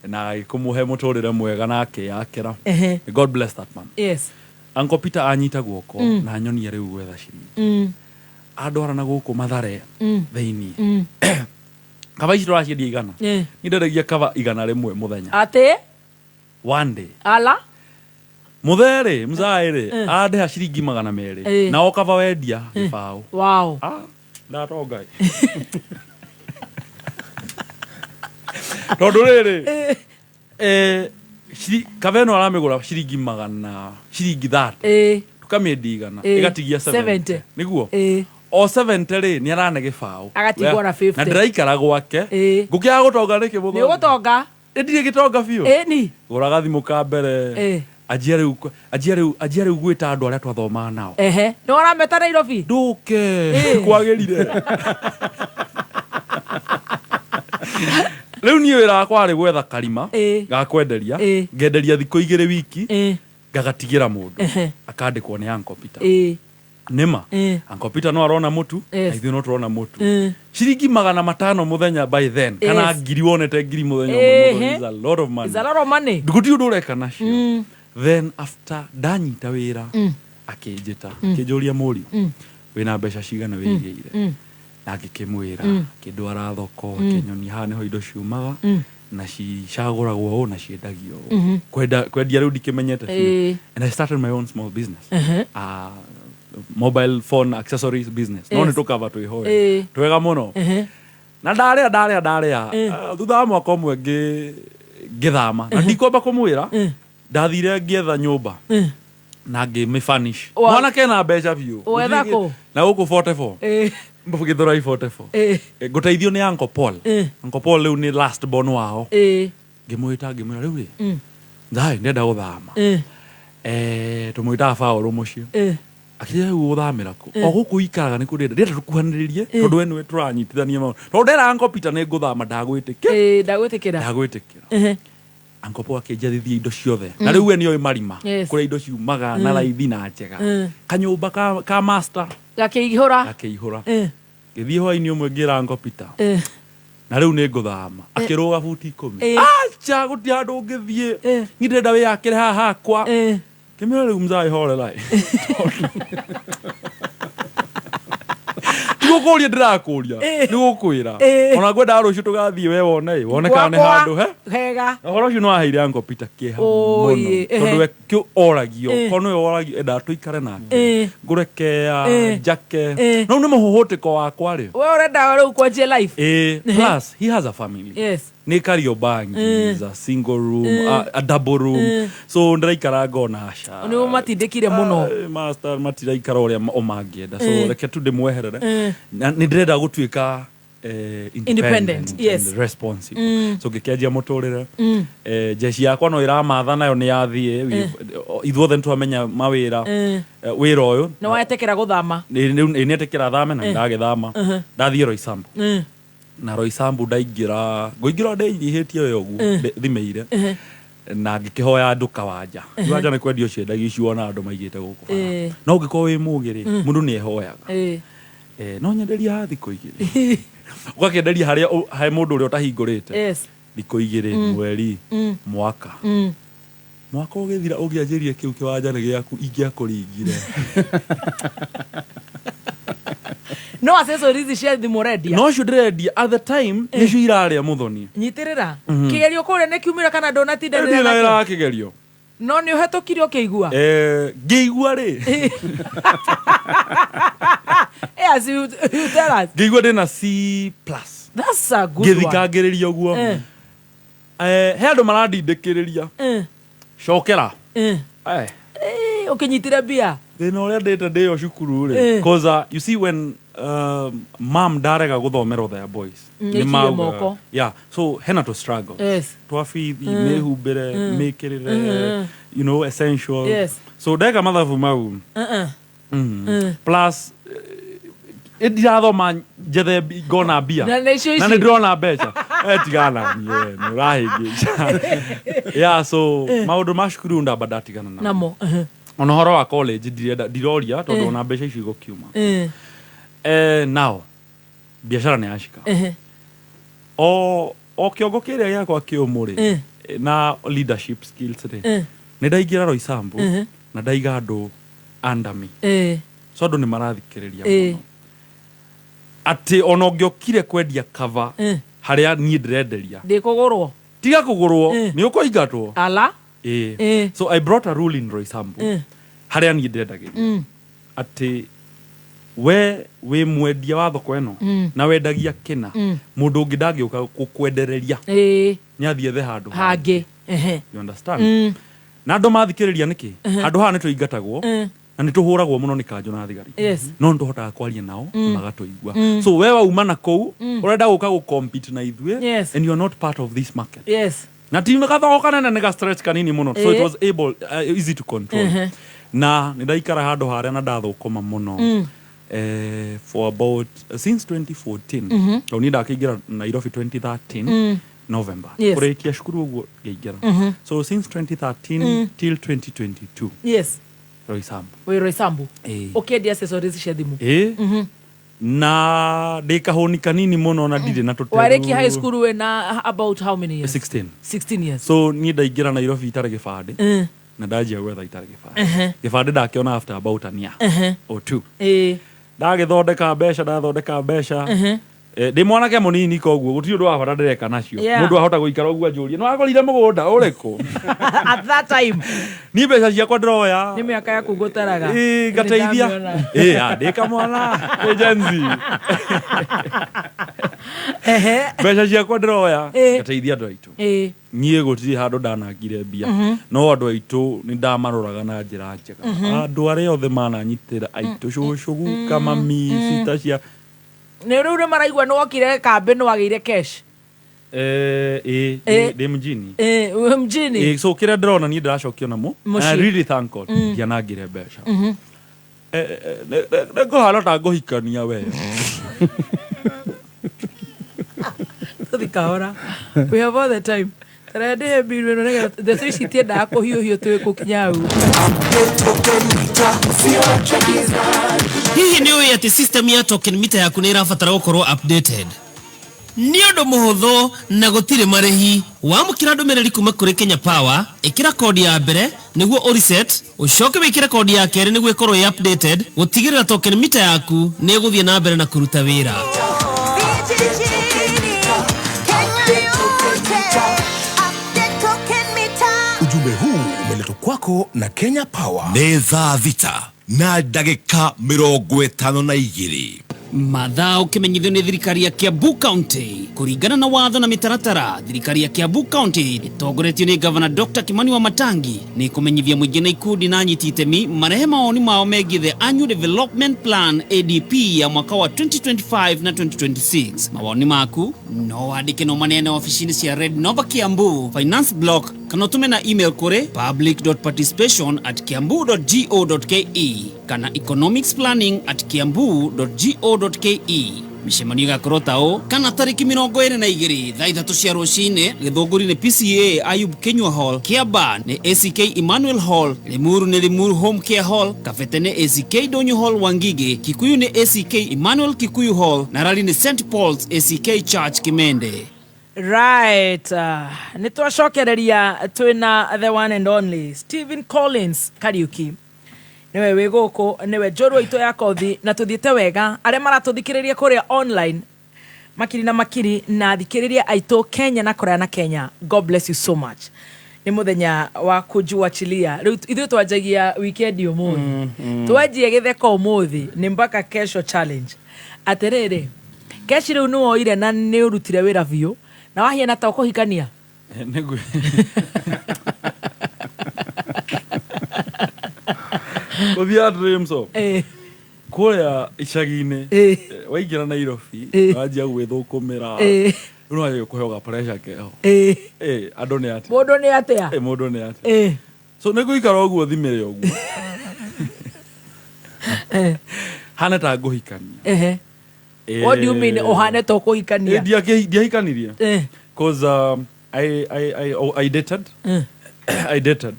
na agĩkũmũhe mũtũrĩre mwega na akĩyakĩra. God bless that man. Uncle Peter anyita guoko na anyonia rĩu gwetha ciringi. Andwara na gũkũ Mathare thĩiniĩ. Kaba ici tũraciendia 100. Niĩ ndendagia kaba 101 mũthenya. Atĩ? One day. Ala. Mũtherĩ mzaĩ rĩ, andĩha ciringi 200. Na o kaba wendia 0. Ndatonga tondũ rĩrĩ, kaba ĩno aramĩgũra ciringi magana, ciringi 30, tũkamĩendia 100, ĩgatigia 70. 70. Nĩguo o 70 rĩ, nĩ arane 0. Agatigwo na 50. Na ndĩraikara gwake. Ngũkĩaga gũtonga nĩkĩ? Nĩ Mũthoni ũgũtonga. Ndirĩ gĩtonga biũ. Ĩni. Gũra gathimũ ka mbere. Anjia rĩu, anjia rĩu, anjia rĩu gwĩta andũ arĩa twathomaga nao. Ehe, nĩ warameta Nairobi? Ndũke. Kwagĩrire rĩu niĩ wĩra wakwa warĩ gwetha karima ga kwenderia. Ngenderia thikũ 2 wiki, ngagatigĩra mũndũ akandĩkwo nĩ Uncle Peter. Nĩma Uncle Peter no arona mũtu na ithuĩ no tũrona mũtu ciringi 500 mũthenya by then, kana 1,000, wonete 1,000 mũthenya ũmwe, mũthoni, is a lot of money. Is a lot of money. Gũtirĩ ũndũ ũreka nacio. Then after ndanyita wĩra, akĩnjĩta, akĩnjũria, mũriũ, wĩna mbeca cigana wĩigĩire? Na ngĩkĩmwĩra. Akĩndwara thoko, akĩnyonia haha nĩho indo ciumaga na cicagũragwo ũũ na ciendagio ũũ. Kwenda kwendia rĩu ndikĩmenyete biũ. And I started my own small business. Mobile phone accessories business, no nĩ tũkava twĩho. Twega mũno. Na ndarĩa ndarĩa ndarĩa. Ah, thutha wa mwaka ũmwe ngĩthama na ndikwamba kũmwĩra, ndathire ngĩetha nyũmba na ngĩmĩfurnish. Mwanake na mbeca biũ. Wetha kũ? Na gũkũ 44. Gĩthũrai 44. Ngũteithio nĩ Uncle Paul. Uncle Paul rĩu nĩ last born wao. Ngĩmwĩta, ngĩmwĩra, rĩu rĩ, thai ndĩrenda gũthama. Tũmwĩtaga Baũrũ mũciĩ. Akĩnjĩra, rĩu ũgũthamĩra kũ? O gũkũ ikaraga nĩkuo ndĩrenda, ndĩrenda tũkuhanĩrĩrie, tondũ we nĩwe tũranyitithania maũndũ, tondũ ndera Uncle Peter nĩ ngũthama, ndagwĩtĩkĩra. Ndagwĩtĩkĩra. Ndagwĩtĩkĩra. Uncle Paul akĩnjathithia indo ciothe, na rĩu we nĩoĩ marima kũrĩa indo ciumaga na raithi na njega. Kanyũmba ka master gakĩihũra. Gakĩihũra. Ngĩthiĩ hwainĩ ũmwe ngĩra Uncle Peter, na rĩu nĩ ngũthama. Akĩrũga buti 10. Acha, gũtirĩ handũ ũngĩthiĩ. Niĩ ndĩrenda wĩyakĩre haha hakwa. Kĩmĩra, rĩu mzai horera, ti gũkũria ndĩrakũria, nĩ gũkwĩra. Ona ngwendaga rũciũ tũgathiĩ we wone ĩ, wone kana nĩ Gwakwa handũ he hega. Na ũhoro ũcio nĩ waheire Uncle Peter kĩeha Oi, mũno, tondũ we kĩo oragio, korwo nĩwe oragio, endaga tũikare nake, ngũre kea, njake. No nĩ mũhũhũtĩko wakwa rĩ. We ũrenda rĩu kwanjia life. Plus he has a family. Nĩ Kariobangi. Is a single room, a double room. So ndĩraikara ngona aca. Nĩ ũmatindĩkire mũno. Ai, master, matiraikara ũrĩa o mangĩenda, so reke tu ndĩmweherere. Na nĩ ndĩrenda gũtuĩka independent, independent and responsible. So ngĩkĩanjia mũtũrĩre. Jeshi yakwa no ĩramatha nayo nĩ yathiĩ. Ithuothe nĩ twamenya mawĩra. Wĩra ũyũ Nĩ wetĩkĩra gũthama. Nĩ nĩetĩkĩra thame na ndagĩthama, ndathiĩ Roysambu. Na Roysambu ndaingĩra, ngũingĩra ndĩnyihĩtie we ũguo, thimĩire na ngĩkĩhoya nduka wanja. Iwanja nĩ kwendio ciendagio icio wona andũ maigĩte gũkũ bara. No ũngĩkorwo wĩ mũgĩ rĩ, mũndũ nĩ ehoyaga. No nyenderia ha thikũ 2, ũgakĩenderia harĩa he mũndũ ũrĩa ũtahingũrĩte. Thikũ 2, mweri, mwaka. Mwaka ũgĩthira ũngĩanjĩrire kĩu kĩwanja nĩ gĩaku, ingĩakũringire. No accessories cia thimũ ũrendia? No ũcio ndĩrendia at the time nĩcio irarĩa mũthoni. Nyitĩrĩra. Kĩgerio kũrĩa nĩ kiumĩra kana ndũnatindanĩra Ndĩ na wĩra nakĩo? wa kĩgerio. No nĩ ũhetũkire ũkĩigua? Ngĩigua rĩ, Yes, you tell us. Ngĩigua ndĩna C plus. That's a good one. Ngĩthikangĩrĩria ũguo. He andũ marandindĩkĩrĩria, cokera. Ũkĩnyitire mbia. Thĩna ũrĩa ndĩte ndĩyo cukuru rĩ, 'cause you see when mam ndarega gũthomera their boys, nĩ nĩ ikirie maugaga- moko. Yeah, so hena tũ struggle twa bithi, mĩhumbĩre, mĩkĩrĩre, essential. So ndeka mathabu mau. Plus ndirathoma njethe ngona mbia. Na nĩcio na ici. nĩ ndĩrona mbeca. Tigana niĩ, nĩ ũrahĩngĩca. Yeah, so maũndũ ma cukuru ndamba ndatigana namo. Namo. Ona ũhoro wa college ndirenda, ndiroria, tondũ ona mbeca icio igũkiuma. Now biacara nĩ yacika o kĩongo kĩrĩa gĩakwa kĩũmũ rĩ, na leadership skills rĩ, nĩ ndaingĩra Roysambu na ndaiga andũ under me. So andũ nĩ marathikĩrĩria mũno atĩ ona ũngĩokire kwendia cover harĩa niĩ ndĩrenderia, Ndĩkũgũrwo. Tiga kũgũrwo, nĩ ũkũingatwo. Ala. Ĩĩ. So I brought a rule in Roysambu harĩa niĩ ndĩrendagĩria atĩ we wĩ mwendia wa thoko ĩno na wendagia kĩna, mũndũ ũngĩ ndangĩũka gũkwendereria, nĩ athiĩ ethe handũ hangĩ. You understand? Na andũ mathikĩrĩria nĩkĩ handũ haha nĩ tũingatagwo na nĩ tũhũragwo mũno nĩ kanjũ na thigari, no nĩ tũhotaga kwaria nao, magatũigua. So we wauma na kũu, ũrenda gũka gũ compete na ithuĩ, and you are not part of this market. Na ti gathoko kanene, nĩ ga stretch kanini mũno, so it was able easy to control. Na nĩ ndaikara handũ harĩa na ndathũkũma mũno for about since 2014, tondũ niĩ ndakĩingĩra Nairobi 2013 November. Kũrĩkia cukuru ũguo ngĩingĩra. So since 2013 till 2022, Roysambu. Wĩ Roysambu. Ũkĩendia accessories cia thimũ. Ĩĩ. Na ndĩ kahũni kanini mũno na ndirĩ na tũteru. Warĩkia high school wĩna about how many years? 16. 16 years. So niĩ ndaingĩra Nairobi itarĩ gĩbandĩ, na ndanjia gwetha itarĩ gĩbandĩ. Gĩbandĩ ndakĩona after about an year or two. Ndagĩthondeka mbeca, ndathondeka mbeca. Ndĩ mwanake mũnini koguo gũtirĩ ũndũ wa bata ndĩreka nacio. Mũndũ ahota gũikara ũguo anjũrie nĩ wagũrire mũgũnda ũrĩkũ? At that time. Niĩ mbeca ciakwa ndĩroya. Nĩ mĩaka yaku ngũtaraga. Ĩĩ, ngateithia. Ĩĩ, ah, ndĩ kamwana, ndĩ Gen Z. Mbeca ciakwa ndĩroya ngateithia andũ aitũ. Niĩ gũtirĩ handũ ndanangire mbia. No andũ aitũ nĩ ndamaroraga na njĩra njega. Andũ arĩa othe mananyitĩra aitũ, cũcũ, guka, mami, cita cia Nĩ rĩu nĩ maraigua nĩ wokire kambĩ nĩ wagĩire cash. Eh, ĩ, ndĩ mjini. Ĩ, wĩ mjini. Ĩ, so kĩrĩa ndĩrona niĩ ndĩracokia namo. Mũciĩ. And I really thank God ndianangire mbeca. Eh, eh, nĩ ngũhana ta ngũhikania we. Tũthi kahora. We have all the time. Tara ndĩhe mbiru ĩno nĩgetha ndeto ici itiendaga kũhiũhio twĩ gũkinya hau. Hihi nĩ ũĩ atĩ system ya token meter yaku nĩ ĩrabatara gũkorwo updated? Nĩ ũndũ mũhũthũ na gũtirĩ marĩhi. Wamũkĩra ndũmĩrĩri kuma kũrĩ Kenya Power, ĩkĩra kodi ya mbere nĩguo ũ reset, ũcoke wĩkĩre kodi ya kerĩ nĩguo ĩkorwo ĩ updated, gũtigĩrĩra token meter yaku nĩ ĩgũthiĩ na mbere na kũruta wĩra. Ujumbe huu umeletwa kwako na Kenya Power. Nĩ thaa thita na ndagĩka 52. Mathaa ũkĩmenyithio nĩ thirikari ya Kiambu County kũringana na watho na mĩtaratara. Thirikari ya Kiambu County ĩtongoretio nĩ Gavana Dr. Kimani Wamatangi nĩ kũmenyithia mũingĩ na ikundi na anyiti itemi marehe mawoni mao megiĩ the Annual Development Plan ADP ya mwaka wa 2025 na 2026. Mawoni maku no wandĩke na ũmaneane wabici-inĩ cia Red Nova Kiambu Finance Block kana ũtũme na email kũrĩ public.participation@kiambu.go.ke kana economicsplanning@kiambu.go.ke. Mĩcemanio ĩgakorwo ta ũũ kana tarĩki 22 thaa 3 cia rũcinĩ Gĩthũngũri nĩ PCA Ayub Kinyua Hall, Kĩamba nĩ ACK Emmanuel Hall, Limuru nĩ Limuru Home Care Hall, Kabete nĩ ACK Donyo Hall Wangige, Kikuyu nĩ ACK Emmanuel Kikuyu Hall na Rari nĩ St Paul's ACK Church Kimende. Right, nĩ twacokereria twĩna the one and only Stephen Collins Kariuki nĩwe wĩ gũkũ, nĩwe njorua itũ ya kothi, na tũthiĩte wega. Arĩa maratũthikĩrĩria kũrĩa online makiri na makiri na thikĩrĩria aitũ Kenya na kũraya na Kenya, God bless you so much. Nĩ mũthenya wa kujuachilia. Rĩu ithuĩ twanjagia weekend ũmũthĩ, twanjie gĩtheko ũmũthĩ nĩ mpaka kesho challenge. Atĩrĩrĩ, keshi rĩu nĩ woire na nĩ ũrutire wĩra biũ na wahiana ta ũkũhikania. Nĩguo. Gũthiĩ dreams o. Kũrĩa icagi-inĩ waingĩra Nairobi wanjia gwĩthũkũmĩra, rĩu nĩwanjia kũheo ga pressure keho. Andũ nĩ atĩa? Mũndũ nĩ atĩa? Mũndũ nĩ atĩa? So nĩ ngũikara ũguo thimĩre ũguo hana ta ngũhikania. What do you mean ũhane ta ũkũhikania? Ndiahikanirie. Cause I dated. I dated.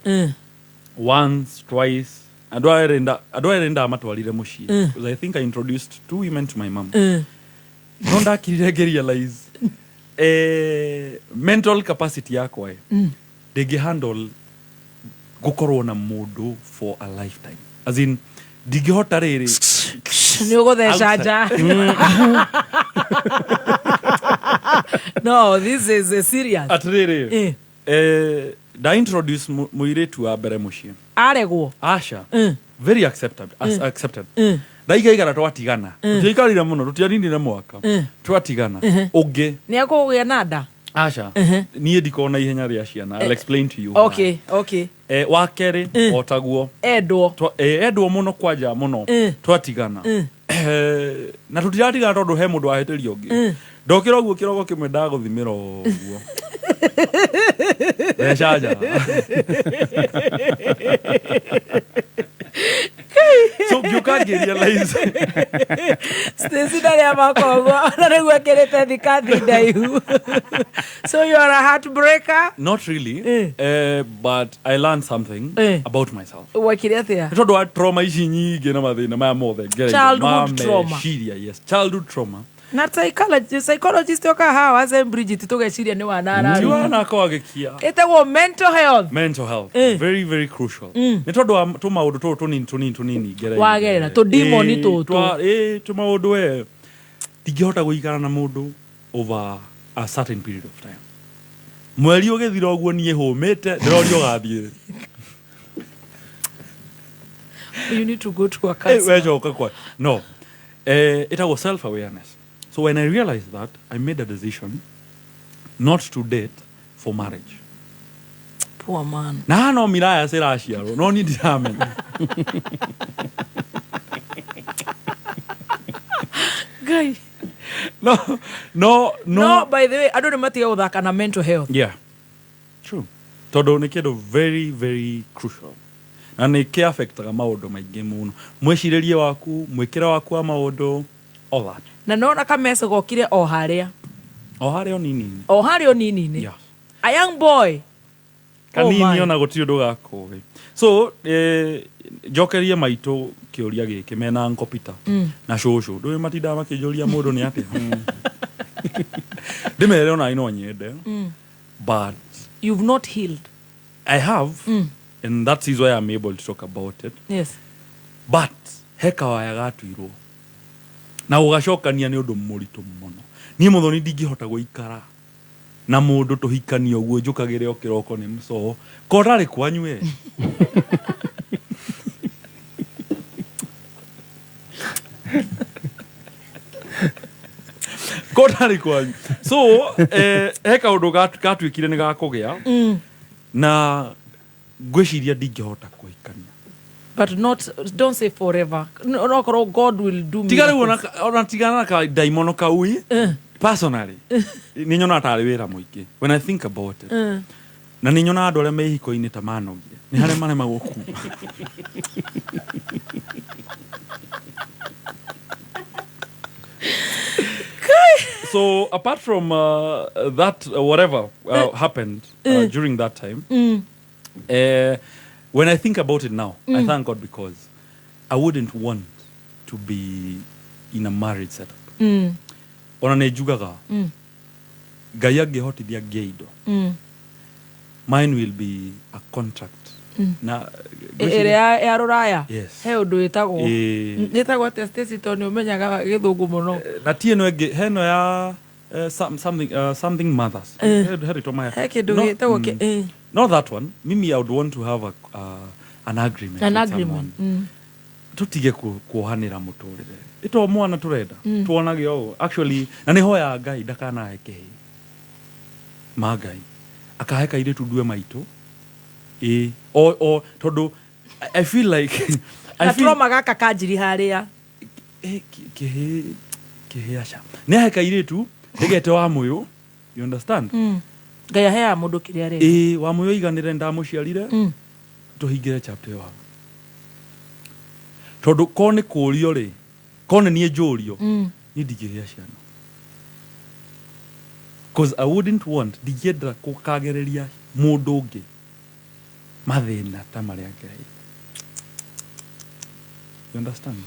Once, twice. Andũ aya ndamatwarire mũciĩ. Because I think I introduced 2 women to my mom. No ndakirire ngĩrealize mental capacity yakwa ndĩngĩ handle gũkorwo na mũndũ for a lifetime. As in ndingĩhota rĩrĩ. Nĩ ũgũtheca nja. No, this is a serious. Atĩrĩrĩ, nda introduce mũirĩtu wa mbere mũciĩ. Aregwo? Aca. Very accepted. Accepted. Ndaigaigara twatigana. Tũtiaikarire mũno, tũtianinire mwaka. Twatigana. Ũngĩ. Nĩ akũgĩa na nda? Aca. Niĩ ndikona ihenya rĩa ciana. I'll explain to you why. Okay, okay. Wa kerĩ, o taguo. Endwo. Endwo mũno kwanja mũno. Twatigana. Na tũtiratigana tondũ he mũndũ wahĩtĩria ũngĩ. Ndokĩra ũguo kĩroko kĩmwe ndagũthimĩra ũguo. Mbeca nja. So ngĩũka ngĩrealize. Stacy ndarĩ amaka ũguo, ona rĩu ekĩrĩte thikathi ndaihu. So you are a heartbreaker? Not really, but I learned something about myself. Wekire atĩa? Nĩ tondũ wa trauma ici nyingĩ na mathĩna maya mothe ngereire. Childhood trauma. Meciria, yes, childhood trauma. Na psychologist oka haha wa St. Bridget tũgeciria nĩ wana Ti araria. wana akorwo agĩkia. Ĩtagwo mental health. Mental health. Very, very crucial. Nĩ tondũ wa tũmaũndũ tũtũ tũnini tũnini tũnini ngereire. Wagerera, tũ demon tũtũ. Tũmaũndũ we. Ndingĩhota gũikara na mũndũ over a certain period of time. Mweri ũgĩthira ũguo niĩ hũmĩte ndĩrorio ũgathiĩ. You need to go to a Eh, counselor. wecoka kwa no ĩtagwo self awareness. So when I realized that, I made a decision not to date for marriage. Poor man. Na haha no miraya ciraciarwo no niĩ ndiramenya. Ngai. No, no, no. No, by the way, andũ nĩ matige gũthaka na mental health. Yeah, true, tondũ nĩ kĩndũ very very crucial na nĩ kĩ affectaga maũndũ maingĩ mũno, mwĩcirĩrie waku, mwĩkĩre waku wa maũndũ, all that. Na nona kamece gokire o harĩa. O harĩa o nini. O harĩa o nini-inĩ. Yeah. A young boy. Kanini. Oh my. Ona gũtirĩ ũndũ gakũĩ. So njokerie maitũ kĩũria gĩkĩ mena Uncle Peter na cũcũ ndũĩ matindaga makĩnjũria mũndũ nĩ atĩa, ndĩmere ona no nyende, but You've not healed. I have, and that is why I'm able to talk about it. Yes. But he kawaya gatuirwo na gũgacokania nĩ ũndũ mũritũ mũno. Niĩ Mũthoni ndingĩhota gũikara na mũndũ tũhikanie ũguo njũkagĩre o kĩroko nĩ mũcoho ko ndarĩ kwanyu we. Ko ndarĩ kwanyu. So he kaũndũ gatuĩkire nĩ gakũgĩa na ngwĩciria ndingĩhota kũhikania. But not, don't say forever. No, no, korwo God will do Tiga rĩu miracles. ona tigana na ka ndaimono kau ĩ, personally nĩ nyonaga tarĩ wĩra mũingĩ when I think about it. Na nĩ nyonaga andũ arĩa me ihiko-inĩ ta manogire nĩ harĩa maremagwo kuma. So apart from that, whatever happened during that time, when I think about it now, I thank God because I wouldn't want to be in a marriage setup. Ona nĩ njugaga Ngai angĩhotithia ngĩe indo, mine will be a contract. Na Ĩrĩa ya rũraya. Yes. He ũndũ wĩtagwo. Ĩĩ. Ĩtagwo atĩa, Stacy, tondũ nĩ ũmenyaga gĩthũngũ mũno? Na ti ĩno ĩngĩ, he ĩno ya something, something mothers. He rĩtwa maya. He kĩndũ No, gĩtagwo Not that one. Mimi I would want to have an agreement An with agreement. someone. Tutige kuohanĩra mũtũrĩre ĩto mwana tũrenda tuonage ũũ actually, na nĩ hoyaga Ngai ndakanahe kĩhĩ ma Ngai akahe kairĩtu ndue maitũ ĩ o tondũ I feel like I Na feel trauma gaka kanjiri harĩa. Kĩhĩ kĩhĩ aca nĩ ahe kairĩtu ndĩgete wa mũyũ, you understand? Ngai aheaga mũndũ kĩrĩa arenda. Ĩ wa mũyũ iganĩre ndamũciarire tũhingĩre chapter ĩyo hau tondũ ko nĩ kũũrio rĩ, ko nĩ niĩ njũrio, niĩ ndingĩgĩa ciana cause I wouldn't want, ndingĩenda gũkagereria mũndũ ũngĩ mathĩna ta marĩa ngereire, you understand?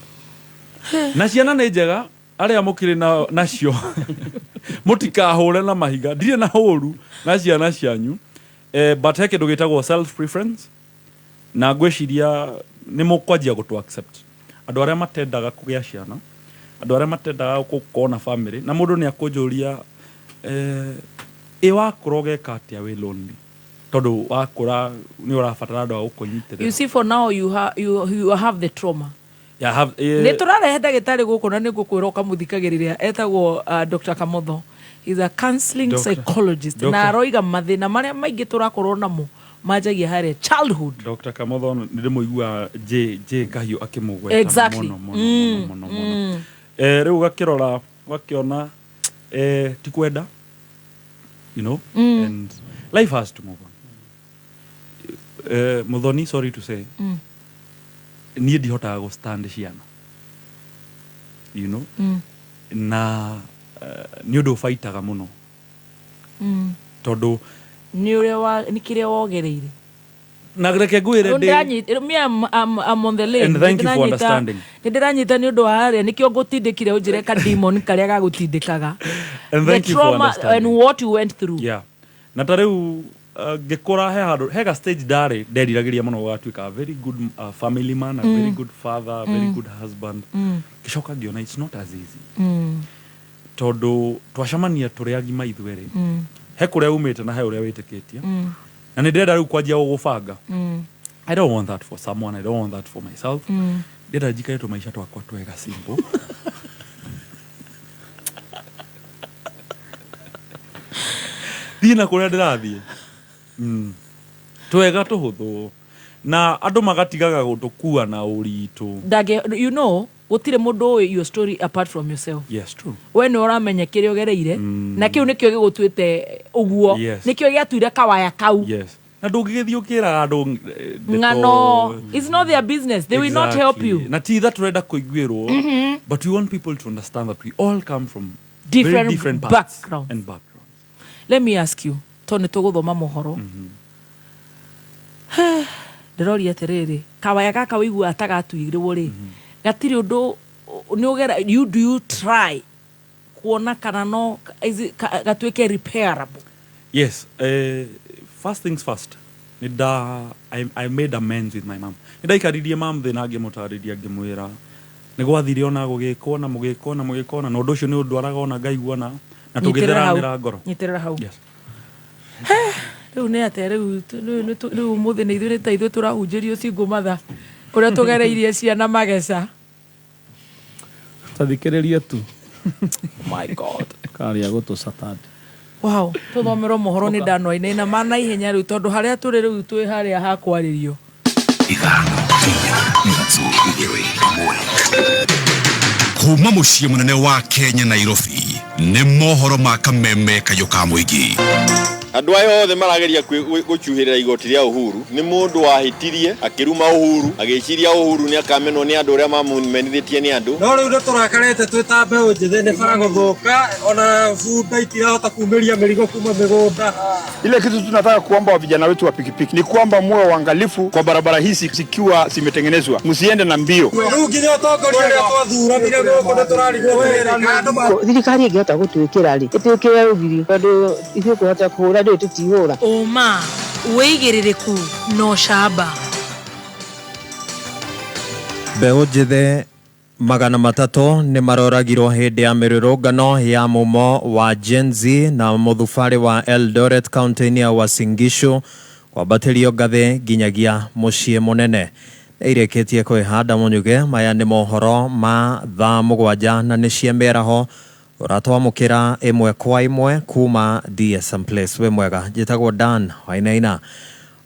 Na ciana nĩ njega, arĩa mũkĩrĩ nacio mũtikahũre na mahiga, ndirĩ na ũru na ciana cianyu, but he kĩndũ gĩtagwo self preference na ngwĩciria nĩ mũkwanjia gũtũ accept andũ arĩa matendaga kũgĩa ciana, andũ arĩa matendaga gũkorwo na family. Na mũndũ nĩ akũnjũria, ĩ wakũra ũgeka atĩa wĩ lonely, tondũ wakũra nĩ ũrabatara andũ a gũkũnyitĩrĩra. You see, for now you have the trauma. Yeah, have, Nĩ tũrarehe ndagĩtarĩ gũkũ na nĩ ngũkwĩra ũkamũthikagĩrĩria, etagwo Dr. Kamotho. He's a counseling Doctor. psychologist. Doctor. Na aroiga mathĩna marĩa maingĩ tũrakorwo namo manjagia harĩa childhood. Dr. Kamotho nĩ ndĩmũigua J J Kahiũ akĩmũgweta mũno mũno mũno mũno mũno. Rĩu ũgakĩrora ũgakĩona ti kwenda, and life has to move on. Muthoni, sorry to say, niĩ ndihotaga gũ stand ciana, na nĩ ũndũ ũbaitaga mũno tondũ Nĩ ũrĩa wa nĩ kĩrĩa wogereire. Na reke ngwĩre Rĩu ndĩ me I'm on the lane. And thank you for Nĩndĩranyita- understanding. Nĩ ndĩranyita nĩ ũndũ wa harĩa nĩkĩo ngũtindĩkire ũnjĩre ka demon karĩa gagũtindĩkaga. And The thank you for trauma understanding. and what you went through. Yeah. Na ta rĩu ngĩkũra he handũ he ga stage ndarĩ nderiragĩria mũno gũgatuĩka a very good family man, a very good father, a very good husband. Ngĩcoka ngĩona it's not as easy. Tondũ twacemania tũrĩ agima ithuerĩ, he kũrĩa umĩte na he ũrĩa wĩtĩkĩtie, na nĩ ndĩrenda rĩu kwanjia gũgũbanga. I don't want that for someone, I don't want that for myself. Ndĩrenda njikare tũmaica twakwa twega, simple. Thiĩ na kũrĩa ndĩrathiĩ, twega tũhũthũ, na andũ magatigaga gũtũkua na ũritũ. Ndangĩ, you know, gũtirĩ mũndũ ũĩ your story apart from yourself. Yes, true. We nĩ ũramenya kĩrĩa ũgereire, na kĩu nĩkĩo gĩgũtuĩte ũguo. Nĩkĩo gĩatuire kawaya kau. Yes, na ndũngĩgĩthiĩ ũkĩraga andũ ndeto. Ng'ano, it's not their business, they will not help you. Na ti itha tũrenda kũiguĩrwo, but we want people to understand that we all come from different, very different parts backgrounds. And backgrounds. Let me ask you, tondũ nĩ tũgũthoma mohoro, ndĩroria atĩrĩrĩ, kawaya gaka wĩiguaga ta gatuirwo rĩ, gatirĩ ũndũ nĩ ũgera, you do you try kuona kana no is it- gatuĩke repairable? Yes, first things first, nĩ nda I made amends with my mom. Nĩ ndaikaririe mam thĩ na ngĩmũtarĩria, ngĩmwĩra nĩ gwathire ona gũgĩkwo na mũgĩkwo na mũgĩkwo na ũndũ ũcio nĩ ũndwaraga ona ngaigua na Nyitĩrĩra hau. tũgĩtheranĩra ngoro. Nyitĩrĩra hau. Yes. Rĩu nĩ atĩa rĩu rĩu ũmũthĩ nĩ ithuĩ, nĩ ta ithuĩ tũrahunjĩrio single mother ũrĩa tũgereirie ciana mageca. Tathikĩrĩria tu. My God. Karia gũtũ satande. Wow, tũthomerwo mohoro nĩ ndanwa na mana ihenya rĩu, tondũ harĩa tũrĩ rĩu twĩ harĩa ha kwarĩrio. 5, 4, 3, 1. Kuma mũciĩ mũnene wa Kenya, Nairobi, nĩ mohoro ma kameme kayũ ka mũingĩ. Andũ aya othe marageria gũcuhĩrĩra igoti rĩa Uhuru nĩ mũndũ wahĩtirie akĩruma Uhuru, agĩciria Uhuru nĩ akamenwo nĩ andũ ũrĩa mamũmenithĩtie nĩ andũ. No rĩu nĩ tũrakarĩte twĩ ta mbeũ njĩthĩ, nĩ bara gũthũka, ona bunda itirahota kumĩria mĩrigo kuma mĩgũnda. Ile kitu tunataka kuomba wa vijana wetu wa pikipiki ni kwamba muwe uangalifu kwa barabara hizi zikiwa zimetengenezwa, msiende na mbio. Rĩu nginya ũtongoria ũrĩa twathuranire gũkũ nĩ tũrarigwo atĩrĩrĩ, andũ Thirikari ĩngĩhota gũtwĩkĩra rĩ, ĩtwĩkĩre rũgiri, tondũ ithuĩ kũhota kũhũra ndũĩ tũtihũra. Ũma, wĩigĩrĩrĩku na ũcamba. Mbeũ njĩthĩ 300 nĩ maroragirwo hĩndĩ ya mĩrũrũngano ya mumo wa Gen Z na mũthubarĩ wa Eldoret kaunti-inĩ ya Uasin Gishu kwambatĩrio ngathĩ nginyagia mũciĩ mũnene. Nĩ irĩkĩtie kwĩhanda mũnyuge. Maya nĩ mohoro ma thaa 7 na nĩ cia mĩaraho, ũratwamũkĩra ĩmwe kwa ĩmwe kuma DSM Place. Wĩ mwega, njĩtagwo Dan Wainaina.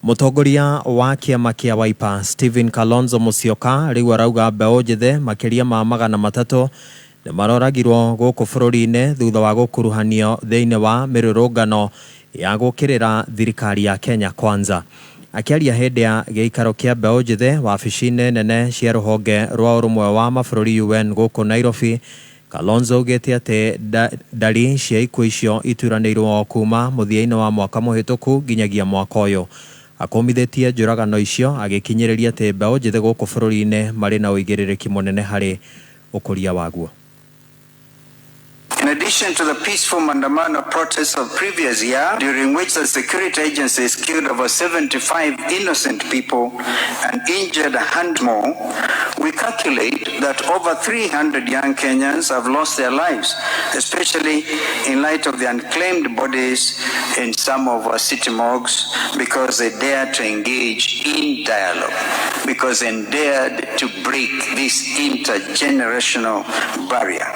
Mũtongoria wa kĩama kĩa Wiper Stephen Kalonzo Musyoka rĩu arauga mbeũ njĩthĩ makĩria ma 300 nĩ maroragirwo gũkũ bũrũri-inĩ thutha wa gũkuruhanio thĩinĩ wa mĩrũrũngano ya gũkĩrĩra thirikari ya Kenya Kwanza. Akĩaria hĩndĩ ya gĩikaro kĩa mbeũ njĩthĩ wabici-inĩ nene cia rũhonge rwa ũrũmwe wa mabũrũri UN gũkũ Nairobi, Kalonzo augĩte atĩ ndari cia ikuũ icio ituranĩirwo kuma mũthia-inĩ wa mwaka mũhĩtũku nginyagia mwaka ũyũ. Akũmithĩtie njũragano icio agĩkinyĩrĩria atĩ mbeũ njĩthĩ gũkũ bũrũri-inĩ marĩ na ũigĩrĩrĩki mũnene harĩ ũkũria waguo. In addition to the peaceful Mandamano protests of previous year, during which the security agencies killed over 75 innocent people and injured 100 more, we calculate that over 300 young Kenyans have lost their lives, especially in light of the unclaimed bodies in some of our city morgues, because they dared to engage in dialogue, because they dared to break this intergenerational barrier.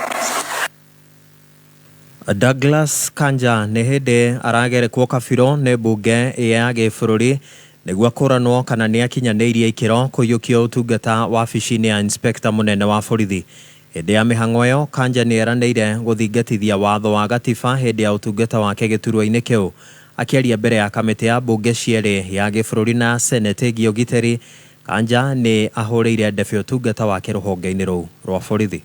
Douglas Kanja nĩ hĩndĩ aragerekwo kabirũ nĩ mbunge ya gĩbũrũri nĩguo akũranwo kana nĩ akinyanĩirie ikĩro kũiyũkia ũtungata wabici-inĩ ya inspector mũnene wa borithi. Hĩndĩ ya mĩhang'o ĩyo, Kanja nĩ eranĩire gũthingatithia watho wa gatiba hĩndĩ ya ũtungata wake gĩturwa-inĩ kĩu. Akĩaria mbere ya kamĩtĩ ya mbunge cierĩ ya gĩbũrũri na senate ĩgiĩ ũgitĩri, Kanja nĩ ahũrĩire ndebe ũtungata wake rũhonge-inĩ rũu rwa borithi.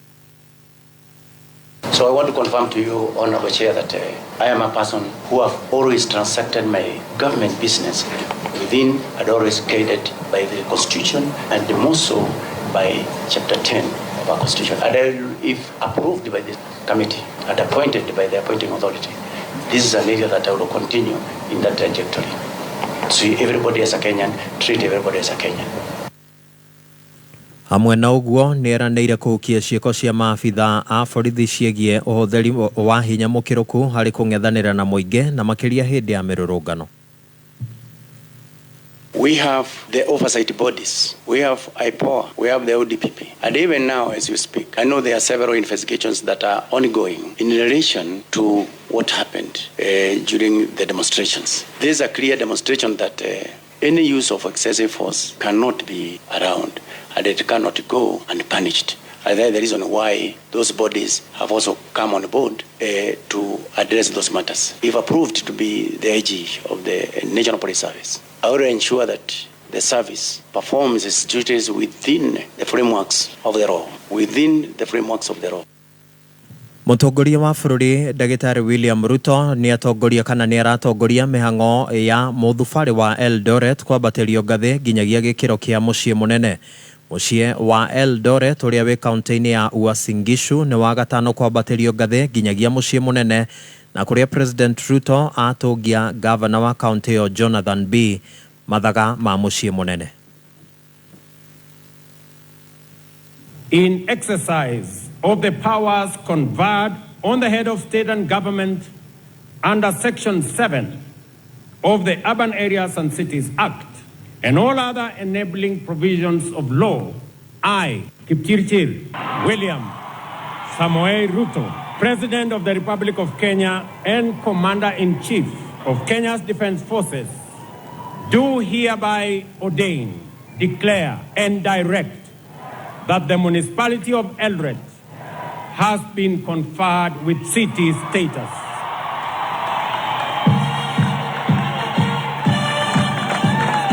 So I want to confirm to you, Honorable Chair, that I am a person who have always transacted my government business within and always guided by the Constitution, and more so by Chapter 10 of our Constitution. And I, if approved by the committee and appointed by the appointing authority, this is an area that I will continue in that trajectory. See everybody as a Kenyan, treat everybody as a Kenyan. Hamwe na ũguo nĩ eranĩire kũhukia ciĩko cia maabitha a borithi ciĩgiĩ ũhũthĩri wa hinya mũkĩrũku harĩ kũng'ethanĩra na mũingĩ na makĩria hĩndĩ ya mĩrũrũngano. We have the oversight bodies, we have IPOA, we have the ODPP. And even now, as we speak, I know there are several investigations that are ongoing in relation to what happened during the demonstrations. This is a clear demonstration that any use of excessive force cannot be around and it cannot go unpunished. And that is the reason why those bodies have also come on board to address those matters. If approved to be the IG of the National Police Service, I will ensure that the service performs its duties within the frameworks of the law. Within the frameworks of the law. Mũtongoria wa bũrũri Ndagĩtarĩ William Ruto nĩ atongoria kana nĩ aratongoria mĩhang'o ya mũthubarĩ wa Eldoret kwambatĩrio ngathĩ nginyagia gĩkĩro kĩa mũciĩ mũnene. Mũciĩ wa Eldoret ũrĩa wĩ kaunti-inĩ ya Uasin Gishu nĩ wa gatano kwambatĩrio ngathĩ nginyagia mũciĩ mũnene na kũrĩa President Ruto atũngia gavana wa kaunti ĩyo Jonathan B mathaga ma mũciĩ mũnene. In exercise of the powers conferred on the head of state and government under Section 7 of the Urban Areas and Cities Act and all other enabling provisions of law, I, Kipchirchir William Samoei Ruto, President of the Republic of Kenya and Commander-in-Chief of Kenya's Defense Forces, do hereby ordain, declare, and direct that the municipality of Eldoret has been conferred with city status.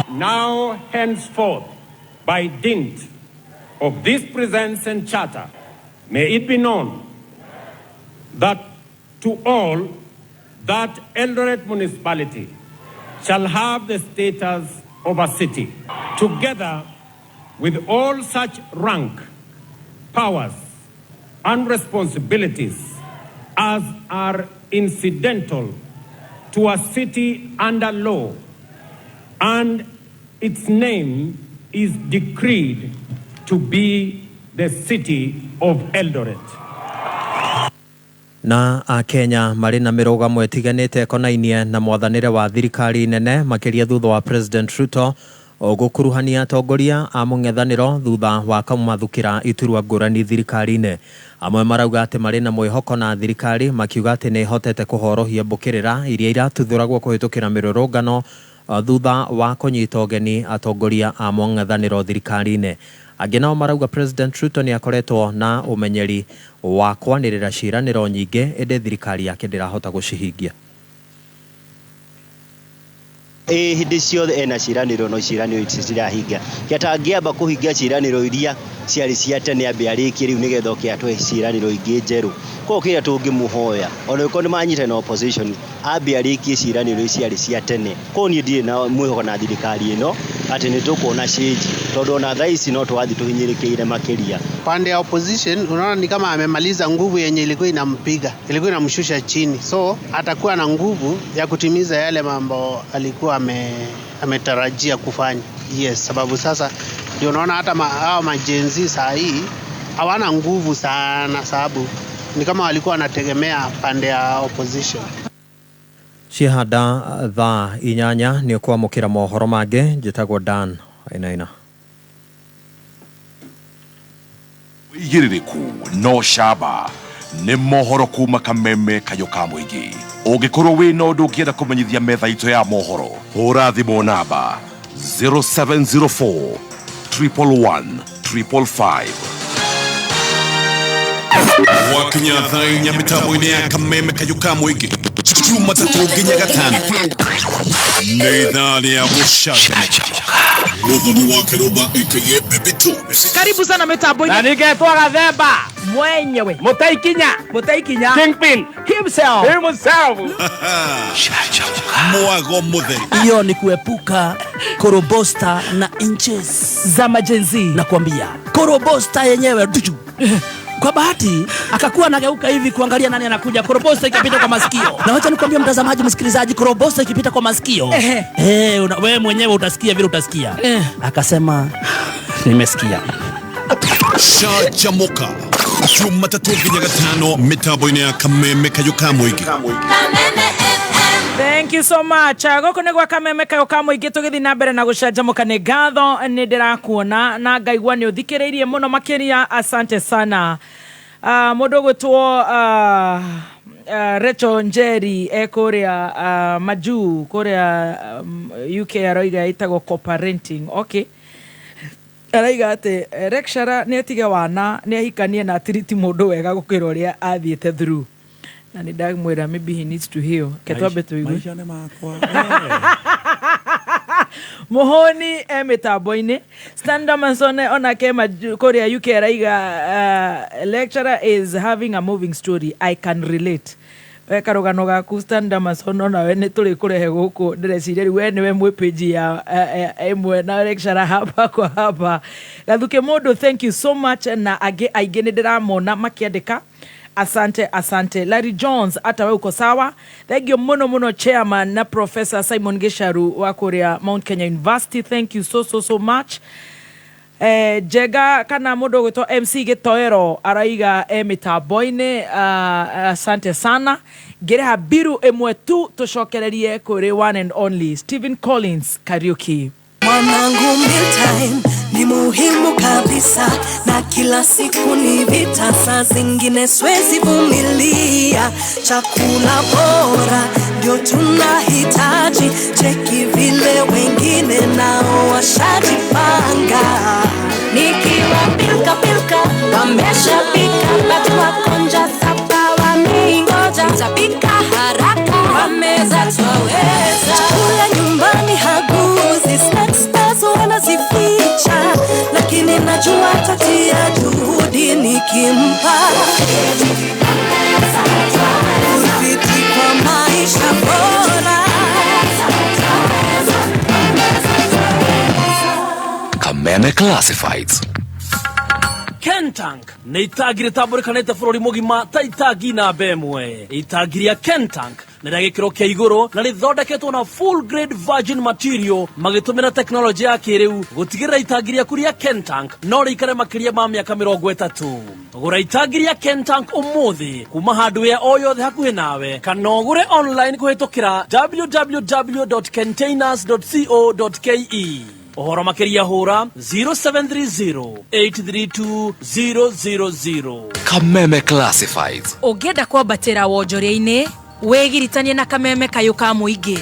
Now, henceforth, by dint of this presence and charter, may it be known that to all that Eldoret municipality shall have the status of a city, together with all such rank, powers, and responsibilities as are incidental to a city under law, and its name is decreed to be the city of Eldoret. Na akenya marĩ na mĩrũgamo ĩtiganĩte ĩkonainie na mwathanĩre wa thirikari nene makĩria thutha wa President Ruto gũkuruhania atongoria a mũng'ethanĩro thutha wa kũmathukĩra iturwa ngũrani thirikari-inĩ. Amwe marauga atĩ marĩ na mwĩhoko na thirikari makiuga atĩ nĩ ĩhotete kũhorohia mbũkĩrĩra iria iratuthũragwo kũhĩtũkĩra mĩrũrũngano thutha wa kũnyita ũgeni atongoria a mũng'ethanĩro thirikari-inĩ. Angĩ nao marauga President Ruto nĩ akoretwo na ũmenyeri wa kwanĩrĩra ciĩranĩro nyingĩ ĩndĩ thirikari yake ndĩrahota gũcihingia. Hĩndĩ ciothe ena ciĩranĩro no ciĩranĩro ici cirahinga kĩatangĩamba kũhingia ciĩranĩro iria ciarĩ cia tene ambe arĩkie rĩu nĩgetha oke atũhe ciĩranĩro ingĩ njerũ. Koguo kĩrĩa tũngĩmũhoya ona ũkorwo nĩ manyita na opposition ambe arĩkie ciĩranĩro ici ciarĩ cia tene. Koguo niĩ ndirĩ na mwĩhoko na thirikari ĩno atĩ nĩ tũkuona change tondũ ona thaa ici no tũrathiĩ tũhinyĩrĩkĩire makĩria. Pande ya opposition unaona ni kama amemaliza nguvu yenye ilikuwa inampiga, ilikuwa inamshusha chini, so atakuwa na nguvu ya kutimiza yale mambo alikuwa ametarajia kufanya. Yes, sababu sasa ndio unaona hata hao majenzi saa hii hawana nguvu sana, sababu ni kama walikuwa wanategemea pande ya opposition. Cihanda thaa 8 nĩ ũkwamũkĩra mohoro mangĩ. Njĩtagwo Dan Wainaina. Wĩigĩrĩrĩku no camba nĩ mohoro kuma kameme kayũ ka mũingĩ. Ũngĩkorwo wĩna ũndũ ũngĩenda kũmenyithia metha itũ ya mohoro, hũra thimũ namba 0704 111 555. Wakinya thaa 4 mĩtambo-inĩ ya kameme kayũ ka mũingĩ Jumatatũ nginya Gatano nĩ ithaa rĩa gũcanjamũka. Mũthoni wa Kĩrũmba aka Baby Toes. Karibu sana mitambo-inĩ. Na ningetwo Gathemba mwenyewe, Mũtaikinya, Mũtaikinya Kingpin himself, himself. Mwago mũtheri. Hiyo ni kuepuka korobosta na inches za majenzi. Nakwambia korobosta yenyewe duju. Kwa bahati akakuwa anageuka hivi kuangalia nani anakuja, korobosta ikapita kwa masikio. Na wacha nikwambie mtazamaji, msikilizaji, korobosta ikipita kwa masikio, wewe mwenyewe utasikia vile utasikia. Akasema nimesikia. Canjamũka Jumatatũ nginya gatano mĩtambo-inĩ ya Kameme Kayũ ka Mũingĩ. Thank you so much. Gũkũ nĩ gwa Kameme Kayũ ka Mũingĩ, tũgĩthiĩ na mbere na gũcanjamũka. Nĩ ngatho, nĩ ndĩrakuona na ngaigua nĩ ũthikĩrĩirie mũno makĩria, asante sana. Mũndũ ũgwĩtwo Rachel Njeri e kũrĩa majuu kũrĩa UK, aroiga ĩtagwo co-parenting. Okay, araiga atĩ lecturer nĩ atige wana, nĩ ahikanie na atiriti mũndũ wega gũkĩra ũrĩa athiĩte through, na nĩ ndamwĩra maybe he needs to heal. Ke twambe tũigue. Maisha nĩ makwa. Muhoni e mitambo-inĩ. Stan Damason onake kũrĩa UK araiga lecturer is having a moving story, I can relate. We karũgano gaku, Stan Damason, onawe nĩ tũrĩ kũrehe gũkũ. Ndĩreciria rĩu we nĩwe mwĩ page ya ĩmwe na lecturer hapa kwa hapa. Gathuke mũndũ, thank you so much, na angĩ aingĩ nĩ ndĩramona makĩandĩka. Asante, asante. Larry Jones, hata we uko sawa. Thank you muno muno, chairman na Professor Simon Gisharu wa kuria Mount Kenya University. Thank you so so so much. Njega kana mũndũ ũgwĩtwo MC Gĩtoero araiga e mĩtambo-inĩ. Asante sana. Ngĩrĩha mbiru ĩmwe tu tũcokererie kũrĩ one and only Stephen Collins Kariuki. Mwanangu, mealtime ni muhimu kabisa, na kila siku ni vita, saa zingine siwezi vumilia. Chakula bora ndio tunahitaji, cheki vile wengine nao washajipanga. Nikiwa pilka pilka, wameshapika, watu wakonja sapa wameingoja, tapika haraka, wameza twaweza. Chakula nyumbani haguzi, snacks nazo wanazificha, lakini najua tatia juhudi nikimpa. Fiti kwa maisha bora. Kameme Classifieds. Kentank nĩ itangi rĩtambũrĩkanĩte bũrũri mũgima ta itangi namba ĩmwe. Itangi rĩa Kentank nĩ rĩa gĩkĩro kĩa igũrũ na rĩthondeketwo na full grade virgin material magĩtũmĩra tekinoronjĩ ya kĩrĩu gũtigĩrĩra itangi rĩaku rĩa Kentank no rĩikare makĩria ma mĩaka 30. Gũra itangi rĩa Kentank ũmũthĩ kuma hardware o yothe hakuhĩ nawe kana ũgũre online kũhĩtũkĩra www.containers.co.ke. Ũhoro makĩria hũra 0730 832 000. Kameme Classifieds. Ũngĩenda kwambatĩra wonjoria-inĩ, wĩgiritanie na Kameme Kayũ ka Mũingĩ.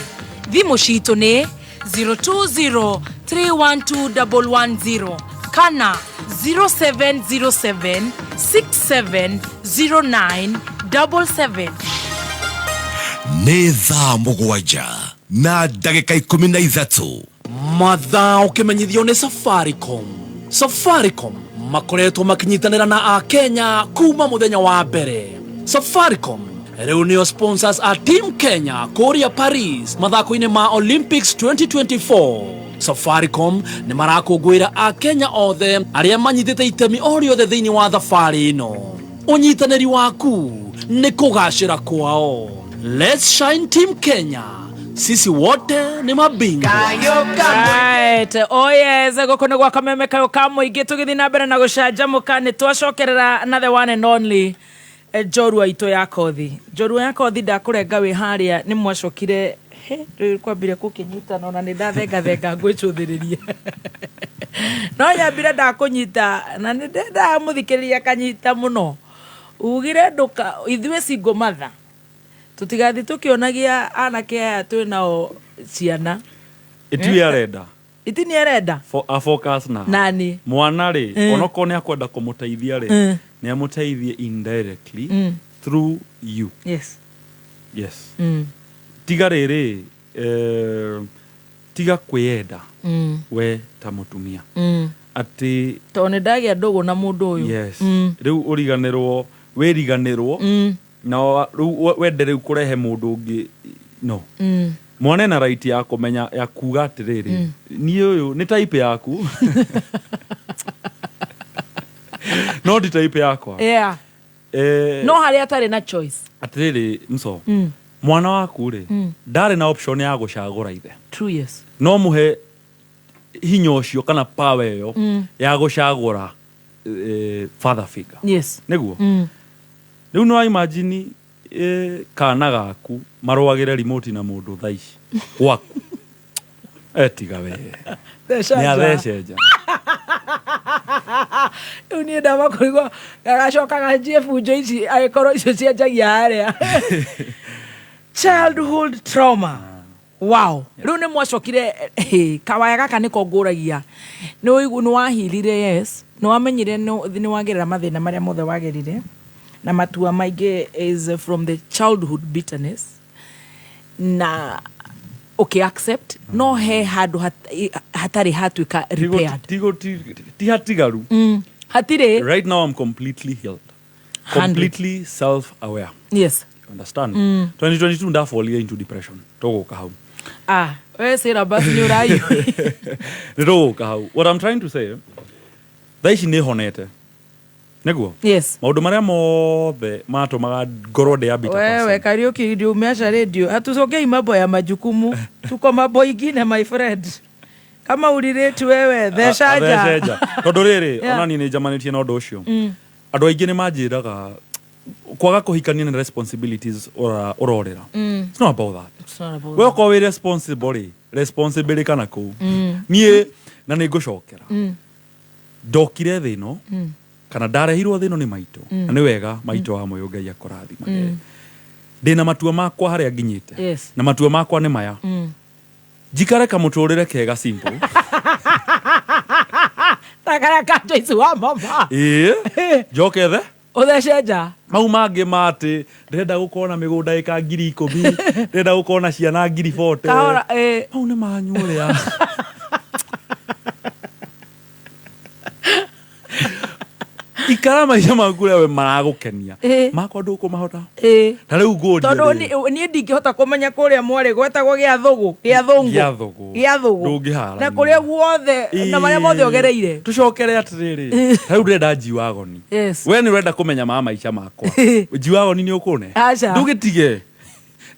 Thimũ citũ nĩ 020 312 110 kana 0707 6709 77. Nĩ thaa 7:13. Mathaa ũkĩmenyithio nĩ Safaricom. Safaricom makoretwo makĩnyitanĩra na Akenya kuma mũthenya wa mbere. Safaricom rĩu nĩo sponsors a Team Kenya kũrĩa Paris mathako-inĩ ma Olympics 2024. Safaricom nĩ marakũngũĩra Akenya othe arĩa manyitĩte itemi o rĩothe thĩinĩ wa thabarĩ ĩno. Ũnyitanĩri waku nĩ kũgacĩra kwao. Let's shine Team Kenya, sisi wote ni mabingwa. Right. Oh yes, gũkũ nĩ gwa Kameme Kayũ ka Mũingĩ, tũgĩthiĩ na mbere na gũcanjamũka. Nĩ twacokerera na the one and only njorua itũ ya kothi. Njorua ya kothi, ndakũrenga wĩ harĩa nĩ mwacokire. He, rĩu kwambire gũkĩnyitana, ona nĩ ndathengathenga ngwĩcũthĩrĩria, no nyambire ndakũnyita na nĩ ndendaga mũthikĩrĩria kanyita mũno. Ugire ndũka ithuĩ single mother tũtigathiĩ tũkĩonagia anake aya twĩ nao ciana. Ĩtui arenda. Iti nĩ arenda. A focus na nani mwana rĩ, onokorwo nĩ akwenda kũmũteithia rĩ, nĩ amũteithie indirectly through you. Yes. Tiga rĩrĩ, tiga kwĩyenda we ta mũtumia atĩ Tondũ nĩ ndagĩa ndũgũ na mũndũ ũyũ. Yes. Rĩu ũriganĩrwo, wĩriganĩrwo na rĩu wende rĩu kũrehe mũndũ ũngĩ, no. Mwana ena right ya kũmenya, ya kuga atĩrĩrĩ, niĩ ũyũ nĩ type yaku no ti type yakwa. No harĩa atarĩ na choice. Atĩrĩrĩ mso, mwana waku rĩ, ndarĩ na option ya gũcagũra ithe. True, yes. No mũhe hinya ũcio kana power ĩyo ya gũcagũra. father figure. Yes. Nĩguo? Mm. Rĩu nĩ imagine kana gaku marũagĩre remote na mũndũ thaa ici gwaku. Etiga we. Theca Nĩ nja. athece nja. Rĩu niĩ ndamba kũrigwo gagacoka ganjie bunjo ici angĩkorwo icio cianjagia harĩa. Childhood trauma. Wow. Rĩu nĩ mwacokire kawaya gaka nĩko ngũragia. Nĩ ũigu nĩ wahirire, yes. Nĩ wamenyire nĩ wagerera mathĩna marĩa mothe wagerire na matua maingĩ is from the childhood bitterness na okay accept no he handũ hatarĩ hatuĩka repaired. Ti hatigaru. Hatirĩ. Right now I'm completely healed. 100. Completely self-aware. Yes. You understand? Mm. 2022 ndafallire into depression. Tũgũka hau. Ah, we syllabus nĩ ũraiyũ. Nĩ tũgũka hau. What I'm trying to say, thaa ici nĩ honete. Nĩguo? Yes. Maũndũ marĩa mothe matũmaga ngorwo ndĩ a bitter person. Wewe Kariuki ndio umeacha radio. Hatusongei mambo ya majukumu. Tuko mambo ingine, my friend. Kama ulirate wewe theca nja. Athece nja. Tondũ rĩrĩ, ona niĩ nĩ njamanĩtie na ũndũ ũcio. Andũ aingĩ nĩ manjĩraga kwaga kũhikania nĩ responsibilities ũrorĩra. It's not about that. It's not about We okorwo wĩ responsible rĩ, responsibility kana kũu. Niĩ na nĩ ngũcokera. Ndokire thĩ ĩno kana ndarehirwo thĩ ĩno nĩ maitũ. Na nĩ wega maitũ wa moyo Ngai akũrathimage. Ndĩna matua makwa harĩa nginyĩte. Yes. Na matua makwa nĩ maya. Njikare kamũtũrĩre kega simple. Takara ka Joyce wa mama. Ĩĩ. Njoke the. Ũthece nja. Mau mangĩ ma atĩ ndĩrenda gũkorwo na mĩgũnda ĩka 10,000, ndĩrenda gũkorwo na ciana 40,000. Kahora eh. Mau nĩ manyu ũrĩa. Ikara maica maku ũrĩa we maragũkenia. Makwa ndũkũmahota. Ta rĩu ngũrie Tondũ rĩ, niĩ ndingĩhota kũmenya kũrĩa mwarĩ gwetagwo gĩa thũgũ, gĩa thũngũ. Gĩa thũgũ. Gĩa thũgũ. Ndũngĩharania. Na kũrĩa guothe na marĩa mothe ũgereire. Tũcokere atĩrĩrĩ, ta rĩu ndĩrenda G-Wagon. Yes. We nĩ ũrenda kũmenya ma maica makwa. G-Wagon nĩ ũkũne? Aca. Ndũgĩtige.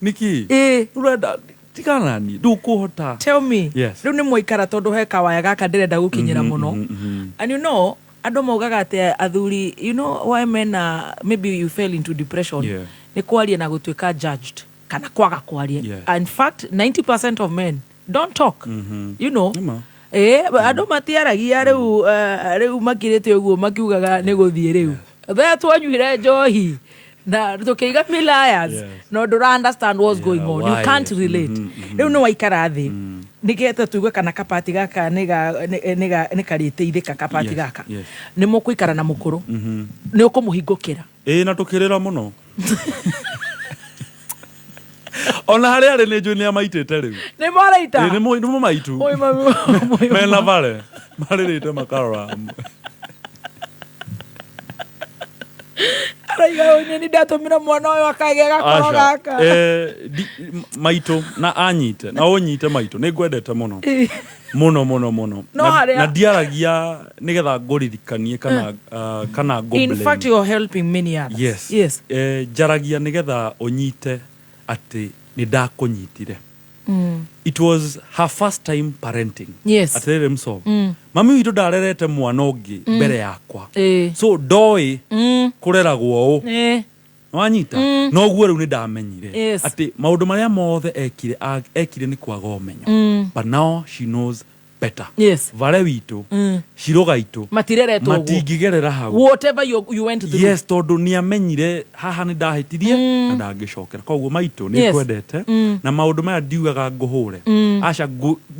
Nĩkĩ? Ũrenda tigana na niĩ ndũkũhota. Tell me. Yes. Rĩu nĩ mwaikara tondũ he kawaya gaka ndĩrenda gũkinyĩra mũno. And you know, andũ maugaga atĩ athuri, you know why men are, maybe you fell into depression. Nĩ kwaria na gũtuĩka judged kana kwaga kwaria. Yes. In fact, 90% of men don't talk. You know. Nĩma. Andũ matiaragia rĩu rĩu makirĩte ũguo makiugaga nĩ gũthiĩ rĩu. Thaa twanyuire njohi na tũkĩiga milayas no ndũra understand what's going on. You why? can't relate. Rĩu nĩ waikara thĩ nĩgetha tuigue kana kapati gaka nĩ karĩteithĩka kapati gaka. Nĩ mũkũikara na mũkũrũ nĩ ũkũmũhingũkĩra. Ĩĩ na tũkĩrĩra mũno. Ona harĩa arĩ nĩ njũĩ nĩ amaitĩte rĩu. Nĩ maraita? Ĩĩ, nĩ mũmaitu. Oi, mami wa- Mena bare marĩrĩte makarora. Araiga ũyũ nĩ ndatũmire mwana ũyũ akagĩa gakoro Aca. gaka. Maitũ na anyite na ũnyite maitũ nĩ ngwendete mũno mũno mũno mũno. No Na, harĩa- na ndiaragia nĩgetha ngũririkanie kana kana ngũ In fact, blame. you're helping many others. Yes. Yes. Njaragia nĩgetha ũnyite atĩ nĩ ndakũnyitire. It was her first time parenting. Yes. Atĩrĩrĩ mso. Mami witũ ndarerete mwana ũngĩ mbere yakwa. So ndoĩ kũreragwo ũũ. Wanyita? Noguo rĩu nĩ ndamenyire Yes. atĩ maũndũ marĩa mothe ekire ekire nĩ kwaga ũmenyo. But now she knows better. Yes. Vare witũ, ciroga itũ Matireretwo ũguo. matingĩgerera hau. Whatever you went through. Yes, tondũ nĩ amenyire haha nĩ ndahĩtirie na ndangĩcokera. Koguo maitũ nĩ Yes. ngwendete na maũndũ maya ndiugaga ngũhũre. Aca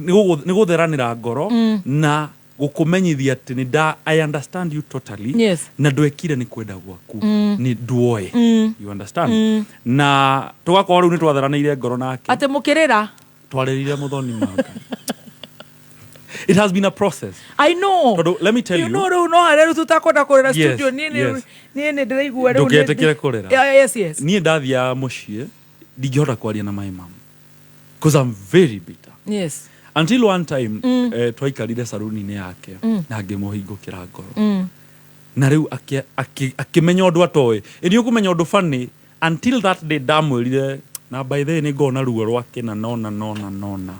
nĩ gũtheranĩra ngoro na gũkũmenyithia atĩ nĩ nda I understand you totally. Yes. Na ndwekire nĩ kwenda gwaku. Nĩ nduoĩ. You understand? Na tũgakorwo rĩu nĩ twatheranĩire ngoro nake. Atĩ mũkĩrĩra. Twarĩrire mũthoni maka. It has been a process. I know. Tondũ let me tell You you. know rĩu no harĩa rĩu tũtakwenda kũrĩra Yes, studio niĩ yes. niĩ nĩ ndĩraigua rĩu nĩ- Ndũgetĩkĩre kũrĩra. Yeah, yes, yes. Niĩ ndathiaga mũciĩ ndingĩhota kwaria na my mom because I'm very bitter. Yes. Until one time twaikarire saruni-inĩ yake na ngĩmũhingũkĩra ngoro. Na rĩu akĩmenya ũndũ atoĩ. Ĩ nĩ ũkũmenya ũndũ funny until that day ndamwĩrire na by the way nĩ ngona ruo rwake na nona nona nona.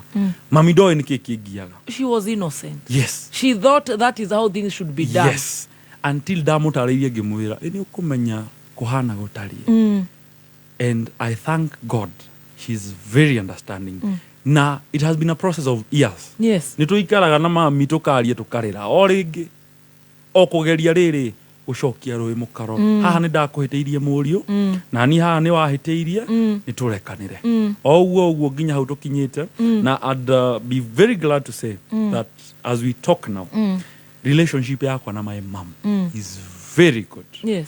Mami ndoĩ nĩkĩ kĩngiaga. She was innocent. Yes. She thought that is how things should be done. Yes. Until ndamũtarĩirie ngĩmwĩra, ĩ nĩ ũkũmenya kũhana gũtariĩ. And I thank God she's very understanding. Na it has been a process of years. Nĩ tũikaraga na mami tũkaria tũkarĩra o rĩngĩ o kũgeria rĩrĩ gũcokia rũĩ mũkaro. Haha nĩ ndakũhĩtĩirie mũriũ, na niĩ haha nĩ wahĩtĩirie, nĩ tũrekanĩre. O ũguo ũguo nginya hau tũkinyĩte. Na I'd be very glad to say that as we talk now, relationship yakwa na my mom is very good,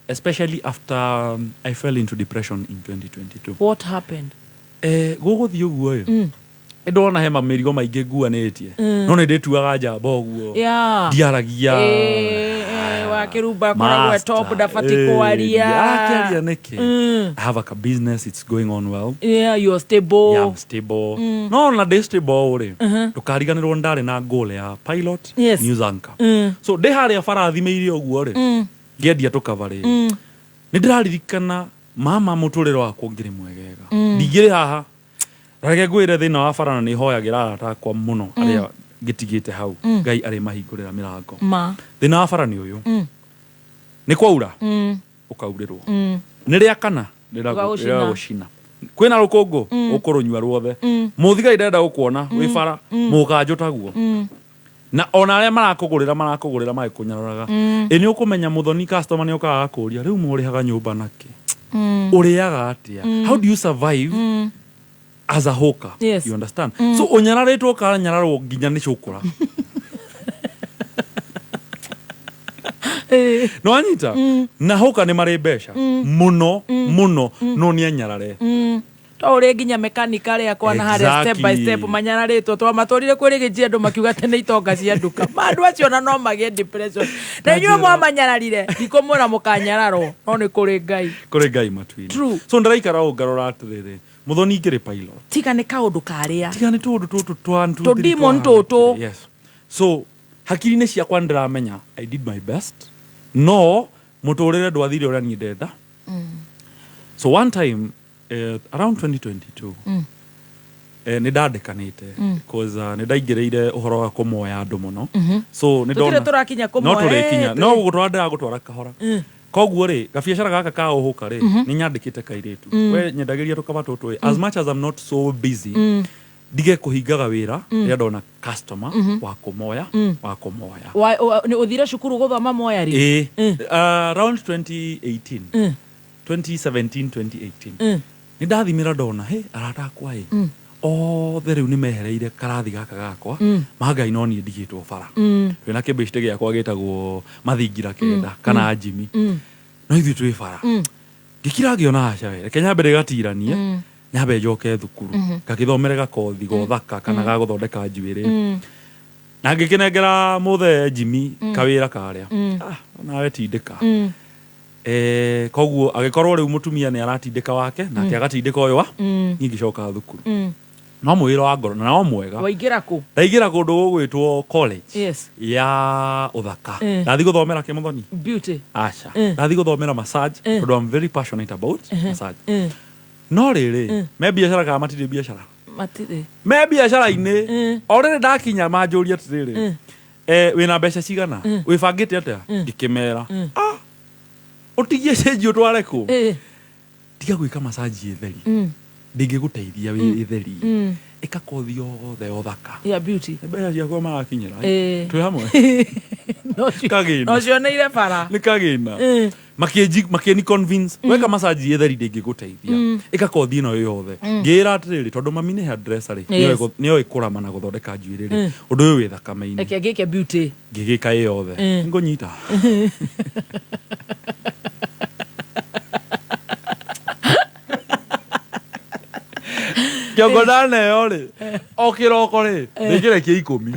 especially after I fell into depression in 2022. What happened? Gũgũthiĩ ũguo ĩ, nĩndona he mamĩrigo maingĩ nguanĩtie, no nĩ ndĩtuaga njamba ũguo, ndiaragia. Wakĩrumba akoragwo e Master, top, ndabatiĩ kwaria. Akĩaria nĩkĩ? I have a business, it's going on well. Yeah, you're stable. Yeah, I'm stable. No na ndĩ stable rĩ, ndũkariganĩrwo ndarĩ na goal ya pilot, news anchor. So ndĩ harĩa bara thimĩire ũguo rĩ, ngĩendia tũkaba rĩ, nĩ ndĩraririkana mama mũtũrĩre wakwa ũngĩrĩ mwegega, ndingĩrĩ haha. Reke ngwĩre, thĩna wa bara, na nĩ hoyagĩra arata akwa mũno arĩa ngĩtigĩte hau, Ngai arĩ mahingũrĩra mĩrango. Ma. Thĩna wa bara nĩ ũyũ, nĩ kwaura, ũkaurĩrwo, nĩ rĩa kana Rũgagũcina. rĩragũcina, kwĩna rũkũngũ, ũkũrũnyua ruothe, mũthigari ndenda gũkuona wĩ bara, mũkanjũ taguo, na ona arĩa marakũgũrĩra marakũgũrĩra magĩkũnyararaga. Ĩ nĩ ũkũmenya mũthoni, customer nĩ okaga gakũria, rĩu mũrĩhaga nyũmba nakĩ? Ũrĩaga atĩa? How do you survive as a hawker? You understand? So ũnyararĩtwo, ũkanyararwo nginya nĩ cũkũra. No anyita na hawker nĩ marĩ mbeca mũno mũno, no nĩ anyarare. To ũrĩ nginya mechanic arĩa kwana harĩa step by step manyararĩtwo, twamatwarire kwĩ rĩgĩnji, andũ makiuga atĩ nĩ itonga cia nduka. Ma andũ acio ona no magĩe depression, na inyuĩ mwamanyararire, ndikũmwĩra mũkanyararwo, no nĩ kũrĩ Ngai. Kũrĩ Ngai matu-inĩ. True. So ndĩraikara ũũ ngarora atĩrĩrĩ, mũthoni ingĩrĩ pilot, tiga nĩ kaũndũ karĩa, tiga nĩ tũũndũ tũtũ twa two, Tũ three, demon twa- tũtũ. Yes, so hakiri-inĩ ciakwa nĩndĩramenya I did my best, no mũtũrĩre ndwathire ũrĩa niĩ ndenda. So one time, around 2022, nĩ ndandĩkanĩte, because nĩ ndaingĩrĩire ũhoro wa kũmoya andũ mũno. So nĩ Tũtirĩ ndona tũrakinya no kũmoya, tũrĩkinya, no gũgũtwara ndĩragũtwara kahora. Koguo rĩ, gabiacara gaka ka ũhũka rĩ, nĩ nyandĩkĩte kairĩtu, we nyendagĩria tũkaba tũtũ ĩ, as much as I'm not so busy, ndige kũhingaga wĩra rĩrĩa ndona customer wa kũmoya, wa kũmoya. Nĩ ũthire cukuru gũthoma moya rĩ? Ĩ, around 2018, 2017, 2018, nĩ ndathimĩra ndona he arata akwa ĩ, othe rĩu nĩ mehereire karathi gaka gakwa, mangai, no niĩ ndigĩtwo bara. Twĩna kĩbĩcite gĩakwa gĩtagwo Mathingira 9 kana Jimmy, no ithuĩ twĩ bara. Ngĩkira ngĩona aca, we reke nyambe ndĩgatiranie, nyambe njoke thukuru, ngagĩthomere gakothi gothaka kana ga gũthondeka njuĩrĩ, na ngĩkĩnengera mũthee Jimmy kawĩra karĩa. Ah, nawe tindĩka. Koguo agĩkorwo rĩu mũtumia nĩ aratindĩka wake, nake agatindĩka ũyũ wa niĩ ngĩcoka thukuru, no mwĩra wa ngoro na no mwega. Waingĩra kũ? Ndaingĩra kũndũ gũgwĩtwo college ya ũthaka. Ndathi gũthomera kĩmũthoni? Beauty. Aca. Ndathi gũthomera massage, tondũ I'm very passionate about massage. No rĩrĩ, me biacara kana matirĩ biacara? Matirĩ. Me biacara-inĩ. O rĩrĩ ndakinya manjũria atĩrĩrĩ, wĩna mbeca cigana? Wĩbangĩte atĩa? Ngĩkĩmera, ah, ũtigie cenji ũtware kũ? Tiga gwĩka massage ĩtheri, ndingĩgũteithia wĩ ĩtheri, ĩka kothi yothe ya ũthaka. Ya beauty. Nĩ mbeca ciakwa marakinyĩra. Twĩ hamwe. No Kagĩna. Cioneire bara. Nĩ kagĩna. Makĩni convince, weka massage ĩtheri ndĩngĩgũteithia, ĩka kothi ĩno yothe. Ngĩĩra atĩrĩrĩ, tondũ mami nĩ hairdresser rĩ, nĩoĩ kũrama na gũthondeka njuĩrĩ rĩ, ũndũ ũyũ wĩ thakame-inĩ. Reke ngĩke beauty. Ngĩgĩka ĩ yothe. Ngũnyita kĩongo ndaneo rĩ, o kĩroko rĩ, ndĩngĩrekia 10.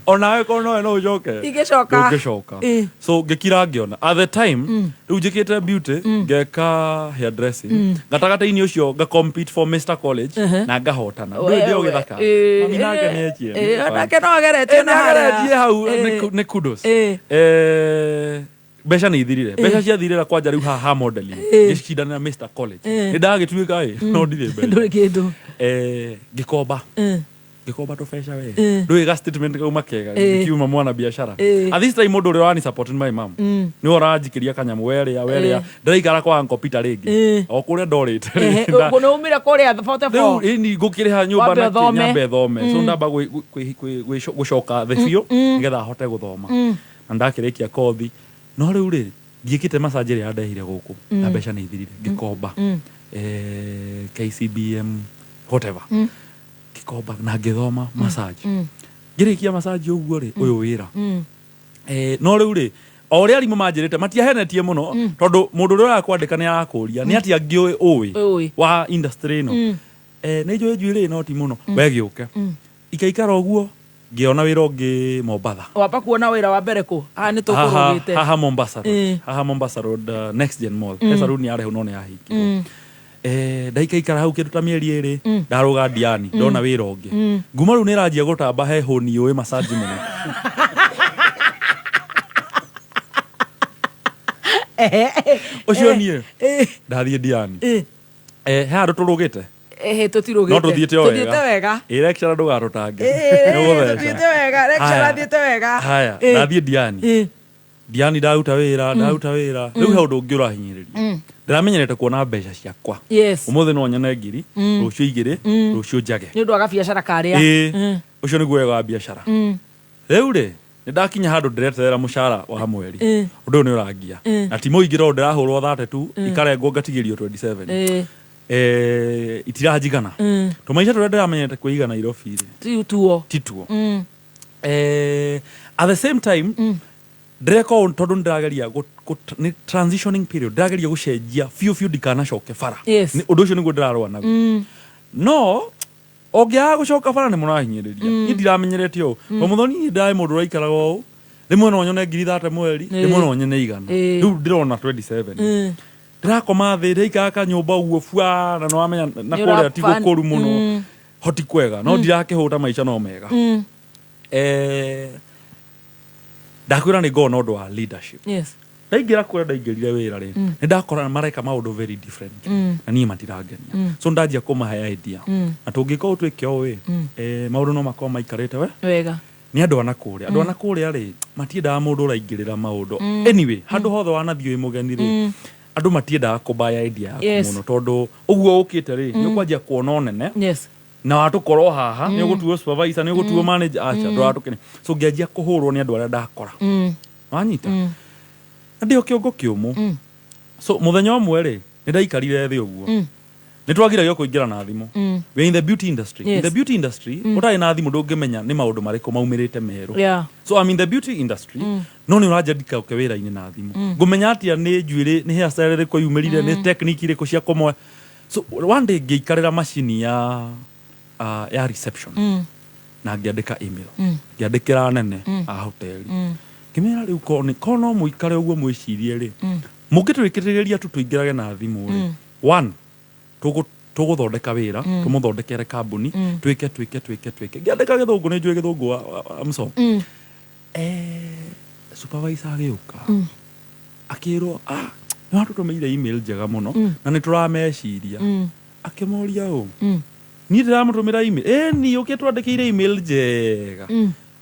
Onawe korwo nowe no ũcoke. Ingĩcoka. Ndũngĩcoka. So ngĩkira ngĩona at the time rĩu njĩkĩte beauty, ngeka hairdressing, gatagatĩ-inĩ ũcio nga compete for Mr College, na ngahotana. Ndũĩ ndĩ o gĩthaka. Mami nake nĩekie. Onake no ageretie na harĩa. Nĩageretie hau. Nĩ kudos. Mbeca nĩ ithirire, mbeca ciathirĩra kwanja rĩu haha ha modeling, ngĩcindanĩra Mr College, nĩ ndagĩtuĩka ĩ, no ndirĩ mbeca. Ndũrĩ kĩndũ. Ngĩkomba. Ngĩkomba tũbeca we. Ndũĩ ga statement kauma kega kiuma mwana biacara. At this time mũndũ ũrĩa ũrani support nĩ my mom. Nĩwe ũranjikĩria kanyamũ werĩa werĩa. Ndĩraikara kwa Uncle Peter rĩngĩ. O kũrĩa ndorĩte. Ehe, ũguo nĩ umire kũrĩa 44. Rĩu ĩni ngũkĩrĩha nyũmba Wambe na kĩ ũthome. nyambe thome. So ndamba gũcoka thĩ biũ nĩgetha hote gũthoma. Na ndakĩrĩkia kothi. No rĩu rĩ ndiĩkĩte massage ĩrĩa yandehire gũkũ na mbeca nĩ ithirire ngĩkomba. KCBM whatever. Ngĩkomba na ngĩthoma massage. Ngĩrĩkia massage ũguo rĩ ũyũ wĩra. No rĩu rĩ o ũrĩa arimũ manjĩrĩte matiahenetie mũno tondũ mũndũ ũrĩa ũrakwandĩka nĩ arakũria nĩ atĩa ngĩũĩ ũĩ Ũĩ. wa industry ĩno. Nĩ njũĩ njuĩrĩ no ti mũno we gĩũke. Ikaikara ũguo ngĩona wĩra ũngĩ Mombatha. Wamba kuona wĩra wa mbere kũ? Haha nĩ tũkũrũgĩte. Haha Mombasa Road. Haha Mombasa Road Next Gen Mall. He saluni yarĩ hau no nĩ yahingirwo. Ndaikaikara hau kĩndũ ta mĩeri ĩrĩ ndarũga Diani ndona wĩra ũngĩ. Nguma rĩu nĩ ĩranjia gũtamba he hũni ũĩ massage mũno. Ũcio niĩ ndathiĩ Diani. He handũ tũrũgĩte? Ehe, tũtirũgĩte. No tũthiĩte o wega. Tũthiĩte wega. Ĩ lecturer ndũgatũtange. Ĩ, Nĩ ũgũtheca. tũthiĩte wega, lecturer Haya. athiĩte wega. Haya, ndathiĩ Diani. Diani ndaruta wĩra, ndaruta wĩra. Rĩu he ũndũ ũngĩ ũrahinyĩrĩria. Ndĩramenyerete kuona mbeca ciakwa. Yes. Ũmũthĩ no nyone 1000, rũciũ 2, rũciũ njage. Nĩ ũndũ wa gabiacara karĩa. Ĩ, ũcio nĩguo wega wa biacara. Rĩu rĩ, nĩ ndakinya handũ ndĩreterera mũcara wa mweri. Ũndũ ũyũ nĩ ũrangia. Na ti mũingĩ tondũ ndĩrahũrwo 30 tu, ikarengwo ngatigĩrio 27. Itiranjigana. Tũmaica tũrĩa ndĩramenyerete kwĩiga Nairobi rĩ. Ti tuo. Ti tuo. At the same time, ndĩreka ũũ tondũ nĩndĩrageria nĩ transitioning period, ndĩrageria gũcenjia biũ biũ ndikanacoke bara. Yes. Ũndũ ũcio nĩguo ndĩrarũa naguo. No ũngĩaga gũcoka bara nĩ mũrahinyĩrĩria. Niĩ ndiramenyerete ũũ. O mũthoni niĩ ndarĩ mũndũ ũraikaraga ũũ. Rĩmwe no nyone 30,000 mweri, rĩmwe no nyone 100. Rĩu ndĩrona 27. Ndĩrakoma thĩ, ndĩraikara kanyũmba ũguo bua, na nĩwamenya na Nĩ kũrĩa ti ũra- gũkũru mũno. Hoti kwega, no ndirakĩhũta maica no mega. Ndakwĩra nĩ ngoragwo na ũndũ wa leadership. Yes. Ndaingĩra kũrĩa ndaingĩrire wĩra rĩ, nĩ ndakora mareka maũndũ very different. Na niĩ matirangenia. So ndanjia kũmahe idea. Na tũngĩka ũũ twĩke ũũ ĩ, maũndũ no makorwo maikarĩte we. Wega. Nĩ andũ a na kũrĩa. Andũ a na kũrĩa rĩ, matiendaga mũndũ ũraingĩrĩra maũndũ. Anyway, handũ hothe wanathiĩ wĩ mũgeni rĩ, andũ matiendaga kũbaya idea yaku mũno tondũ ũguo ũkĩte rĩ, nĩ ũkwanjia kuona ũnene. Yes. Na watũkorwo haha, nĩ ũgũtuo supervisor, nĩ ũgũtuo manager, acha, ndũratũkenia. So ngĩanjia kũhũrwo nĩ andũ arĩa ndakora. Wanyita? Na ndĩ o kĩongo kĩũmũ. So mũthenya ũmwe rĩ, nĩ ndaikarire thĩ ũguo. Nĩ twagiragio kũingĩra na thimũ. We are in the beauty industry. In Yes. the beauty industry, ũtarĩ na thimũ ndũngĩmenya nĩ maũndũ marĩkũ maumĩrĩte merũ. Yeah. So I'm in the beauty industry. No nĩ ũranjia ndikaũke wĩra-inĩ na thimũ. Ngũmenya atĩa nĩ njuĩrĩ, nĩ hairstyle ĩrĩkũ yumĩrire, nĩ technique irĩkũ cia kũmoya. So one day ngĩikarĩra macini ya reception. Na ngĩandĩka email. Ngĩandĩkĩra anene a hoteli. Ngĩmera rĩu korwo no mũikare ũguo mwĩcirie rĩ, mũngĩtwĩkĩrĩria tu tũingĩrage na thimũ rĩ. One, tũgũthondeka wĩra, tũmũthondekere kambuni, twĩke, twĩke, twĩke, twĩke. Ngĩandĩka gĩthũngũ, nĩ njũĩ gĩthũngũ wa mso. Supervisor agĩũka. Akĩrwo, nĩ watũtũmĩire email njega mũno, na nĩ tũrameciria. Akĩmoria ũũ, niĩ ndĩramũtũmĩra email. Niĩ ũkĩtwandĩkĩire email njega.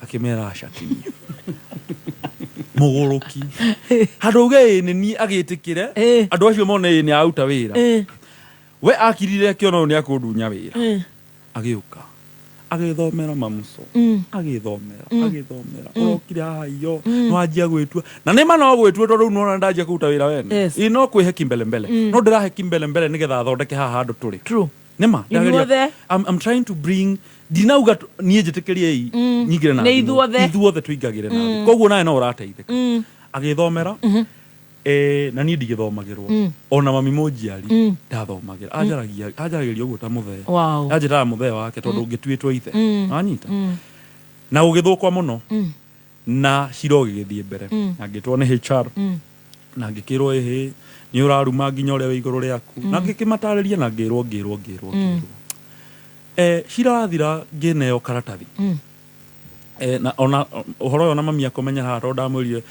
Akĩmera aca ti niĩ. Mũgũrũki. Handũ auge ĩ nĩ niĩ agĩtĩkĩre, andũ acio mone ĩ nĩ aruta wĩra. We akirire akĩona ũyũ nĩ akũndunya wĩra. Agĩũka. Agĩthomera mamuco. Agĩthomera, agĩthomera. Ũrokire haha iyo, nĩwanjia gwĩtua. Na nĩ ma no gwĩtua tondũ rĩu nĩwona ndanjia kũruta wĩra wene. Yes. Ĩ no kwĩhe kimbele mbele. No ndĩrahe kimbele mbele nĩgetha thondeke haha handũ tũrĩ. True. Nĩ ma, Ithuothe. ndageria. I'm trying to bring ndinauga niĩ njĩtĩkĩrie ii, nyingĩre na Nĩ thimũ. ithuothe. Ithuothe tũingagĩre na thimũ. Koguo nawe no ũrateithĩka. Agĩthomera, na niĩ ndigĩthomagĩrwo. Ona mami mũnjiari ndathomagĩra. Anjaragĩria ũguo ta mũthee. Wow. Anjĩtaga mũthee wake tondũ ngĩtuĩtwo ithe. Wanyita? Na gũgĩthũkwa mũno. Na cira ũgĩgĩthiĩ mbere. Na ngĩtwo nĩ HR. Na ngĩkĩrwo ĩhĩ, nĩ ũraruma nginya ũrĩa wĩ igũrũ rĩaku. Na ngĩkĩmatarĩria na ngĩrwo, ngĩrwo, ngĩrwo, ngĩrwo. Cira wathira ngĩneo karatathi. Na ona ũhoro ũyũ ona mami akũmenya haha tondũ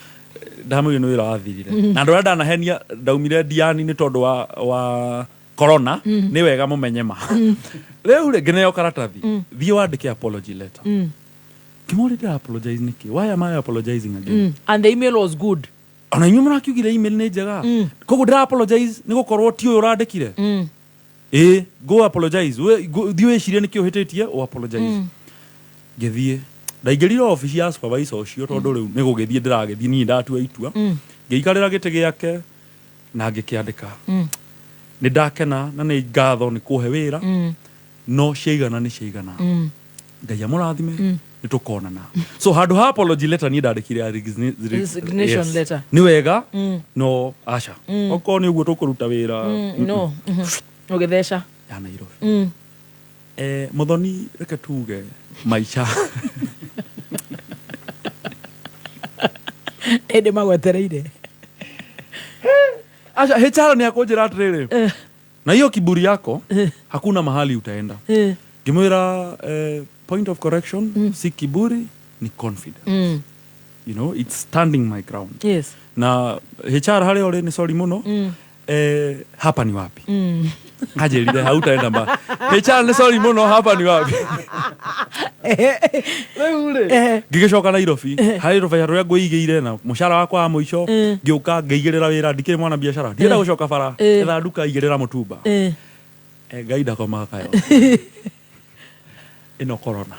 ndamwĩrire nĩ wĩra wathirire. Na andũ arĩa ndanahenia ndaumire Diani nĩ tondũ wa Corona nĩ wega mũmenye ma. Rĩu rĩ, ngĩneo karatathi, thiĩ wandĩke apology letter. Ngĩmũria, ndĩra apologize nĩkĩ? Why am I apologizing again? And the email was good. Ona inyuĩ mũrakiugire email nĩ njega. Koguo ndĩra apologize nĩ gũkorwo ti ũyũ ũrandĩkire. Ĩ, go apologize. Thiĩ wĩcirie nĩkĩ ũhĩtĩtie, ũ apologize. Ngĩthiĩ, ndaingĩrire obici ya supervisor ũcio, tondũ rĩu nĩ gũgĩthiĩ ndĩragĩthiĩ, niĩ ndatua itua. Ngĩikarĩra gĩtĩ gĩake na ngĩkĩandĩka, nĩ ndakena na nĩ ngatho nĩ kũhe wĩra, no ciaigana nĩ ciaigana. Ngai amũrathime, nĩ tũkonana. So handũ ha apology letter, niĩ ndandĩkire a Resignation letter. Nĩ wega, no aca, okorwo nĩ ũguo tũkũruta wĩra. No. Ũgĩtheca. Ya Nairobi. Muthoni, reke tuge maica Ĩndĩ magwetereire. Aca, HR nĩ akũnjĩra atĩrĩrĩ, na hiyo kiburi yako hakuna mahali utaenda. Ngĩmwĩra, point of correction, si kiburi, ni confidence. It's standing my ground. Na HR harĩa ũrĩ, nĩ sorry mũno. Hapa ni wapi? Anjĩrire hautaenda mba. HR, nĩ sorry mũno, hapa ni wapi? Rĩu rĩ, ngĩgĩcoka Nairobi harĩ rũbeca rũrĩa ngwĩigĩire na mũcara wakwa wa mũico. Ngĩũka ngĩigĩrĩra wĩra, ndikĩrĩ mwana biacara, ndienda gũcoka bara. Etha nduka, igĩrĩra mũtumba. Ngai ndakomaga kayo ĩno corona.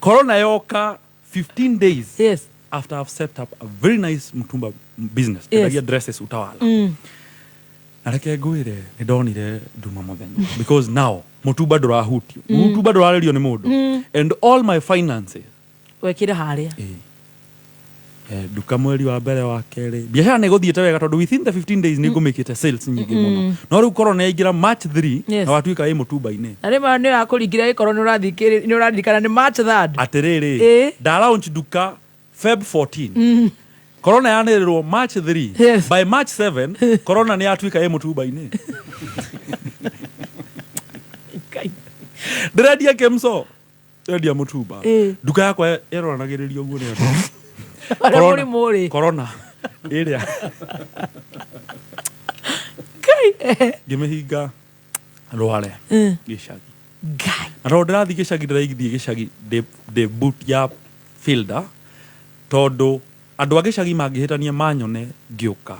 Corona yoka 15 days after I've set up a very nice mutumba business. Ndendagia dresses Utawala. Na reke ngwĩre, nĩ ndonire nduma mũthenya, because now mũtumba ndũrahutio, mũtumba ndũrarĩrio nĩ mũndũ, and all my finances Wekire harĩa. Nduka mweri wa mbere, wa kerĩ, biacara nĩ gũthiĩte wega, tondũ within the 15 days nĩ ngũmĩkĩte sales nyingĩ mũno. No rĩu corona yaingĩra March 3 na watuĩka ĩ mũtumba-inĩ. Na rĩmwe nĩ yakũringire gĩkorwo nĩ ũraririkana nĩ March 3rd. Atĩrĩrĩ, nda launch nduka Feb 14, corona yanĩrĩrwo March 3. By March 7 corona nĩ yatuĩka ĩ mũtumba-inĩ. Ndĩrendia kemso, ndĩrendia mũtumba. Nduka yakwa ĩroranagĩrĩria ũguo nĩ andũ. Harĩa Corona. mũrimũ ũrĩ. Corona ĩrĩa ngĩmĩhinga, rware gĩcagi. Ngai. Na tondũ ndĩrathiĩ gĩcagi, ndĩrathiĩ gĩcagi ndĩ boot ya fielder, tondũ andũ a gĩcagi mangĩhĩtania manyone ngĩũka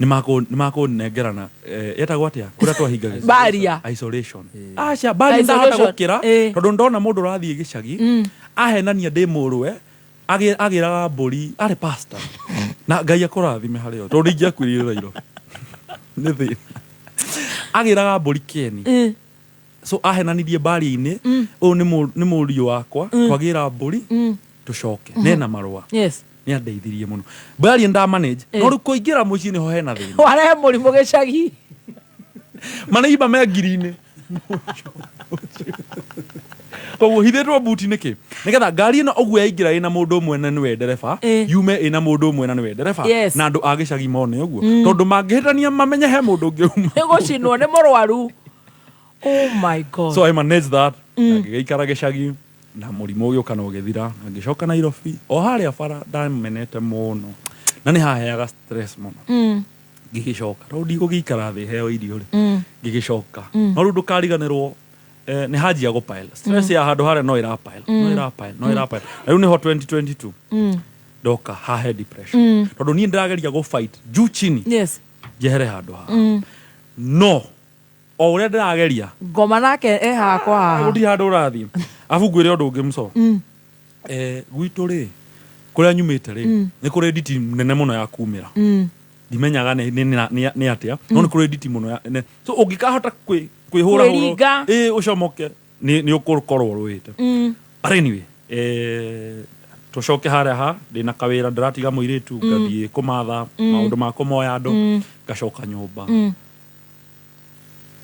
nĩ makũnengerana, etagwo atĩa kũrĩa twahingaga? Barrier. Isolation. Aca, barrier ndahota Isolation. gũkĩra, tondũ ndona mũndũ ũrathiĩ gĩcagi ahenania ndĩ mũrwe, agĩraga mbũri, arĩ pastor, na Ngai akũrathime harĩ o, tondũ ingĩakuĩrire Nairobi nĩ thĩna. Agĩraga mbũri kĩeni. So ahenanirie mbaria-inĩ, ũyũ nĩ mũriũ wakwa, twagĩra mbũri tũcoke nena marũa. Nĩ andeithirie mũno mbaria, nda manage. No rĩu kũingĩra mũciĩ nĩho hena thĩna. Warehe mũrimũ gĩcagi. Maneiba me ngiri-inĩ, koguo hithĩtwo buti nĩkĩ? Nĩgetha ngari ĩno ũguo yaingĩra ĩna mũndũ ũmwe na nĩwe ndereba, yume ĩna mũndũ ũmwe na nĩwe ndereba. Na andũ a gĩcagi mone ũguo, tondũ mangĩhĩtania mamenye he mũndũ ũngĩ uma. Nĩ gũcinwo nĩ mũrwaru. Oh my God. So I managed that. Na ngĩgĩikara gĩcagi na mũrimũ ũgĩũka na ũgĩthira, na ngĩcoka Nairobi o harĩa bara ndamenete mũno na nĩ haheaga stress mũno. Ngĩgĩcoka, tondũ ndigũgĩikara thĩ heo irio rĩ. Ngĩgĩcoka. No rĩu ndũkariganĩrwo, nĩ hanjia gũpile stress ya handũ harĩa no ĩrapile, no ĩrapile, no ĩrapile. Na rĩu nĩho 2022 ndoka hahe depression, tondũ niĩ ndĩrageria gũ fight juu chini njehere handũ haha, no o ũrĩa ndĩrageria, Ngoma nake e hakwa haha. Gũtirĩ handũ ũrathiĩ. Abu ngwĩre ũndũ ũngĩ mũco. Gwitũ rĩ, kũrĩa nyumĩte rĩ, nĩ kũrĩ nditi nene mũno ya kumĩra. Ndimenyaga nĩ atĩa, no nĩ kũrĩ nditi mũno so ũngĩkahota kwĩhũra Kwĩringa. ĩ ũcomoke, nĩ ũgũkorwo ũrũĩte. But anyway, tũcoke harĩa ha ndĩna kawĩra, ndĩratiga mũirĩtu, ngathiĩ kũmatha maũndũ ma kũmoya andũ, ngacoka nyũmba.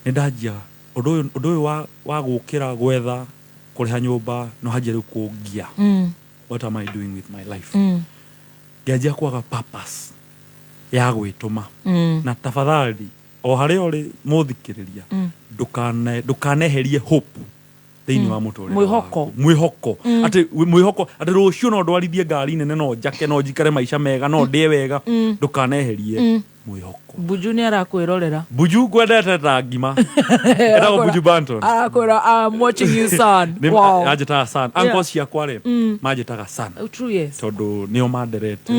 Nĩ ndanjia ũndũ ũyũ wa gũkĩra gwetha kũrĩha nyũmba, no hanjia rĩu kũngia. What am I doing with my life? Ngĩanjia kwaga purpose ya gwĩtũma. Na tafadhali, o harĩa ũrĩ mũthikĩrĩria, ndũkaneherie hope thĩinĩ wa mũtũrĩre Mwĩhoko. waku. Mwĩhoko. Atĩ mwĩhoko atĩ rũciũ no ndwarithie ngari nene, no njake, no njikare maica mega, no ndĩe wega. Ndũkaneherie. Mwĩhoko. Buju nĩ arakwĩrorera. Buju ngwendete ta ngima. Etagwo Buju Banton. Arakwĩra, I'm watching you, son. Nĩ- Wow. anjĩtaga son. Yeah. Uncle ciakwa rĩ, manjĩtaga son. Oh, true, yes. Tondũ nĩo manderete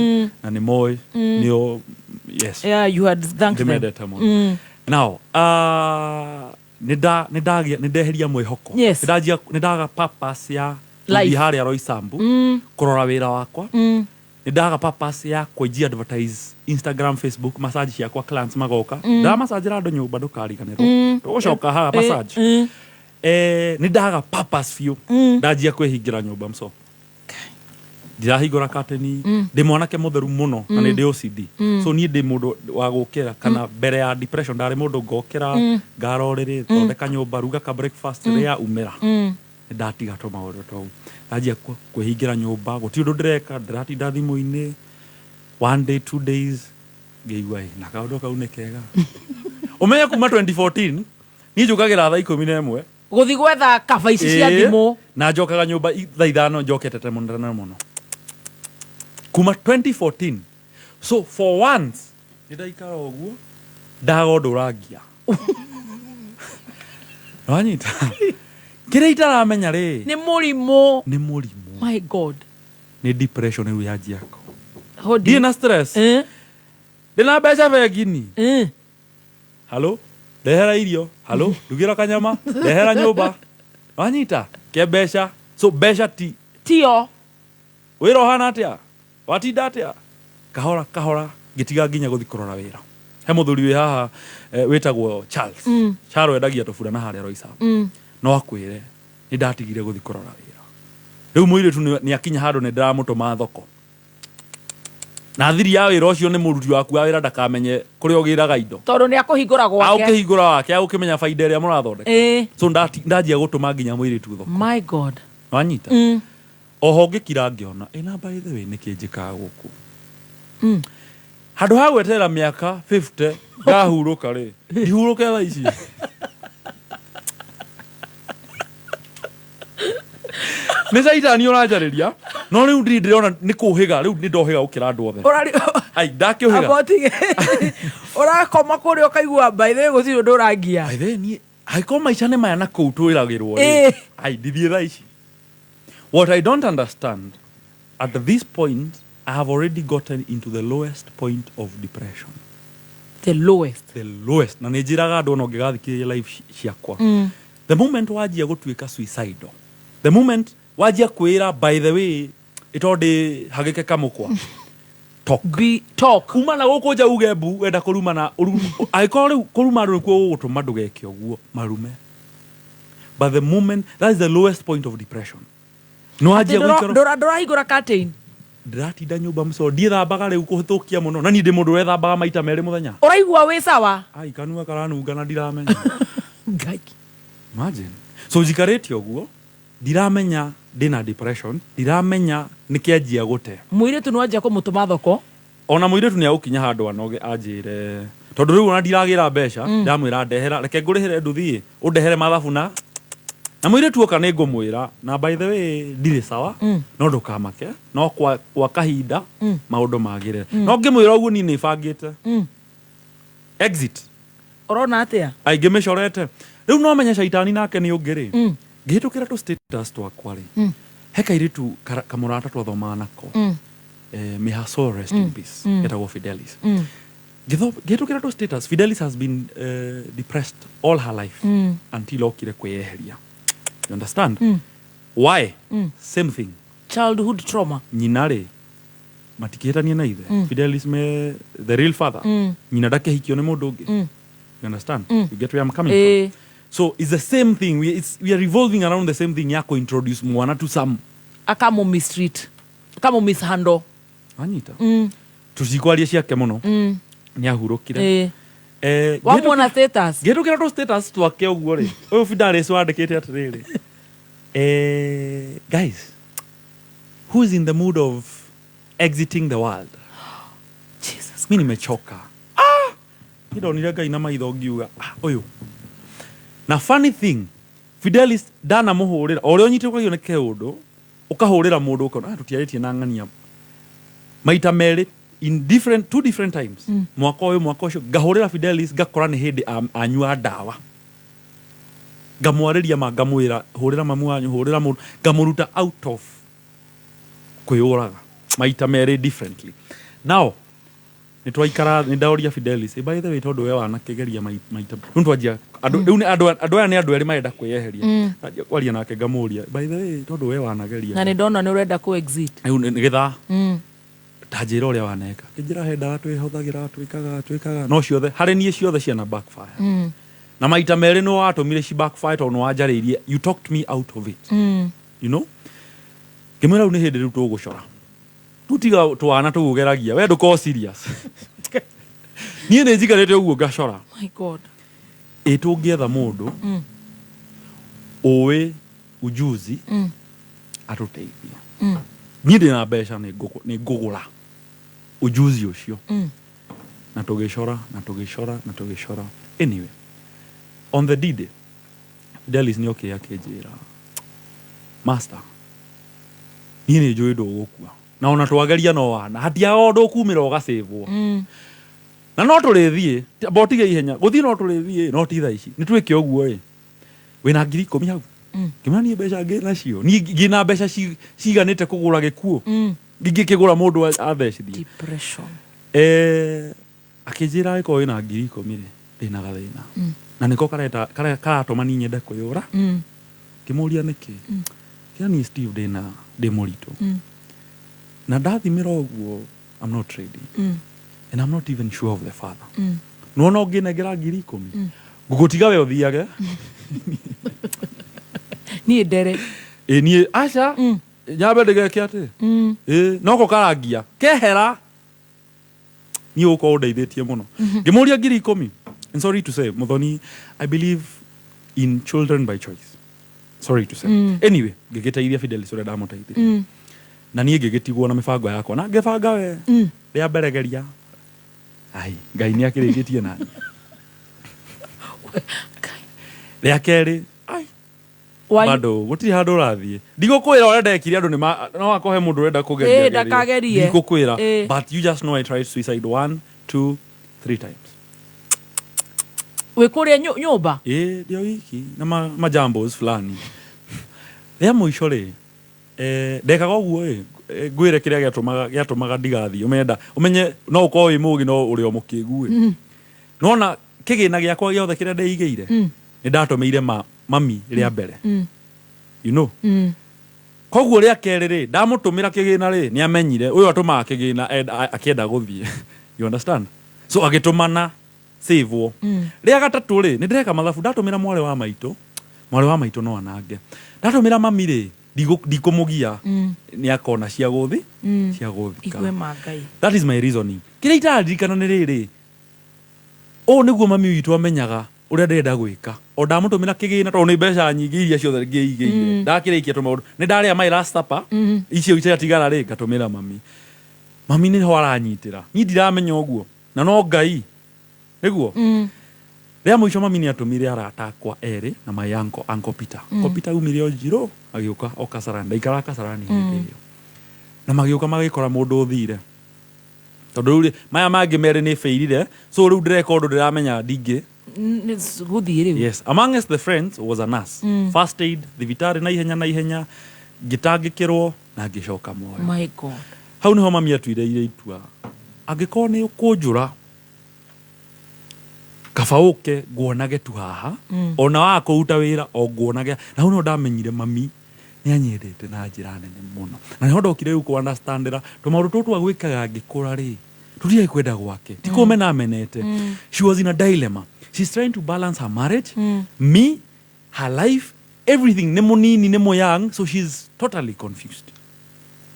na nĩ moĩ nĩo, yes. Yeah, you had thanked them. Ndĩmendete mũno. Now, nĩ ndeheria mwĩhoko. Yes. Nĩ ndaga purpose ya Life. gũthiĩ harĩa Roysambu kũrora wĩra wakwa. Nĩ ndaga purpose ya kwenjia advertise Instagram, Facebook, massage ciakwa, clients magoka. Ndamassagera andũ nyũmba, ndũkariganĩrwo. Tũgũcoka haha massage. Nĩ ndaga purpose biũ. Ndanjia kwĩhingĩra nyũmba mco, ndirahingũra kateni. Ndĩ mwanake mũtheru mũno na nĩ ndĩ OCD. So niĩ ndĩ mũndũ wa gũkĩra kana mbere ya depression ndarĩ mũndũ ngokĩra, ngara ũrĩrĩ, thondeka nyũmba, ruga ka breakfast, rĩa, umĩra. Nĩ ndatiga tũ maũndũ tau, ndanjia kwĩhingĩra nyũmba, gũtirĩ ũndũ ndĩreka, ndĩratinda thimũ-inĩ. One day, 2 days, ngĩigua ĩ na kaũndũ kau nĩ kega. Ũmenye kuma 2014 niĩ njũkagĩra thaa 11 Gũthiĩ gwetha kaba ici cia Ĩĩ, thimũ. Na njokaga nyũmba thaa 5, njokete tene mũno, tene mũno, kuma 2014. So for once nĩ ndaikara ũguo, ndaga ũndũ ũrangia. Wanyita kĩrĩa itaramenya rĩ? Nĩ mũrimũ. Nĩ mũrimũ. My God. Nĩ depression rĩu yanjiako. Hodi. Ndirĩ na stress, ndĩna mbeca bengi-inĩ. Halo, ndehera irio. Halo, ndugĩra kanyama, ndehera nyũmba. Wanyita ke mbeca, so mbeca ti Tio. Wĩra ũhana atĩa, watinda atĩa? Kahora kahora ngĩtiga nginya gũthi kũrora wĩra. He mũthuri wĩ haha, wĩtagwo Charles. Charles endagia tũbura na harĩa Roysambu. No akwĩre nĩ ndatigire gũthi kũrora wĩra. Rĩu mũirĩtu nĩ akinya handũ nĩ ndĩramũtũma thoko na thiri ya wĩra ũcio nĩ mũruti waku wa wĩra, ndakamenye kũrĩa ũgĩraga indo. Tondũ nĩ akũhingũra gwake. Agũkĩhingũra wake, agũkĩmenya baida ĩrĩa mũrathondeka. So ndanjia gũtũma nginya mũirĩtu thoko. My God. Wanyita? Oho ngĩkira ngĩona ĩna, by the way, nĩkĩ njĩkaga gũkũ? Handũ ha gweterera mĩaka 50 ngahurũka rĩ, ndihurũke thaa ici. Nĩ caitani ũranjarĩria, no rĩu ndirĩ ndĩrona nĩ kũhĩga, rĩu nĩ ndohĩga gũkĩra andũ othe. Ai, ndakĩũhĩga. Abotige. Ũrakoma kũrĩa ũkaigua, by the way, gũtirĩ ũndũ ũrangia. By the way, niĩ angĩkorwo maica nĩ maya na kũu twĩragĩrwo rĩ, ai, ndithiĩ thaa ici. What I don't understand, at this point I have already gotten into the lowest point of depression. The lowest. The lowest. Na nĩ njĩraga andũ, ona ũngĩgathikĩrĩria live ciakwa, the moment wanjia gũtuĩka suicidal, the moment wanjia kwĩra, by the way, ĩtondĩ hagĩke kamũkwa, talk. Be talk. Kuma na gũkũ nja uge mbu, wenda kũrumana, angĩkorwo rĩu kũruma andũ nĩkuo gũgũtũma ndũgeke ũguo, marume. But the moment, that is the lowest point of depression, nĩ wanjia gũikara. Ndũrahingũra curtain. Ndĩratinda nyũmba mũco, ndiĩthambaga rĩu kũhĩtũkia mũno, na niĩ ndĩ mũndũ wethambaga maita merĩ mũthenya. Ũraigua wĩ sawa. Ai, kanua karanunga na ndiramenya. Ngai. Imagine, so njikarĩte ũguo, ndiramenya ndĩna depression, ndiramenya nĩkĩanjia gũte. Mũirĩtu nĩ wanjia kũmũtũma thoko. Ona mũirĩtu nĩ agũkinya handũ anoge, anjĩre tondũ rĩu ona ndiragĩra mbeca. Ndamwĩra, ndehera, reke ngũrĩhĩre nduthi, ũndehere mathabu na mũirĩtu oka nĩ ngũmwĩra, na by the way, ndirĩ sawa. No ndũkamake, no kwa kahinda maũndũ magĩrĩre. No ngĩmwĩra ũguo, niĩ nĩ bangĩte exit. Ũrona atĩa? Aingĩ mĩcorete rĩu, no menye caitani nake nĩ ũngĩ rĩ. Ngĩhĩtũkĩra tũ status twakwa rĩ, he kairĩtu kamũrata twathomaga nako, may her soul rest in peace, etagwo Fidelis. Ngĩhĩtũkĩra tũ status, Fidelis has been depressed all her life until okire kwĩyeheria. You understand why? Same thing. Childhood trauma. Nyina rĩ, matikĩhĩtania na ithe. Fidelis me the real father. Nyina ndakĩhikio nĩ mũndũ ũngĩ. You understand? You get where I'm coming from? So it's the same thing. We are revolving around the same thing ya introduce mwana to some Akamũ mistreat, akamũ mishandle. Anyita. Tũcikwaria ciake mũno. Nĩ ahurũkire. Wamuona status. Ngĩhĩtũkĩra tũ status twake ũguo rĩ, ũyũ Fidelis wandĩkĩte atĩrĩrĩ, guys, who is in the mood of exiting the world? Jesus. Mi nimechoka. Ah! Ndonire Ngai na maitho, ngiuga, ah, ũyũ. Na funny thing, Fidelis ndanamũhũrĩra o ũrĩa ũnyitĩkagio nĩ keũndũ, ũkahũrĩra mũndũ ũkona, ah, tũtiarĩtie na ng'ania maita merĩ. In different, two different times, mwaka ũyũ, mwaka ũcio, ngahũrĩra Fidelis, ngakora nĩ hĩndĩ anyua ndawa. Ngamwarĩria ma, ngamwĩra, hũrĩra mamu wanyu, hũrĩra mũndũ, ngamũruta out of kwĩyũraga maita merĩ differently. Now nĩ twaikara, nĩ ndaũria Fidelis, "Eh, by the way, tondũ we wanakĩgeria maita rĩu twanjia andũ rĩu nĩ andũ aya nĩ andũ erĩ marenda kwĩyeheria." Ndanjia kwaria nake, ngamũria, "By the way, tondũ we wanageria Na nĩ ndona nĩ ũrenda kũ exit. Rĩu nĩ gĩthaa ta njĩra ũrĩa waneka." Kĩnjĩra he ndawa twĩhũthagĩra, twĩkaga no ciothe harĩ niĩ ciothe ciana backfire. Na maita merĩ nĩ watũmire ci backfire tondũ nĩ wanjarĩirie, you talked me out of it. Ngĩmwĩra rĩu nĩ hĩndĩ rĩu tũgũcora, rĩu tiga twana tũgũgeragia, we ndũkorwo serious, niĩ nĩ njikarĩte ũguo ngacora. My God. Ĩ tũngĩetha mũndũ ũĩ ujuzi atũteithie. Niĩ ndĩna mbeca, nĩ ngũgũra ujuzi ũcio. Na tũgĩcora na tũgĩcora na tũgĩcora. Anyway, on the D-Day, Fidelis nĩ okire akĩnjĩra, "Master, niĩ nĩ njũĩ ndũgũkua, na ona twageria no wana hatiaga ũndũ ũkumĩra ũgacĩvwo. Na no tũrĩthiĩ, amba ũtige ihenya gũthiĩ, no tũrĩthiĩ, no ti thaa ici, nĩ twĩke ũguo. Ĩ wĩna 10,000 hau?" Ngĩmwĩra, "Niĩ mbeca ngĩ nacio, niĩ ngĩna mbeca ciganĩte kũgũra gĩkuũ? Ingĩkĩgũra mũndũ athecithie?" Depression. Akĩnjĩra, "Angĩkorwo wĩna 10,000 rĩ, ndĩna gathĩna na nĩko kareta karatũma niĩ nyende kwĩyũra." Ngĩmũria, "Nĩkĩ?" Kĩra, "Niĩ Steve ndĩna ndĩ mũritũ na ndathimĩra ũguo, I'm not ready and I'm not even sure of the father. Nĩwona ũngĩnengera 10,000, ngũgũtiga we ũthiage." Niĩ ndere. Ĩ niĩ aca, nyambe ndĩgeke atĩ ĩ noko karangia kehera, niĩ ũkorwo ũndeithĩtie mũno. Ngĩmũria 10,000. And sorry to say, Muthoni, I believe in children by choice, sorry to say. Anyway, ngĩgĩteithia Fidelis ũrĩa ndamũteithirie. Na niĩ ngĩgĩtigwo na mĩbango yakwa na ngĩbanga we rĩa mbere geria, ai Ngai nĩ akĩrĩkĩtie nani. Rĩa kerĩ, ai bado gũtirĩ handũ ũrathiĩ, ndigũkwĩra ũrĩa ndekire. Andũ nĩ no akohe mũndũ ũrenda kũgeria. Ĩ, ndakagerie. Ndigũkwĩra. Ĩ. But you just know I tried suicide one, two, three times. Wĩ kũrĩa nyũmba? Ĩ ndio wiki na majambos fulani. Rĩa mũico rĩ, ndekaga ũguo ĩ, ngwĩre kĩrĩa gĩatũmaga ndigathiĩ. Ũmenda ũmenye no ũkorwo wĩ mũgĩ no ũrĩ o mũkĩgu ĩ. Nona kĩgĩna gĩakwa gĩothe kĩrĩa ndeigĩire nĩ ndatũmĩire mami rĩa mbere. Koguo rĩa kerĩ rĩ, ndamũtũmĩra kĩgĩna rĩ, nĩ amenyire ũyũ atũmaga kĩgĩna akĩenda gũthiĩ, you understand? So agĩtũmana save. Rĩa gatatũ rĩ, nĩ ndĩreka mathabu, ndatũmĩra mwarĩ wa maitũ, mwarĩ wa maitũ no anange, ndatũmĩra mami rĩ, ndikũmũgia. Nĩ akona cia gũthi cia gũthika. Igue ma Ngai. That is my reasoning. Kĩrĩa itaririkana nĩ rĩrĩ, ũũ nĩguo mami witũ amenyaga ũrĩa ndĩrenda gwĩka. O ndamũtũmĩra kĩgĩna, tondũ nĩ mbeca nyingĩ iria ciothe ngĩigĩire, ndakĩrĩkia tũmaũndũ, nĩ ndarĩa my last supper, icio ciatigara rĩ, ngatũmĩra mami. Mami nĩho aranyitĩra, niĩ ndiramenya ũguo, na no Ngai nĩguo. Rĩa mũico mami nĩ atũmire arata akwa erĩ na my uncle, Uncle Peter. Uncle Peter aumire o Njirũ agĩũka o Kasarani, ndaikaraga Kasarani hĩndĩ ĩyo, na magĩũka magĩkora mũndũ ũthire, tondũ rĩu rĩ, maya mangĩ merĩ nĩ bĩirire, so rĩu ndĩreka ũndũ ndĩramenya ndingĩ Gũthiĩ rĩu. Yes, amongst the friends was a nurse. First aid thibitarĩ na ihenya na ihenya, ngĩtangĩkĩrwo na ngĩcoka muoyo. My God. Hau niho mami atuire itua, angĩkorwo nĩ ũkũnjũra, kaba ũke nguonage tu haha. Ona waga kũruta wĩra, o nguonage. Na hau niho ndamenyire mami nĩ anyendete na njĩra nene mũno, na niho ndokire rĩu kũ understandĩra tũmaũndũ tũtũ agwĩkaga ngĩkũra rĩ, tũtiarĩ kwenda gwake, ti kũmena amenete. She was in a dilemma. She's trying to balance her marriage, me, her life, everything. Nĩ mũnini, nĩ mũyoung, so she's totally confused,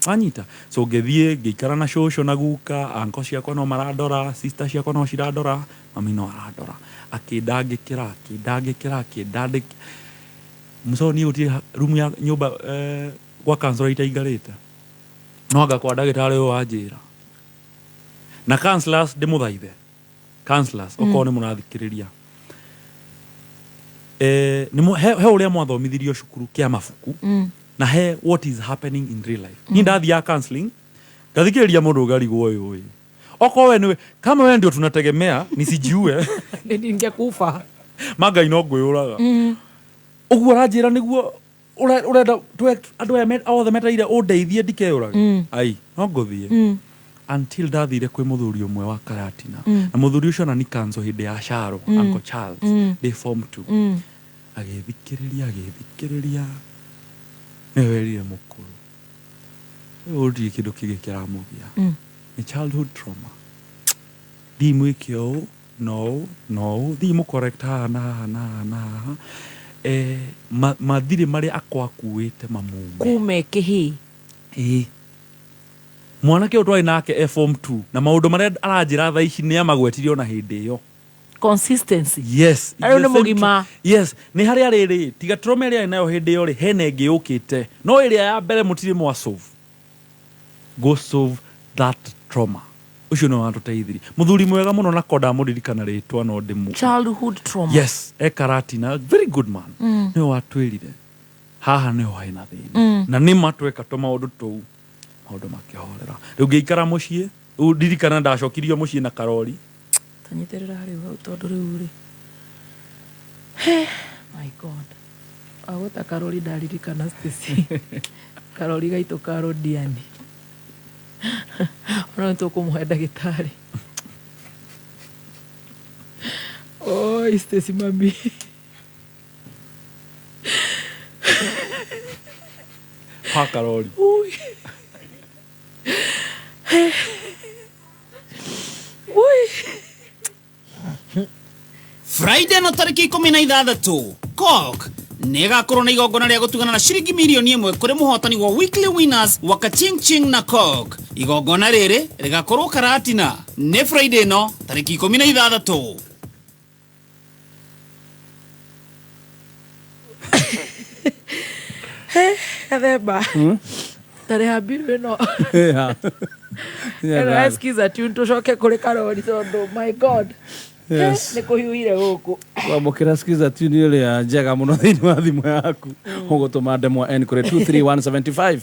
wanyita? So ngĩthiĩ ngĩikara na cũcũ na guka, anko ciakwa no marandora, sister ciakwa no cirandora, mami no arandora, akĩndangĩkĩra, akĩndangĩkĩra, akĩndandĩkĩra. Mũco niĩ gũtirĩ room ya nyũmba, gwa counselor itaingarĩte, no anga kwa ndagĩtarĩ ũyũ wanjĩra na counselors. Ndĩmũthaithe counselors, okorwo nĩ mũrathikĩrĩria, he ũrĩa mwathomithirio cukuru kĩa mabuku na he what is happening in real life. Niĩ ndathiaga counseling, ngathikĩrĩria mũndũ, ngarigwo ũyũ ĩ Okorwo we nĩwe, kama we ndio tunategemea nisijiue. Ningekufa. Magai no ngwĩyũraga. Ũguo ũranjĩra nĩguo ũrenda andũ aya othe metereire ũndeithie ndikeyũrage. Ai, no ngũthiĩ. Until ndathire kwĩ mũthuri ũmwe wa Karatina. Na mũthuri ũcio ona ni kanzo hĩndĩ ya Sharo, Uncle Charles, ndĩ form 2. Agĩthikĩrĩria, agĩthikĩrĩria, nĩwe werire mũkũrũ ũyũ gũtirĩ kĩndũ kĩngĩ kĩramũgia, nĩ childhood trauma. Thiĩ mwĩke ũũ na ũũ na ũũ, thiĩ mũ correct haha na haha na haha na haha, mathirĩ marĩa akwakuĩte mamume. Kume kĩhĩ. Ĩĩ, mwanake ũyũ twarĩ nake e form 2 na maũndũ marĩa aranjĩra thaa ici nĩ amagwetirie ona hĩndĩ ĩyo. Consistency. Yes. Rĩu nĩ The same. mũgima. Yes, nĩ harĩa rĩrĩ tiga trauma ĩrĩa arĩ nayo hĩndĩ ĩyo rĩ, hena ĩngĩ yũkĩte, no ĩrĩa ya mbere mũtirĩ mwa solve. Go solve that trauma. Ũcio nĩwe watũteithirie, mũthuri mwega mũno, na ko ndamũririkana rĩtwa no ndĩmu. Childhood trauma. Yes, e Karatina, very good man. Nĩwe watwĩrire haha nĩho hena thĩna. Na nĩ matweka tũmaũndũ tũu, maũndũ makĩhorera. Rĩu ngĩikara mũciĩ, rĩu ndirikana ndacokirio mũciĩ na karori. Tanyitĩrĩra harĩ hau tondũ rĩu rĩ, He, my God, agweta karori ndaririkana Stacy, karori gaitũ ka Rodiani, ona nĩ tũkũmũhe ndagĩtarĩ. Oi, Stacy mami. Ha karori. Ui. Ui. Friday no tarĩki 16 Cork nĩ ĩgakorwo na igongona rĩa gũtugana na ciringi mirioni 1 kũrĩ mũhotani wa weekly winners wa Kachingching na Cork. Igongona rĩrĩ rĩgakorwo Karatina nĩ Friday ĩno tarĩki 16. Gathemba, tarĩha mbiru ĩno ĩno, excuse tune, tũcoke kũrĩ karori tondũ my God. Yes. Nĩ kũhiũhire gũkũ. Kwamũkĩra skiza tune ĩrĩa njega mũno thĩinĩ wa thimũ yaku, ũgũtũma ndemwa N kũrĩ 23175,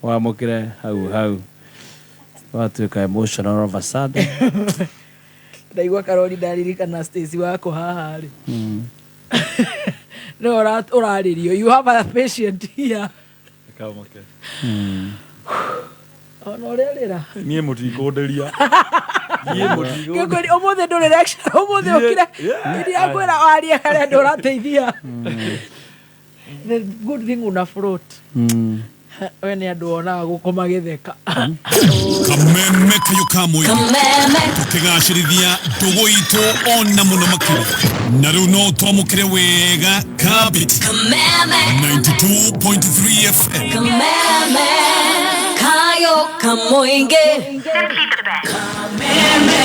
wamũkĩre hau hau watuĩka emotional of a sudden. Ndaigua karori ndaririkana Stacy wako haha rĩ, nĩwe ũrarĩrio. You have a patient here. Kamake. Ona ũrĩa rĩra. Niĩ mũtikũnderia. Niĩ mũtikũnderia. Ngĩkwĩra ũmũthĩ ndũrĩ lecture, ũmũthĩ ũkire ndirakwĩra warie harĩa andũ ũrateithia. The good thing una float. We nĩ andũ wonaga gũkũ magĩtheka. Kameme kayo ka mũingĩ. Kameme. Tũkĩgacĩrithia ndũgũ itũ ona mũno makĩria, na rĩu no twamũkĩre wega kabit. Kameme. 92.3 FM. Kameme. Kayo kamoinge. Kameme.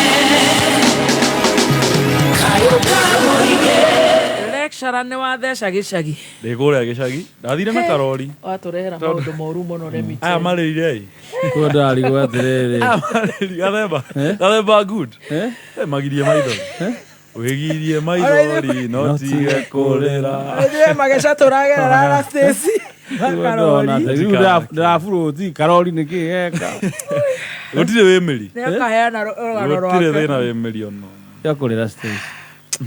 Kayo kamoinge. Lecturer nĩ watheca gĩcagi. Ndĩ kũrĩa gĩcagi ndathire na karori. Watũrehera maũndũ moru mũno, let me Aya tell you. marĩire ĩ. Kũu ndarigwo atĩrĩrĩ. Aya marĩri gathemba. Gathemba good. Eh, magirie maithori. Wĩgirie maithori no tige kũrĩra. Ithuĩ mageca tũragerera na Stacy na karori. Ndĩraburuti karori nĩ kĩ geka. Gũtirĩ wĩmĩri. Nĩ akaheana rũgano Gũtirĩ rwake. thĩna wĩmĩri ono. Tiga kũrĩra, Stacy.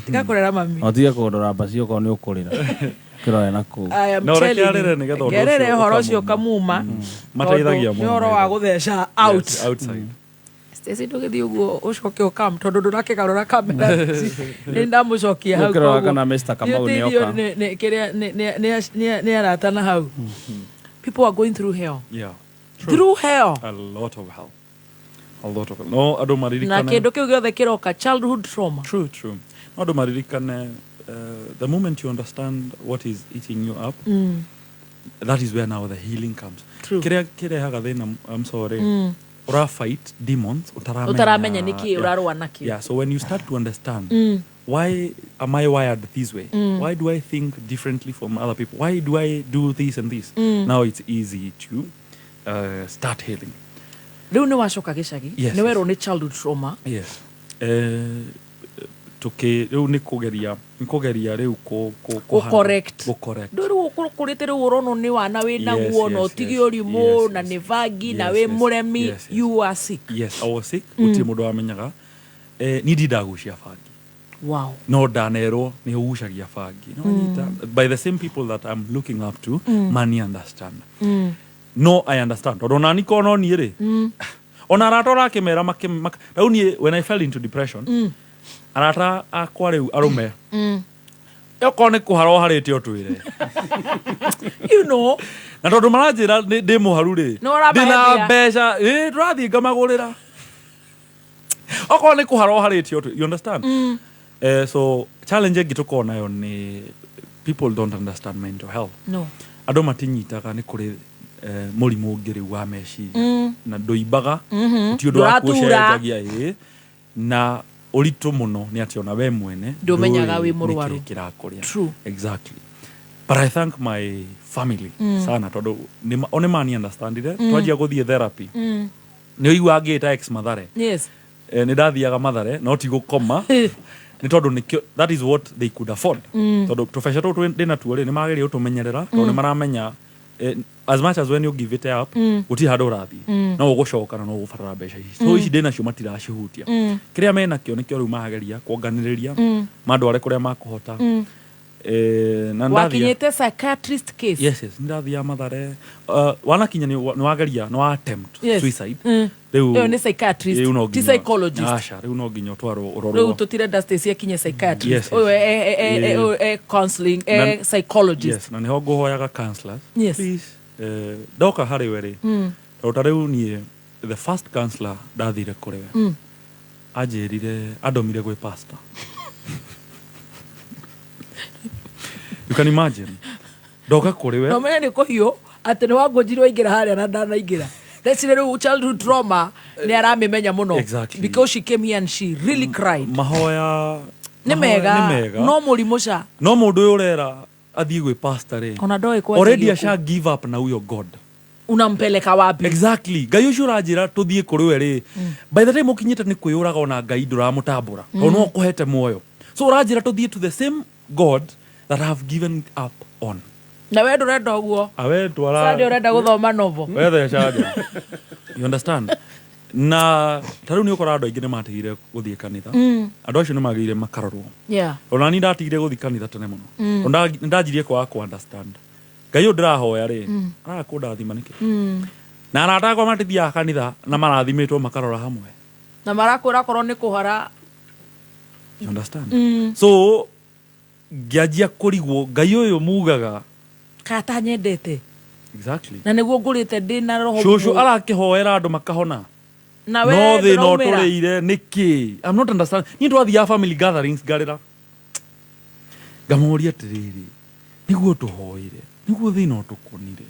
Tiga kũrĩra mami. No tige kũndora mbaci okorwo nĩ ũkũrĩra kĩrore na kũu. I am No, reke telling you. arĩre nĩgetha ũndũ Ngerere ũcio ũhoro ũcio ũkamuma. ũkamuma. Mateithagia Tondũ mũno nĩ ũhoro wa gũtheca out. Yes, outside. Stacy, ndũgĩthiĩ ũguo ũcoke ũkam tondũ ndũrakĩgarũra kamera. Nĩ ndamũcokia hau. Ũkĩrora Koguo kana Mr. Kamau nĩ nĩ ũteithio oka. kĩrĩa nĩ arata na hau. People are going through hell. Yeah. Through hell. A lot of hell. A lot of hell. No andũ Na maririkane. kĩndũ kĩu gĩothe kĩroka childhood trauma. True, true. No andũ maririkane, the moment you understand what is eating you up, that is where now the healing comes. True. Kĩrĩa kĩrehaga thĩna, I'm sorry. Ũra fight demons ũtaramenya. Ũtaramenya nĩkĩ ũrarũa nakĩo. Yeah, so when you start to understand, why am I wired this way? Why do I think differently from other people? Why do I do this and this? Now it's easy to start healing. Rĩu nĩ wacoka gĩcagi. Yes, Nĩ werwo nĩ childhood trauma. Yes. Tũkĩ rĩu nĩ kũgeria nĩ kũgeria rĩu kũ kũ Gũ correct. gũ correct. Ndå rä u å kå rä te rä u å ronwo nä wana wä naguo na å tige å rimå na nä bangi na wä må remi. You are sick. Yes, I was sick. Gũtirĩ mũndũ wamenyaga. Niĩ ndindagucia bangi. No ndanerwo nĩ ũgucagia bangi no nyita by the same people that I'm looking up to. Mani understand. No, I understand tondũ ona niĩ korwo no niĩ rĩ, ona arata ũrakĩmera rĩu niĩ when I fell into depression, arata akwa rĩu arũme, okorwo nĩ kũhara ũharĩte ũtwĩre. Na tondũ maranjĩra ndĩ mũharu rĩ, Nĩ ũramahe ndĩna mbia. mbeca ĩ tũrathiĩ ngamagũrĩra okorwo nĩ kũhara ũharĩte ũtwĩre, you understand? So challenge ĩngĩ tũkorwo nayo nĩ people don't understand mental health. No. Andũ matinyitaga nĩ kũrĩ mũrimũ ũngĩ rĩu wa meciria na ndũimbaga, ti ũndũ wa Ndũratura. kũcenjagia ĩ na ũritũ mũno nĩ atĩ ona we mwene Ndũmenyaga ndũĩ wĩ mũrwaru. nĩkĩĩ kĩrakũrĩa. True. Exactly, but I thank my family sana tondũ o nĩ mani understandire. Twanjia gũthiĩ therapy, nĩ ũiguaga ngĩta ex Mathare. Nĩ ndathiaga Mathare no ti gũkoma nĩ tondũ nĩkĩo that is what they could afford, tondũ tũbeca tũtũ ndĩ natuo rĩ nĩ mageria gũtũmenyerera tondũ nĩ maramenya as much as when you give it up, gũtirĩ handũ ũrathiĩ, no ũgũcoka na no ũgũbatara mbeca ici, so ici ndĩ nacio matiracihutia. Kĩrĩa menakĩo nĩkĩo rĩu mageria kuonganĩrĩria, mandware kũrĩa makũhota. Na ndathiĩ Wakinyä te psychiatrist case? Yes, ndathiaga Mathare. Wanakinya nĩ wageria nĩ wa attempt suicide. Rĩu Ĩyo nĩ psychiatrist, rĩu no ti nginya- psychologist. Aca, rĩu no nginya ũtwarwo Rä u ũrorwo. tå tirenda Stacy akinye psychiatrist. Yes. Ũyũ ũyũ e counseling, e psychologist. Yes, na nĩho ngũhoyaga counselors. Please, ndoka harĩ we rĩ, tondũ ta rĩu niĩ the first counselor ndathire kũrĩ we, anjĩrire andomire gwĩ pastor. You can imagine ndoka kũrĩ we. No menye nä kå hiå atä nä wangånjirwo aingä ra harä a na ndanaingä ra thecire rä u childhood trauma nä aramä menya må no. Because she came here and she really cried. Mahoya nä mahoya mega, nĩ mega. No må rimå ca. No mũndũ ũyũ ũrera athiĩ gwĩ pastor rĩ, Ona ndoä. Already asha give up na huyo God. Unampeleka wapi? Exactly. Ngai ũcio ũranjĩra tũthiĩ kũrĩ we rĩ, by the time ũkinyĩte nĩ kwĩyũraga ona Ngai ndũramũtambũra tondũ no ũkũhete muoyo, so ũranjĩra tũthiĩ to the same God that I have given up on. Na we ndå renda å guo. Awe twara. Sande å renda gå thoma novo. Wetheca nja, you understand? Na ta rĩu nĩ ũkoraga andũ aingĩ nĩ matigire gũthiĩ kanitha. Andũ acio nĩ magĩrĩire makarorwo. Ona ni ndatigire gũthiĩ kanitha tene mũno. Tondũ nĩ ndanjirie kwaga kũ understand Ngai ũyũ ndĩrahoya rĩ, araga kũndathima nĩkĩ? Na arata akwa matithiaga kanitha na marathimĩtwo makarora hamwe. Na marakwä ra korwo nä kå hara. You understand? So ngĩanjia kũrigwo Ngai ũyũ mugaga Kata nyendete. Exactly. Na nä guo ngå rä te ndä na roho Cũcũ arakĩhoera andũ makahona. Na we No thĩna ndũraumĩra. ũtũrĩire nĩkĩ? I'm not understand. Niĩ twathiaga family gatherings ngarĩra ngamoria atĩrĩrĩ, nĩguo tũhoire nĩguo thĩna ũtũkonire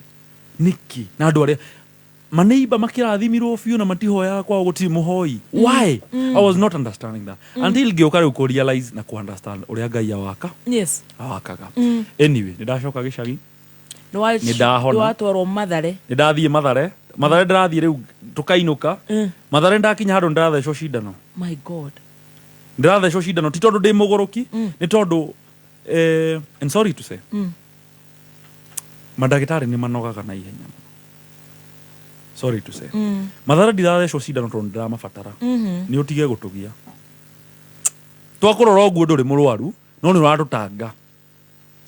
nĩkĩ na andũ arĩa maneiba makĩrathimirwo biũ na matihoyaga kwao gũtirĩ mũhoi? Why? I was not understanding that until ngĩũka rĩu kũ realize na kũ understand ũrĩa Ngai awaka awakaga. Anyway, nĩ ndacoka gĩcagi. Nĩ ndahona. Nä watwarwo Mathare. Nĩ ndathiĩ Mathare. Mathare ndĩrathiĩ rĩu tũkainũka. Mathare ndakinya handũ ndĩrathecwo cindano. My God. Ndĩrathecwo cindano ti tondũ ndĩ mũgũrũki, nĩ tondũ and sorry to say, mandagĩtarĩ nĩ manogaga na ihenya mũno, sorry to say. Mathare ndirathecwo cindano tondũ ndĩramabatara. Nĩ ũtige gũtũgia twakũrora ũguo ndũrĩ mũrwaru no nĩ ũratũtanga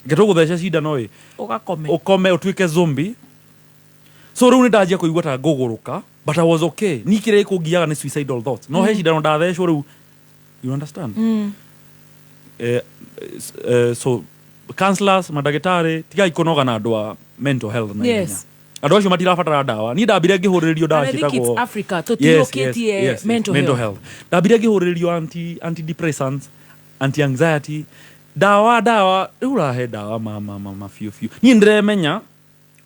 nke tũgũtheca cindano ĩ. Ũgakome. Ũkome ũtuĩke zombie. So rĩu nĩ ndanjia kũigua ta ngũgũrũka, but I was okay. Ni kĩrĩa gĩkũngiaga nĩ suicidal thoughts no he cindano ndathecwo rĩu, you understand? So counselors, mandagĩtarĩ, tigai kũnoga na andũ a mental health na ihenya. Andũ acio matirabatara ndawa. Niĩ ndambire ngĩhũrĩrĩrio ndawa And I think it's ciĩtagwo Africa, tũtiyũkĩtie mental mental health. health. Ndambire ngĩhũrĩrĩrio antidepressants, anti anxiety ndawa ndawa rĩu ũrahe ndawa ma ma ma biũ biũ niĩ ndĩremenya.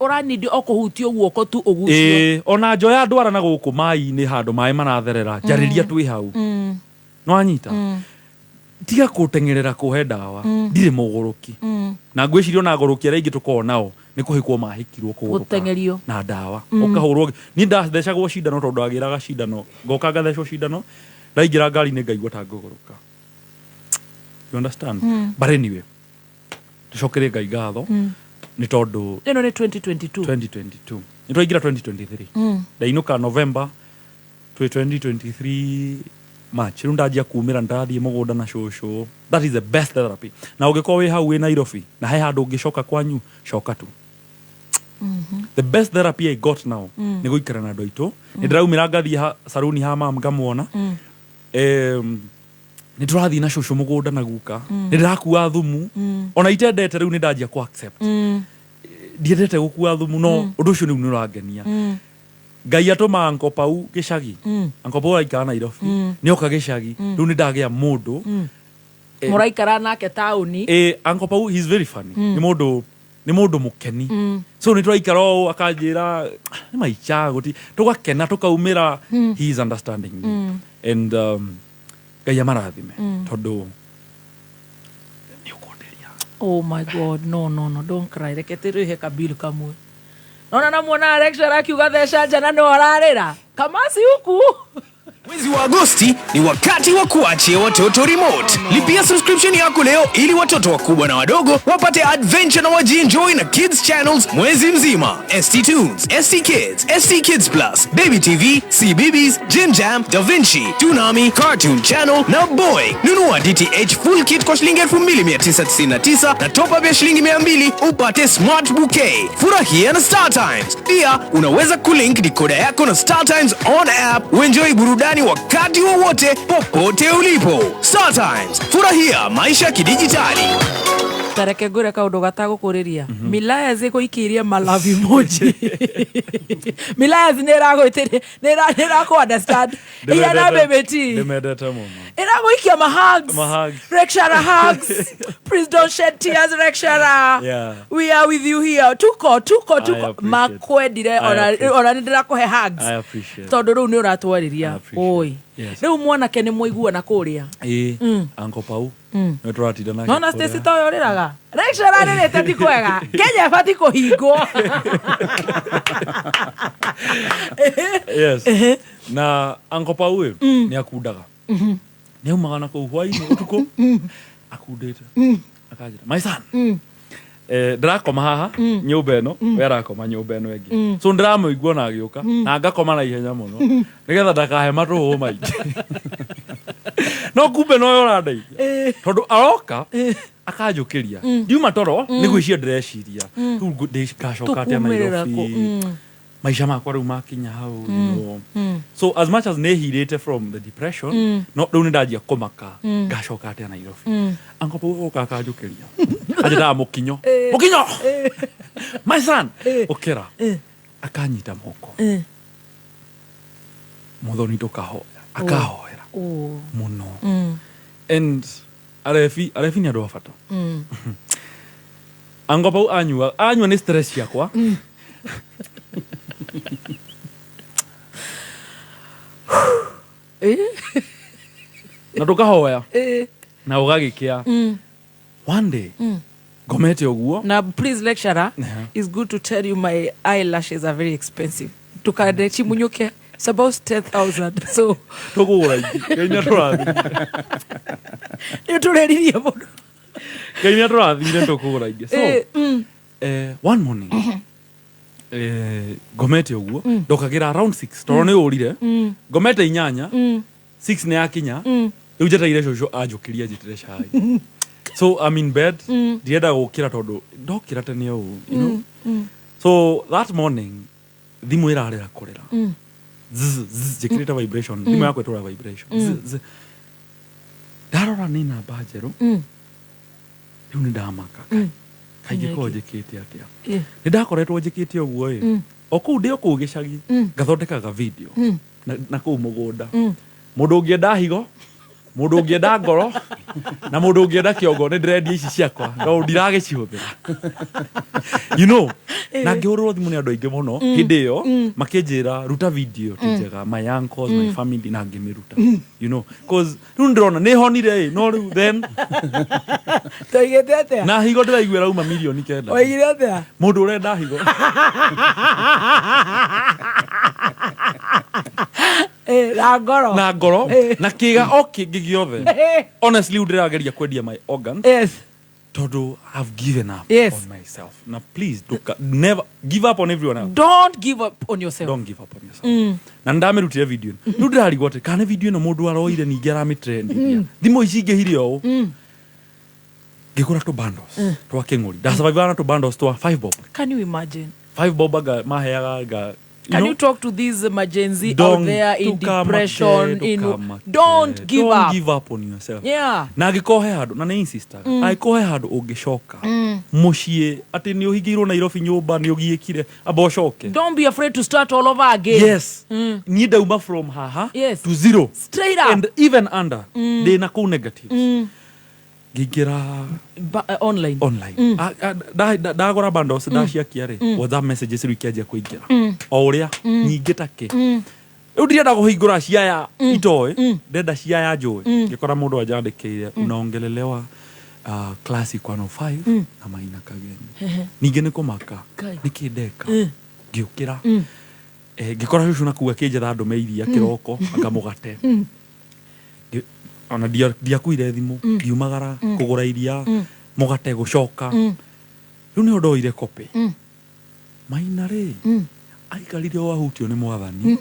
Ũranindi o kũhutio guoko tu ũgucio. Ĩĩ, ona njoya ndwara na gũkũ maĩ-inĩ handũ maĩ maratherera njarĩria twĩ hau. Nĩwanyita? Tiga kũteng'erera kũhe ndawa. Ndirĩ mũgũrũki. Na ngwĩciria ona agũrũki arĩa aingĩ tũkoragwo nao nĩ kũhĩkwo mahĩkirwo kũgũrũka Gũteng'erio. Na ndawa. Ũkahũrwo. Niĩ ndathecagwo cindano tondũ ndagĩraga cindano ngoka ngathecwo cindano ndaingĩra ngari-inĩ ngaigua ta ngũgũrũka. You understand? Mm. But anyway, tucokerie Ngai ngatho nĩ tondũ Ĩno nĩ 2022. 2022 nĩ twaingĩra 2023. Ndainũka November twĩ 2023 March, rĩu ndanjia kumĩra, ndathiĩ mũgũnda na cũcũ. That is the best therapy. Na ũngĩkorwo wĩ hau wĩ Nairobi na he handũ ũngĩcoka kwanyu, coka tu. The best therapy I got now nĩ gũikara na andũ aitũ. Nĩ ndĩraumĩra ngathiĩ saruni ha mam ngamuona. Nĩ tũrathiĩ na cũcũ mũgũnda na guka. Nĩ ndĩrakua thumu ona itendete. Rĩu nĩ ndanjia ku accept. Ndiendete gũkua thumu, no ũndũ ũcio rĩu nĩ ũrangenia. Ngai atũma Uncle Pau gĩcagi. Uncle Pau araikara Nairobi. Nĩ oka gĩcagi. Rĩu nĩ ndagĩa mũndũ. Mũraikara nake taũni? Uncle Pau, he's very funny. Nĩ mũndũ mũkeni. So nĩ tũraikara ũũ, akanjĩra nĩ maica gũti, tũgakena, tũkaumĩra. He is understanding me. And Ngai amarathime tondũ Oh my God, no, no, no, don't cry. Reke tĩrĩhe kabilu kamwe. Nona namuona Alex arakiuga theca njana no ararĩra kamasi huku. Mwezi wa Agosti ni wakati wa kuachia watoto remote. Lipia subscription yako leo ili watoto wakubwa na wadogo wapate adventure na wajienjoy na kids channels mwezi mzima. ST Tunes, ST Kids, ST Kids Plus, Baby TV, CBeebies, Jim Jam, Da Vinci, Toonami, Cartoon Channel na Boy. Nunua DTH full kit kwa shilingi 2999 na top up ya shilingi 200 upate smart bouquet. Furahia na Star Times. Pia unaweza kulink decoder yako na Star Times on app uenjoy burudani wakati wowote popote ulipo. Star Times, furahia maisha ya kidijitali. Tareke ngwĩre kaũndũ gatagũkũrĩria. Milayas ĩgũikĩirie malavi moji. Milayas nĩ ĩragũĩtĩria, nĩ ĩrakũ understand iyana bebeti. Ndĩmendete mũno. Ĩragũikia mahugs. Mahugs. Lecturer hugs. Please don't shed tears, lecturer. We are with you here. Tuko tuko I tuko appreciate. Makwendire. I appreciate. Ona nĩ ndĩrakũhe hugs I appreciate. tondũ rĩu nĩ ũratwarĩria oi. Yes. Rĩu mwanake nĩ mwaiguana kũrĩa? Ĩĩ. Uncle Pau nĩ tũratinda nake Nona kũrĩa. Stacy toyo ũrĩraga, lecturer arĩrĩte ti kwega. Kenya ĩbatiĩ kũhingwo. Yes, na Uncle Pau ĩ nĩ akundaga, nĩ aumaga na kũu hwainĩ ũtukũ akundĩte, akanjĩra, "My son." Ndĩrakoma haha nyũmba ĩno, we arakoma nyũmba ĩno ĩngĩ. So ndĩramũigua na agĩũka na ngakoma na ihenya mũno nĩgetha ndakahe matũhũ maingĩ, no kumbe noyo ũrandeithia tondũ aroka akanjũkĩria. Ndiuma toro nĩ gwĩciria ndĩreciria rĩu ngacoka atĩa Tũkumĩrĩra Nairobi. kũ? Maica makwa rĩu makinya hau. So as much as nĩ hirĩte from the depression, no rĩu nĩ ndanjia kũmaka ngacoka atĩa Nairobi. Uncle Paul oka akanjũkĩria, anjĩtaga mũkinyo, "Mũkinyo, my son, ũkĩra." Akanyita moko, Mũthoni, tũkahoya, akahoera mũno. And arebi nĩ andũ a bata. Uncle Paul anyua nĩ stress ciakwa. Na tũkahoya na ũgagĩkĩa. One day ngomete ũguo. Now, please, lecturer, it's good to tell you my eyelashes are very expensive. Tukande chimunyuke. It's about 10,000. So, tũkũgũra ingĩ. Ngai nĩ atũrathimire. Nĩ tũreririe mũno. Ngai nĩ atũrathimire, tũkũgũra ingĩ. So one morning ngomete ũguo, ndokagĩra around 6 tondũ nĩ ũrire. Ngomete 8, 6 nĩ yakinya. Rĩu njetereire cũcũ anjũkĩrie anjĩtĩre cai. So I'm in bed. Ndirenda gũkĩra tondũ ndokĩra tene ũũ. So that morning thimũ ĩrarĩra kũrĩra. Zzz, zzz, njĩkĩrĩte vibration. Thimũ yakwa ĩtũraga vibration. Zzz, zzz. Ndarora nĩ namba njerũ. Rĩu nĩ ndamaka, kaingĩkorwo njĩkĩte atĩa? Nĩ ndakoretwo njĩkĩte ũguo ĩ, o kũu ndĩ o kũu gĩcagi, ngathondekaga video na kũu mũgũnda. Mũndũ ũngĩenda higo, mũndũ ũngĩenda ngoro na mũndũ ũngĩenda kĩongo, nĩ ndĩrendia ici ciakwa tondũ ndiragĩcihũthĩra. Na ngĩhũrĩrwo thimũ nĩ andũ aingĩ mũno hĩndĩ ĩyo, makĩnjĩra ruta video ti njega, my uncles, my family, na ngĩmĩruta cause rĩu ndĩrona nĩ honire ĩ, no rĩu then Toigĩte atĩa? Na higo ndĩraigua ĩrauma 9 million. Oigire atĩa? Mũndũ ũrenda higo. Na ngoro. Na ngoro Eh. na kĩga o kĩngĩ gĩothe. Honestly, ndĩrageria kwendia my organs Yes. tondũ I've given up Yes. on myself. Na please duka, never give up on everyone else. Don't give up on yourself. Don't give up on yourself. Na ndamĩrutire video ĩno. Rĩu ndĩrarigwo atĩ kana video ĩno mũndũ aroire ningĩ aramĩtrendithia. Thimũ ici ingĩhire ũũ. Ngĩgũra tũ bundles twa kĩng'ũri. Ndasurvivaga na tũ bundles twa 5 bob. Can you imagine? 5 bob anga maheaga nga you Can know, you talk to these emergency out Don't there in tukamake, depression? In tukamake. don't give Don't up. give up on yourself. Yeah. Na angĩkorwo he handũ na nĩ insistaga angĩkorwo he handũ ũngĩcoka mũciĩ atĩ nĩ ũhingĩirwo Nairobi nyũmba nĩ ũgiĩkire amba ũcoke. Don't be afraid to start all over again. Yes. Niĩ ndauma from haha Yes. to zero. Straight up. And even under ndĩna kũu negative. Ngĩingĩra Online. Online. Ndagũra bundles ndaciakia rĩ, WhatsApp messages rĩu ikĩanjia kũingĩra o ũrĩa nyingĩ ta kĩ. Rĩu ndirenda kũhingũra ciaya itoĩ, ndenda ciaya njũĩ. Ngĩkora mũndũ anjandĩkĩire unaongelelewa classic 105 na Maina Kageni. Ningĩ nĩ kũmaka Kai. nĩkĩ ndeka. Ngĩũkĩra, ngĩkora cũcũ nakuu akĩnjetha ndũme iria kĩroko anga mũgate. Ona ndiakuire thimũ, ngiumagara kũgũra iria, mũgate, gũcoka. Rĩu nĩho ndoire copy. Maina rĩ, aikarire o ahutio nĩ mwathani,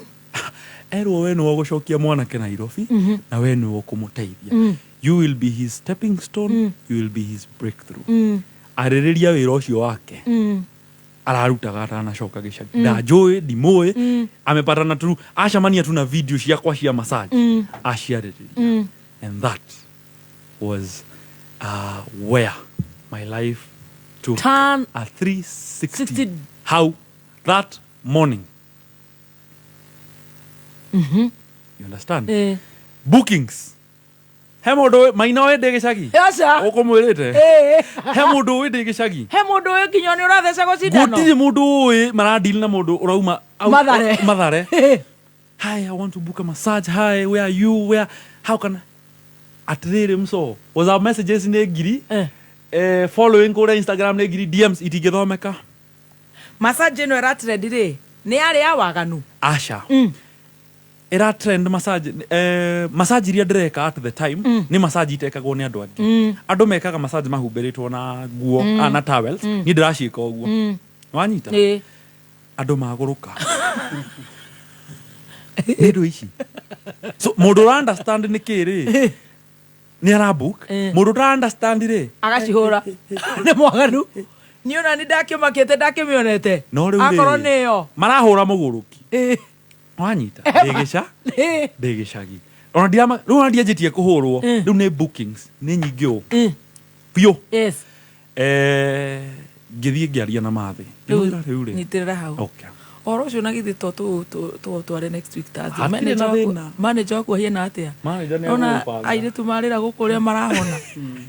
erwo we nĩwe ũgũcokia mwanake Nairobi na we nĩwe ũkũmũteithia, you will be his stepping stone, you will be his breakthrough. Arĩrĩria wĩra ũcio wake ararutaga atanacoka gĩcagi, ndanjũĩ, ndimũĩ, amepatana tu, acamania tu na video ciakwa cia massage, aciarĩrĩria, and that was where my life took Turn a 360. 60. How that morning, you understand? Eh. Bookings, he mũndũ Maina ũĩ ndĩ gĩcagi? Aca. Ũkũmwĩrĩte? Eh. He mũndũ ũĩ ndĩ gĩcagi? He mũndũ ũyũ nginya nĩ ũrathecagwo cindano. Gũtirĩ mũndũ ũĩ maradeal na mũndũ ũrauma Mathare. Mathare. Hi, I want to book a massage. Hi, where are you? Where, how can I? Atĩrĩrĩ, mso WhatsApp messages nĩ ngiri, following kũrĩa Instagram nĩ ngiri, DMs itingĩthomeka. Massage ĩno ĩratrend rĩ, nĩ yarĩ ya waganu? Aca. Ĩra trend massage, massage iria ndĩreka at the time nĩ massage itekagwo nĩ andũ angĩ. Andũ mekaga massage mahumbĩrĩtwo na nguo, na towels. Niĩ ndĩraciĩka ũguo. Wanyita? Ĩĩ. Andũ magũrũka nĩ ndũ ici. So mũndũ ũra understand nĩ kĩ rĩ, nĩ arabook. Mũndũ ũtara understand rĩ, Agacihũra nĩ mwaganu. Niĩ ona nĩ ndakĩmakĩte ndakĩmĩonete. No rĩu Akorwo rĩ, nĩyo. Marahũra mũgũrũki. Ĩĩ. Wanyita? Ndĩ gĩca Ĩĩ. ndĩ gĩcagi, ona ndirama rĩu, ona ndianjĩtie kũhũrwo rĩu nĩ bookings nĩ nyingĩ ũũ biũ. Yes. Ngĩthiĩ ngĩaria na mathĩ. Rĩu Rĩu rĩ, nyitĩrĩra hau. Okay. Ũhoro ũcio na githĩ to tũtware next week Thursday. Hatirĩ Manager na waku- thĩna. Manager waku ahiana atĩa? Manager nĩ Ona egũgũbanga. airĩtu marĩra gũkũ ũrĩa marahona.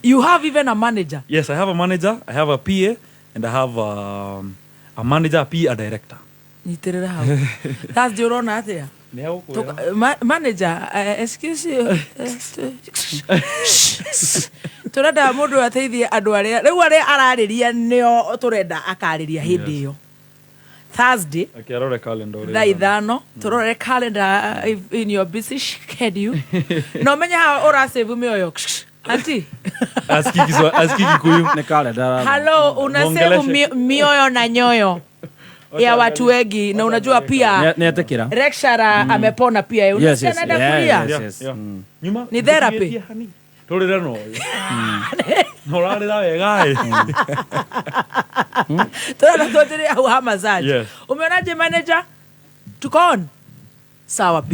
You have even a manager. Yes, I have a manager, I have a PA, and I have a manager, a PA, a director. Nyitĩrĩra hau. Thursday ũrona atĩa? Nĩ egũkwĩra. Manager, excuse you. Tũrenda mũndũ ateithie andũ arĩa rĩu arĩa ararĩria nĩo tũrenda akarĩria hĩndĩ ĩyo Thursday. Reke arore calendar ũrĩa Thaa ĩhana. 5 tũrore calendar if in your busy schedule na ũmenye haha ũrasave mĩoyo anti. Asikii asikii Kikuyu. Nĩ calendar. Halo, unasave Mwongeleshe. mioyo na nyoyo ya watu wengi na unajua pia Nĩ etĩkĩra. lecturer amepona pia. Yes, Unasikia yes, anaenda yeah, kulia. yes, yes. Yeah. Nyuma Ni therapy. Tũrĩre no ũyũ. Na ũrarĩra wega ĩ. Tũrenda twanjĩrĩre hau ha massage. Yes. Umeonaje manager? Tuko on sawa? Ba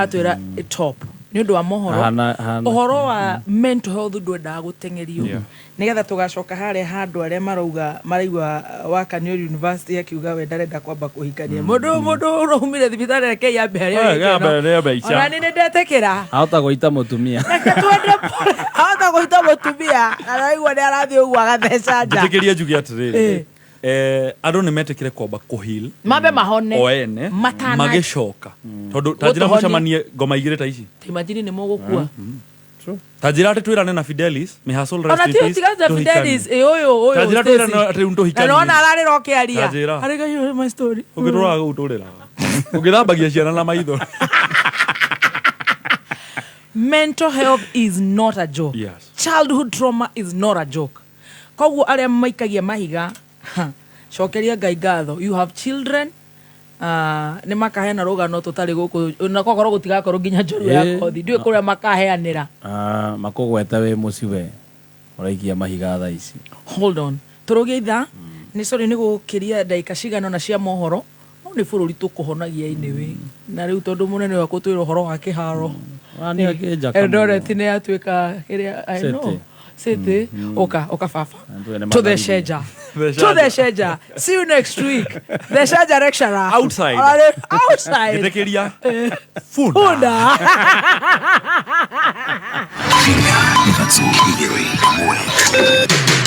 atwĩra top nĩ ũndũ wa mohoro. Hana. Ũhoro wa mental health ndwendaga gũteng'erio. Yeah. Nĩgetha tũgacoka harĩa handũ arĩa marauga maraigua Wakaniori University akiuga we ndarenda kwamba kũhikania mũndũ ũraumire thibitarĩ, rekei ambe harĩa Eh, gĩkeno. ambe nĩ ambe ica. Ona niĩ nĩ ndetĩkĩra. Ahota gũita mũtumia. Ahota gũita mũtumia na araigua nĩ arathiĩ ũguo agatheca nja. Njĩtĩkĩrie njuge atĩrĩrĩ. Eh. Andũ nĩ metĩkĩre kwamba kũheal Mambe mahone. o ene Matana- magĩcoka tondũ ta njĩra Gũtũhonia. mũcemanie ngoma igĩrĩ ta ici. Imagine nĩ mũgũkua. Ta njĩra atĩ twĩrane na Fidelis, may her soul rest Ona in ti peace, tiga ta tũhikanie. Fidelis ĩ ũyũ ũyũ Ta njĩra Stacy. twĩrane atĩ rĩu Na tũhikanie. nona ararĩra ũkĩaria. Ta njĩra. Arĩga you heard my story. Ũngĩtũraga gũtũrĩra ũngĩthambagia ciana na maitho. Mental health is not a joke. Yes. Childhood trauma is not a joke. Koguo arĩa maikagia mahiga, ha, cokeria Ngai ngatho. You have children, nä makaheana rũgano tũtarĩ gũkũ na kwakorwo gũtigakorwo nginya njorua ya Ĩ. kothi ndiũĩ kũrĩa makaheanĩra. Ah, makũgweta wĩ mũci we ũraikia mahiga thaa ici. Hold on, tũrũgie ithaa nĩ sorry nĩ gũkĩria ndagĩka cigana ona cia mohoro, no nĩ bũrũri tũkũhonagia anyway, na rĩu tondũ mũnene ũyũ akũtwĩra ũhoro wa kĩharo. Ah, nĩ akĩnjaka Eldoret nĩ yatuĩka kĩrĩa, I know. City. City. Ũka ũka baba. Andũ ene Tũthece nja. Thece Tũthece nja. See you next week. Thece nja lecturer. Outside. Orarĩ- outside. Gĩtĩkĩria. Funda. Ithatũ igĩrĩ ĩmwe.